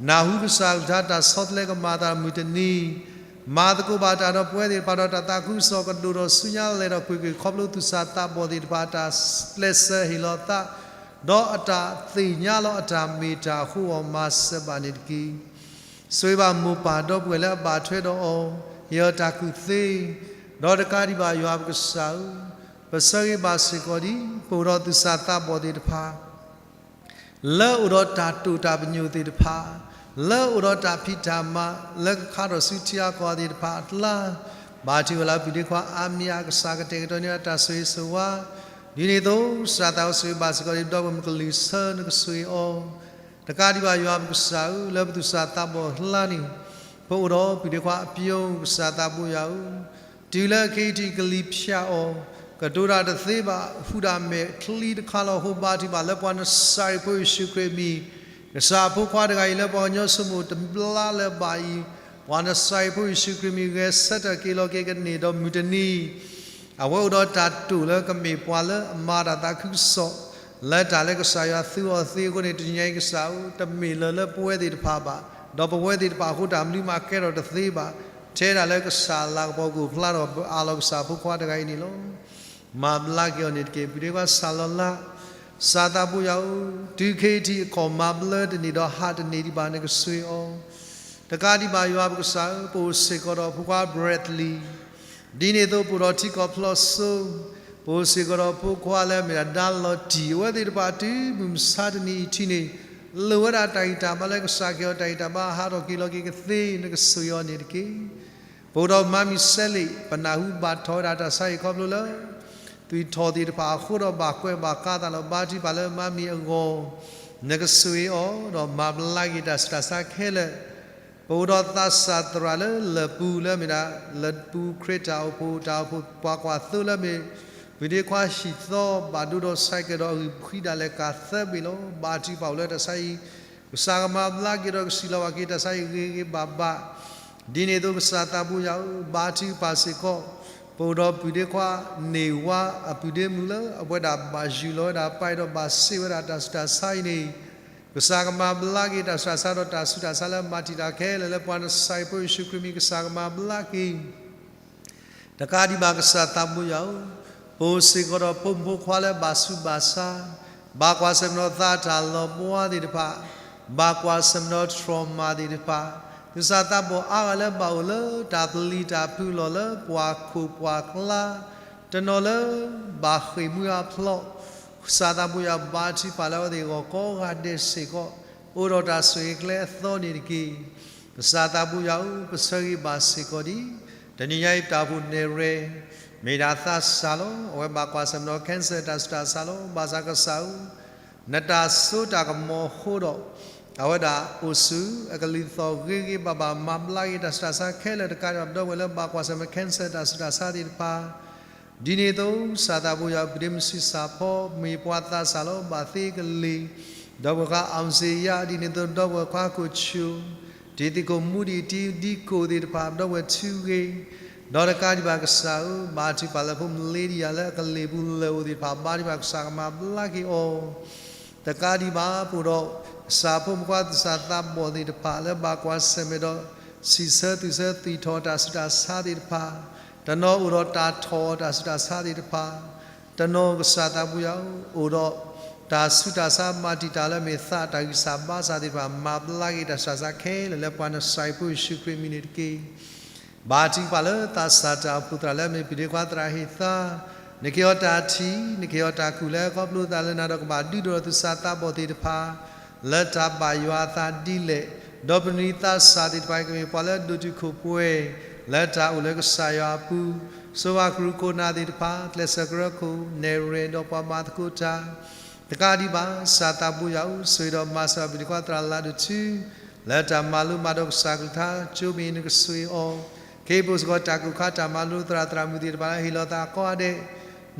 နၢ်ဟူကစၢ်အကလုၢ်ကထါတၢ်ဆီတလဲကမၤအသးမုၢ်တနံၤ, မၤသကိးဘၣ်တၢ်ဒီးပဝဲသ့ၣ်တဖၣ်ဒီးတၢ်သးခုကစီၣ်ကဒိၣ်ထီၣ်ဆူညါလဲၤထီၣ်ကွ့ၢ်ကွ့ၢ် ခီဖျိသူၣ်စၢ်သးဘီၣ်သ့ၣ်တဖၣ်အတၢ်ကျဲးစၢးဟ့ၣ်လီၤသး, ဒီးအတၢ်သ့ၣ်ညါလီၤအတၢ်မ့ၢ်တၢ်အဃိအဂီၢ် မၤစၢၤဘၣ်န့ၣ်တက့ၢ်. ဆိၣ်ဂ့ၤဘၣ်မိၢ်ပၢ်ဒီပုၢ်ဝဲၢ်လၢအဘၣ်ထွဲဒီးအီၤ, ဟ့ၣ်အီၤတၢ်ကူၣ်သ့, ဒီးတကးဒံးဘၣ်ယွၤပကစၢ်ဧၢ, ပဆၢဂ့ၤဘၣ်စ့ၢ်ကီးဒ် ပအိၣ်ဒီးသူၣ်စၢ်သးဘီၣ်သ့ၣ်တဖၣ် လၢအိၣ်ဒီးတၢ်တိာ်တၢ်ပညိၣ်သ့ၣ်တဖၣ်, လၢအိၣ်ဒီးတၢ်ဖံးတၢ်မၤ လၢကခါထီၣ်ဆူထံဂၤကီၢ်ဂၤသ့ၣ်တဖၣ်အကျါ, ဘါထုကဖၣ်လၢပျုၤဒ့ခွါအါမံၤအကစၢ်ကတဲာ်ကတီၤန့ၢ်အတၢ်ဆိၣ်ဂ့ၤဆိၣ်ဝါ, ဒ်န့ၣ်အသိး စၢ်သးအိၣ်ဆိၣ်ဂ့ၤဘၣ်စ့ၢ်ကီးဒ်ဒီးပမုၢ်ကလံၤဆၢနကဆိၣ်ဂ့ၤအီၤ, တကးဒံးဘၣ်ယွၤပကစၢ်ဧၢ, လၢပသူၣ်စၢ်သးဘီၣ်အကျါန့ၣ်, ပအိၣ်ဒီးပျုၤဒ့ခွါအပျိကစၢ်သးဘိယွၤဧၢ, တုၤလၢခဲအံၤထံးကလံၤဖျါအီၤ, ကတိၤတၢ်တသ့ဘၣ်, ဟူးတၢ်မဲာ်ချံတခါလီၤ. အဃိဘါထုကဖၣ်လၢပှၤနစၤရ့းဖိယ့ၣ်ၡူးခရံာ်အမံၤ, ကစၢ်အဖိခွါတဂၤအံၤလၢပှၤကညီဆိကမိၣ်တဘျါလၢၤဘၣ်အံၤ, ပှၤနစၤရ့းဖိယ့ၣ်ၡူးခရံာ်အမံၤဂဲၤဆၢထၢၣ်က့ၤလီၤက့ၤကန့ၢ်ဒီးမုၢ်တနံၤ အဝဲအိၣ်ဒီးတၢ်တိာ်လၢကမ့ၢ်ပှၤလၢအမၤတၢ်သးခုကစီၣ် လၢတၢ်လၢကစၢ်ယွၤသူအီၤသ့အဃိန့ၣ် တနံၤညါအံၤကစၢ်ဧၢ, တမ့ၢ်လၢၤလၢပဝဲသ့ၣ်တဖၣ်ဘၣ်, ဒီးပဝဲသ့ၣ်တဖၣ်အဃိတၢ်မနုၤမးကဲထီၣ်တသ့ဘၣ်, ထဲဒၣ်လၢကစၢ်အလၤကပီၤကအိၣ်ဖျါထီၣ်အးလီၤကစၢ်ဖိခွါတဂၤအံၤန့ၣ်လီၤ. မၤဘျါက့ၤအီၤန့ၣ်တက့ၢ်. ပျုၤဒ့ခွါစၢ်လီၤလး, စၢ်သးဘိယွၤဧၢ, တုၤခဲအံၤထံးအခီၣ်မၤဘျါတန့ၢ်ဒီးဟးတန့ၢ်ဒံးဘၣ် နကဆိၣ်ဂ့ၤအီၤ တကးဒံးဘၣ်ယွၤပကစၢ်ဧၢ, ပအိၣ်စ့ၢ်ကီးဒီးဖိခွါ Bradley, ဒ်န့ၣ်အသိးပအိၣ်ဒီးထံကီၢ်ဖျီၣ်စိ, ပအိၣ်စ့ၢ်ကီးဒီးဖိခွါလၢအမ့ၢ်ဒၣ် ဒါလီၤတံၢ်, အဝဲသ့ၣ်တဖၣ်တုၤမုၢ်မဆါတနံၤအံၤထံးန့ၣ်, လိၣ်ဝဲဒၣ်တၢ်ဂံၢ်တၢ်ဘါလၢကစၢ်က့ၤအီၤတၢ်ဂံၢ်တၢ်ဘါ ဟးထီၣ်က့ၤလီၤက့ၤကသ့ နကဆိၣ်ဂ့ၤအီၤန့ၣ်တက့ၢ်. ပအိၣ်ဒီးမါမံၤစဲလ့း, ပနၢ်ဟူဘၣ်ထီၣ်ဝဲဒၣ်တၢ်ဆါဟံၣ်ခီဖျိလၢ သွံၣ်ထီၣ်သ့ၣ်တဖၣ်အဃိဒီးဘၣ်ကွဲးဘၣ်ကါသးလီၤ. ဘါထုကဖၣ်လၢမါမံၤအဂီၢ်, နကဆိၣ်ဂ့ၤအီၤ, ဒီးမၤဘျါက့ၤတၢ်ဆူးတၢ်ဆါခဲလၢာ်. ပအိၣ်ဒီးသးစၢ်သရၣ်လၢလၢၢ်ပူၤလၢအမ့ၢ်ဒၣ် လၢၢ်ပူၤခရံာ်တၢ်အိၣ်ဖှိၣ်, တၢ်အိၣ်ဖှိၣ်ပှၤကွၢ်သိလၢအမ့ၢ် ပျုၤဒ့ခွါဟံၣ်သီ ဘၣ်ဒိဒီးဆဲးကဲးဒီးအဂံၢ်အဘါဒၣ်လဲာ်ကၤသၢဘ့ၣ်လီၤ. ဘါထုကဖၣ်အိၣ်လၢတၢ်ဆါဟံၣ် ကစၢ်ကမၤဘျါက့ၤဒီးကစံးလီၤဘၣ်က့ၤတၢ်ဆါအံၤဂ့ၤဂ့ၤဘၣ်ဘၣ်, ဒ်န့ၣ်အသိးကစၢ်သးပူၤယွၤဧၢ, ဘါထုကဖၣ်စ့ၢ်ကီး ပအိၣ်ဒီးပုၢ်ဒ့ခွါန့ၢ်ဝါအပုၢ်ဒ့မုၣ်လၢအဝဲဒၣ်ဘၣ်ယုၢ်လီၤဝဲဒၣ်ပာ်ဒီးဘၣ်စံးဝဲဒၣ်တၢ်ဆူးတၢ်ဆါအံၤန့ၣ်, ကစၢ်ကမၤဘျါက့ၤတၢ်ဆူးတၢ်ဆါဒီးတၢ်ဆူးတၢ်ဆါလၢမၤတံာ်တာ်ခဲလၢာ်လၢပှၤနစၤရ့းဖိယ့ၣ်ၡူးခရံာ်မံၤ ကစၢ်ကမၤဘျါက့ၤ တကးဒံးဘၣ်ကစၢ်သးပူၤယွၤဧၢ, ပအိၣ်စ့ၢ်ကီးဒီးဖိမုၣ်ဖိခွါလၢဘၣ်ဆူးဘၣ်ဆါ, ဘၣ်ကွၢ်ဆၢၣ်မဲာ်ဒီးသးတၢ်လီၤဘှါသ့ၣ်တဖၣ်, ဘၣ်ကွၢ်ဆၢၣ်မဲာ်ဒီး trauma သ့ၣ်တဖၣ်, သူၣ်စၢ်သးဘီၣ်အါဂၤလၢဘၣ်အိၣ်လၢတၢ်ပျံၤတၢ်ဖုးလီၢ်လၢပှၢ်ခိၣ်ပှၢ်ကျါ, တနီၤလၢဘၣ်ဃ့ၢ်မှံဟးဖျိး ကစၢ်သးပူၤယွၤဘါထုကဖၣ်လၢအဝဲသ့ၣ်အဂီၢ်ကိးဂၤဒဲးစ့ၢ်ကီး, အိၣ်ဒီးတၢ်ဆိၣ်ဂ့ၤကျဲအသီန့ၣ်တက့ၢ်. ကစၢ်သးပူၤယွၤဧၢ, ပဆၢဂ့ၤဘၣ်စ့ၢ်ကီးဒံး, တနံၤညါအံၤပတၢ်အိၣ်ဖှိၣ်နဲၣ်ရွဲၣ် မ့ၢ်ဒၣ်သးစၢ်လီၤ. အဝဲဘၣ်ကွၢ်ဆၢၣ်မဲာ်ဒီး cancer တၢ်ဆူးတၢ်ဆါလီၤ. ဘၣ်ဆၣ်ကစၢ်ဧၢ, နတၢ်စိတၢ်ကမီၤအဃိဒီး အဝဲဒၣ်အိၣ်ဆူအကလုၢ်သီၣ်ဂ့ၤဂ့ၤဘၣ်ဘၣ် မၤဘျါက့ၤတၢ်ဆူးတၢ်ဆါခဲလၢာ်တကးဒံးဘၣ် ပဒီပုၢ်ဝဲၢ်လၢဘၣ်ကွၢ်ဆၢၣ်မဲာ် cancer တၢ်ဆူးတၢ်ဆါသ့ၣ်တဖၣ် ဒ်န့ၣ်အသိး ကစၢ်သးပူၤယွၤဧၢ, ပဒ့မုၣ်ဆံးစၢ်ဖီ မ့ၢ်ပှၤသးစၢ်လီၤ. ဘၣ်သ့ကလံၤ ဒီပုၢ်ဝဲၢ်ခွါ အောင်ဇေယျ ဒ်န့ၣ်အသိး ဒီပုၢ်ဝဲၢ်ခွါခိၣ်ဆူၣ်, တံၤသကိးမူဒံး တံၤသကိးသ့ၣ်တဖၣ် ဒီပုၢ်ဝဲၢ်ထူဂ့ၤ, ဒီးတကးဒံးဘၣ်ကစၢ်ဧၢ, ဘါထုကဖၣ်လၢဖိမုၣ်လ့ဒံယၤလၢအကလ့ၢ်ပူၤလၢာ်အိၣ်သ့ၣ်တဖၣ် ဘါထုကဖၣ်ကစၢ်ကမၤဘျါက့ၤအီၤ တကးဒံးဘၣ် ပအိၣ်ဒီးကစၢ်ဖိမုၣ်ဖိခွါသူၣ်စၢ်သးဘီၣ်သ့ၣ်တဖၣ် လၢဘၣ်ကွၢ်ဆၢၣ်မဲာ်ဒီး စံးဆၢသူၣ်ဆၢသံၣ်ထီၣ်တၢ်ဆူးတၢ်ဆါသ့ၣ်တဖၣ်, တနီၤအိၣ်ဒီးတၢ်ထီၣ်အီၤတၢ်ဆူးတၢ်ဆါသ့ၣ်တဖၣ်, တနီၤကစၢ်သးပူၤယွၤ အိၣ်ဒီးတၢ်ဆူးတၢ်ဆါမၤတံာ်တာ်လၢအမ့ၢ်သးတၢ်ဂံၢ်စၢ်ဘါစၢ်သ့ၣ်တဖၣ် မၤဘျါက့ၤတၢ်ဆူးတၢ်ဆါခဲလၢာ်လၢပှၤနစၤရ့းဖိယ့ၣ်ၡူးခရံာ်မံၤန့ၣ်တက့ၢ်. ဘါထုကဖၣ်လၢသးစၢ်တၢ်အိၣ်ဖှိၣ်သရၣ်လၢအမ့ၢ်ပုၢ်ဒ့ခွါသရၣ်ဟ့ၣ်သါ, နကဟ့ၣ်အီၤတၢ်ထံၣ်, နကဟ့ၣ်အီၤတၢ်ကူၣ်လၢခီဖျိသးလၢနၤဒီးကဘၣ်ဒုးဒိးဒီးသူၣ်စၢ်သးဘီၣ်သ့ၣ်တဖၣ် လၢတၢ်ဘၣ်ယွၤအသးဒ်လဲၣ်, ဒီးပနွံသးစၢ်သ့ၣ်တဖၣ်ကမ့ၢ်ပှၤလၢအဒိၣ်တုာ်ခိၣ်ပှဲၤ လၢတၢ်အိၣ်လၢကစၢ်ယွၤအပူၤ, စိၤဘၣ်ကရူၢ်ခိၣ်နၢ်သ့ၣ်တဖၣ် ကျဲးစၢးကရၢခိၣ် နဲၣ်ရွဲၣ်ဒီးပှၤမၤသကိးတၢ် တကးဒံးဘၣ် ကစၢ်သးပူၤယွၤဧၢ, ဆိၣ်ဂ့ၤဒီးမၤစၢၤဘၣ်ပုၢ်ဒ့ခွါသရၣ်လးဒိၣ်ထူ လၢတၢ်မၤလိမၤဒိးကစၢ်ကလုၢ်ကထါ ကၠိမ့ၢ်နကဆိၣ်ဂ့ၤအီၤ, ခ့ပအိၣ်စ့ၢ်ကီးတၢ်ကူၣ်ခါတၢ်မၤလိသရၣ်သရၣ်မုၣ်သ့ၣ်တဖၣ်လၢဟ့ၣ်လီၤသးကိးဂၤဒဲး,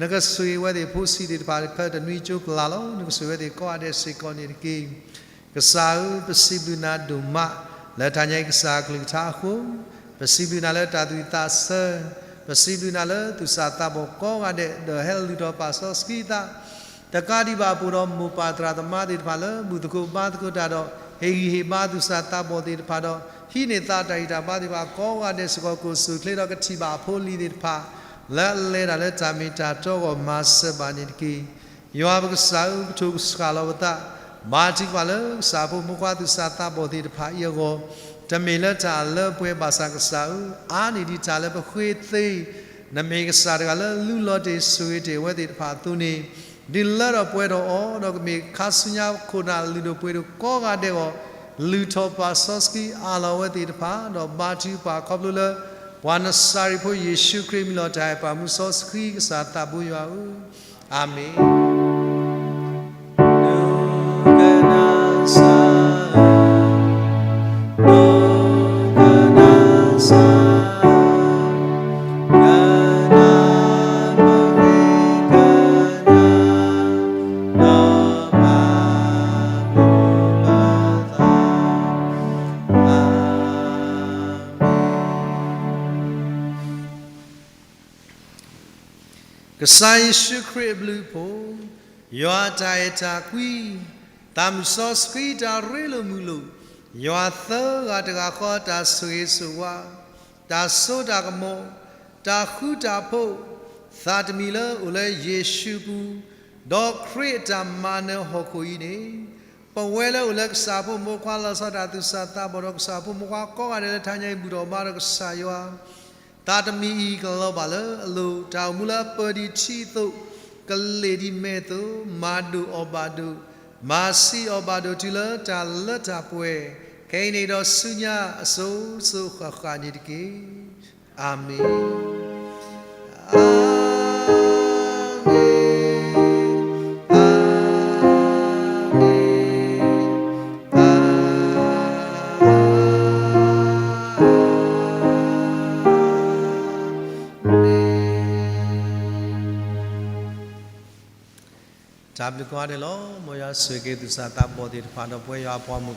နကဆိၣ်ဂ့ၤဝဲသ့ၣ်ဖိဆံးသ့ၣ်တဖၣ် ဖဲတနွံကၠိပျၢ်လီၤ. နကဆိၣ်ဂ့ၤဝဲသ့ၣ်ကိးဂၤဒဲးစ့ၢ်ကီးန့ၣ်တက့ၢ်. ကစၢ်ဧၢ, ပစံးဘျုးနၤဒိၣ်မး လၢတဟါညါအံၤကစၢ်ကလုၢ်ကထါအဃိ, ပစံးဘျုးနၤလၢတၢ်သူၣ်ဝံၣ်သးဆၢ, ပစံးဘျုးနၤလၢသူၣ်စၢ်သးဘီၣ်ကိးဂၤဒဲး ဒီးဟဲလုၢ်ထီၣ်ပာ်စီဆှံသး တကးဒံးဘၣ် ပအိၣ်ဒီးမိၢ်ပၢ်သရၣ်သမါသ့ၣ်တဖၣ်လၢ ဘူၣ်သကိးဘါသကိးတၢ်ဒီး ဟ့ၣ်ဂံၢ်ဟ့ၣ်ဘါသူၣ်စၢ်သးဘီၣ်သ့ၣ်တဖၣ်ဒီး ဟံးန့ၢ်သးတၢ်ဂံၢ်တၢ်ဘါသ့ၣ်တဖၣ်ကိးဂၤဒဲးစ့ၢ်ကီး ကိးဆူၣ်ချ့ဒီးကထံၣ်ဘၣ်အဖိအလံၤသ့ၣ်တဖၣ် လၢအလဲၤတၢ်လၢတၢ်မ့ၢ်တၢ်တီအဂီၢ် မၤစၢၤဘၣ်န့ၣ်တက့ၢ်. ယွၤပကစၢ်ဧၢ, ပထိၣ်ကစှၤလီၤပသး, ဘါထုကဖၣ်လၢကစၢ်ဖိမုၣ်ဖိခွါသူၣ်စၢ်သးဘီၣ်သ့ၣ်တဖၣ်အံၤအဂီၢ်, တမ့ၢ်လၢတၢ်လၢပှဲၤဘၣ်ဆၣ်ကစၢ်ဧၢ, အါန့ၢ်ဒံးတၢ်လၢပဃ့သ့ နမ့ၢ်ကစၢ်တဂၤလၢလူလီၤတ့ၢ်ဆိၣ်ဂ့ၤတ့ၢ်အဝဲသ့ၣ်တဖၣ်အသိးန့ၣ်, ဒုးလၢထီၣ်ပှဲၤထီၣ်အီၤ, ဒီးကမ့ၢ်ခါဆူညါခိၣ်နၢ်လုၢ်ဒိၣ်ပှ့ၤဒိၣ်ကိးဂၤဒဲးအဂီၢ်, လုၢ်ထီၣ်ပာ်စီဆှံအၢၣ်လီၤအဝဲသ့ၣ်တဖၣ်, ဒီးဘါထုကဖၣ်ခီဖျိလၢ ပှၤနစၤရ့းဖိယ့ၣ်ၡူးခရံာ်မံၤလီၤ တၢ်အဲၣ်ပှၤမူစီဆှံကစၢ်သးဘိယွၤဧၢ, အၤမ့ၣ်. ကစၢ်ယ့ၣ်ၡူးခရံာ်အဘျုးအဖှိၣ်, ယွၤအတၢ်အဲၣ်တၢ်ကွံ, သးမုၣ်စီဆှံတၢ်ရ့လိာ်မုာ်လိာ်, ယွၤသၢဂၤတဂၤဃီတၢ်ဆိၣ်ဂ့ၤဆိၣ်ဝါ, တၢ်စိတၢ်ကမီၤ, တၢ်ဃူတၢ်ဖိး, သးတမံၤလၢအိၣ်လၢယ့ၣ်ၡူးပူၤ, ဒီးခရံာ်အတၢ်မၤနၢၤဟီၣ်ခိၣ်အံၤန့ၣ်, ပဝဲလၢအိၣ်လၢကစၢ်ဖိမုၣ်ဖိခွါလီၤဆီဒၣ်တၢ်သူၣ်စၢ်သးဘီၣ်ဒီးကစၢ်ဖိမုၣ်ဖိခွါကိးဂၤဒဲးလၢတဟါညါအံၤဘူၣ်ထီၣ်ဘါထီၣ်ကစၢ်ယွၤ သးတမံၤအံၤကလီၤဘၣ်လၢအလိၤ, တၢ်အိၣ်မူလၢအပၢၤဒံးထံအသိး, ကလ့ၣ်ဒံးမဲးအသိး, မၤဒိၣ်အီၤဘၣ်ဒိၣ်, မၤဆံးအီၤဘၣ်ဒိၣ်တုၤလၢတၢ်လၢတၢ်ပှဲၤ, ခဲအံၤန့ၣ်ဒီးဆူညါအစိၤစိၤဃၣ်ဃၣ်န့ၣ်တက့ၢ်. အၤမ့ၣ်, အၤမ့ၣ်, အၤမ့ၣ်, အၤမ့ၣ်. တၢ်ဘျုးကိးဂၤဒဲးလီၤ. မ်ယွၤဆိၣ်ဂ့ၤက့ၤသူၣ်စၢ်သးဘီၣ်သ့ၣ်တဖၣ်ဒီးပဝဲယွၤအပှၤမုၣ်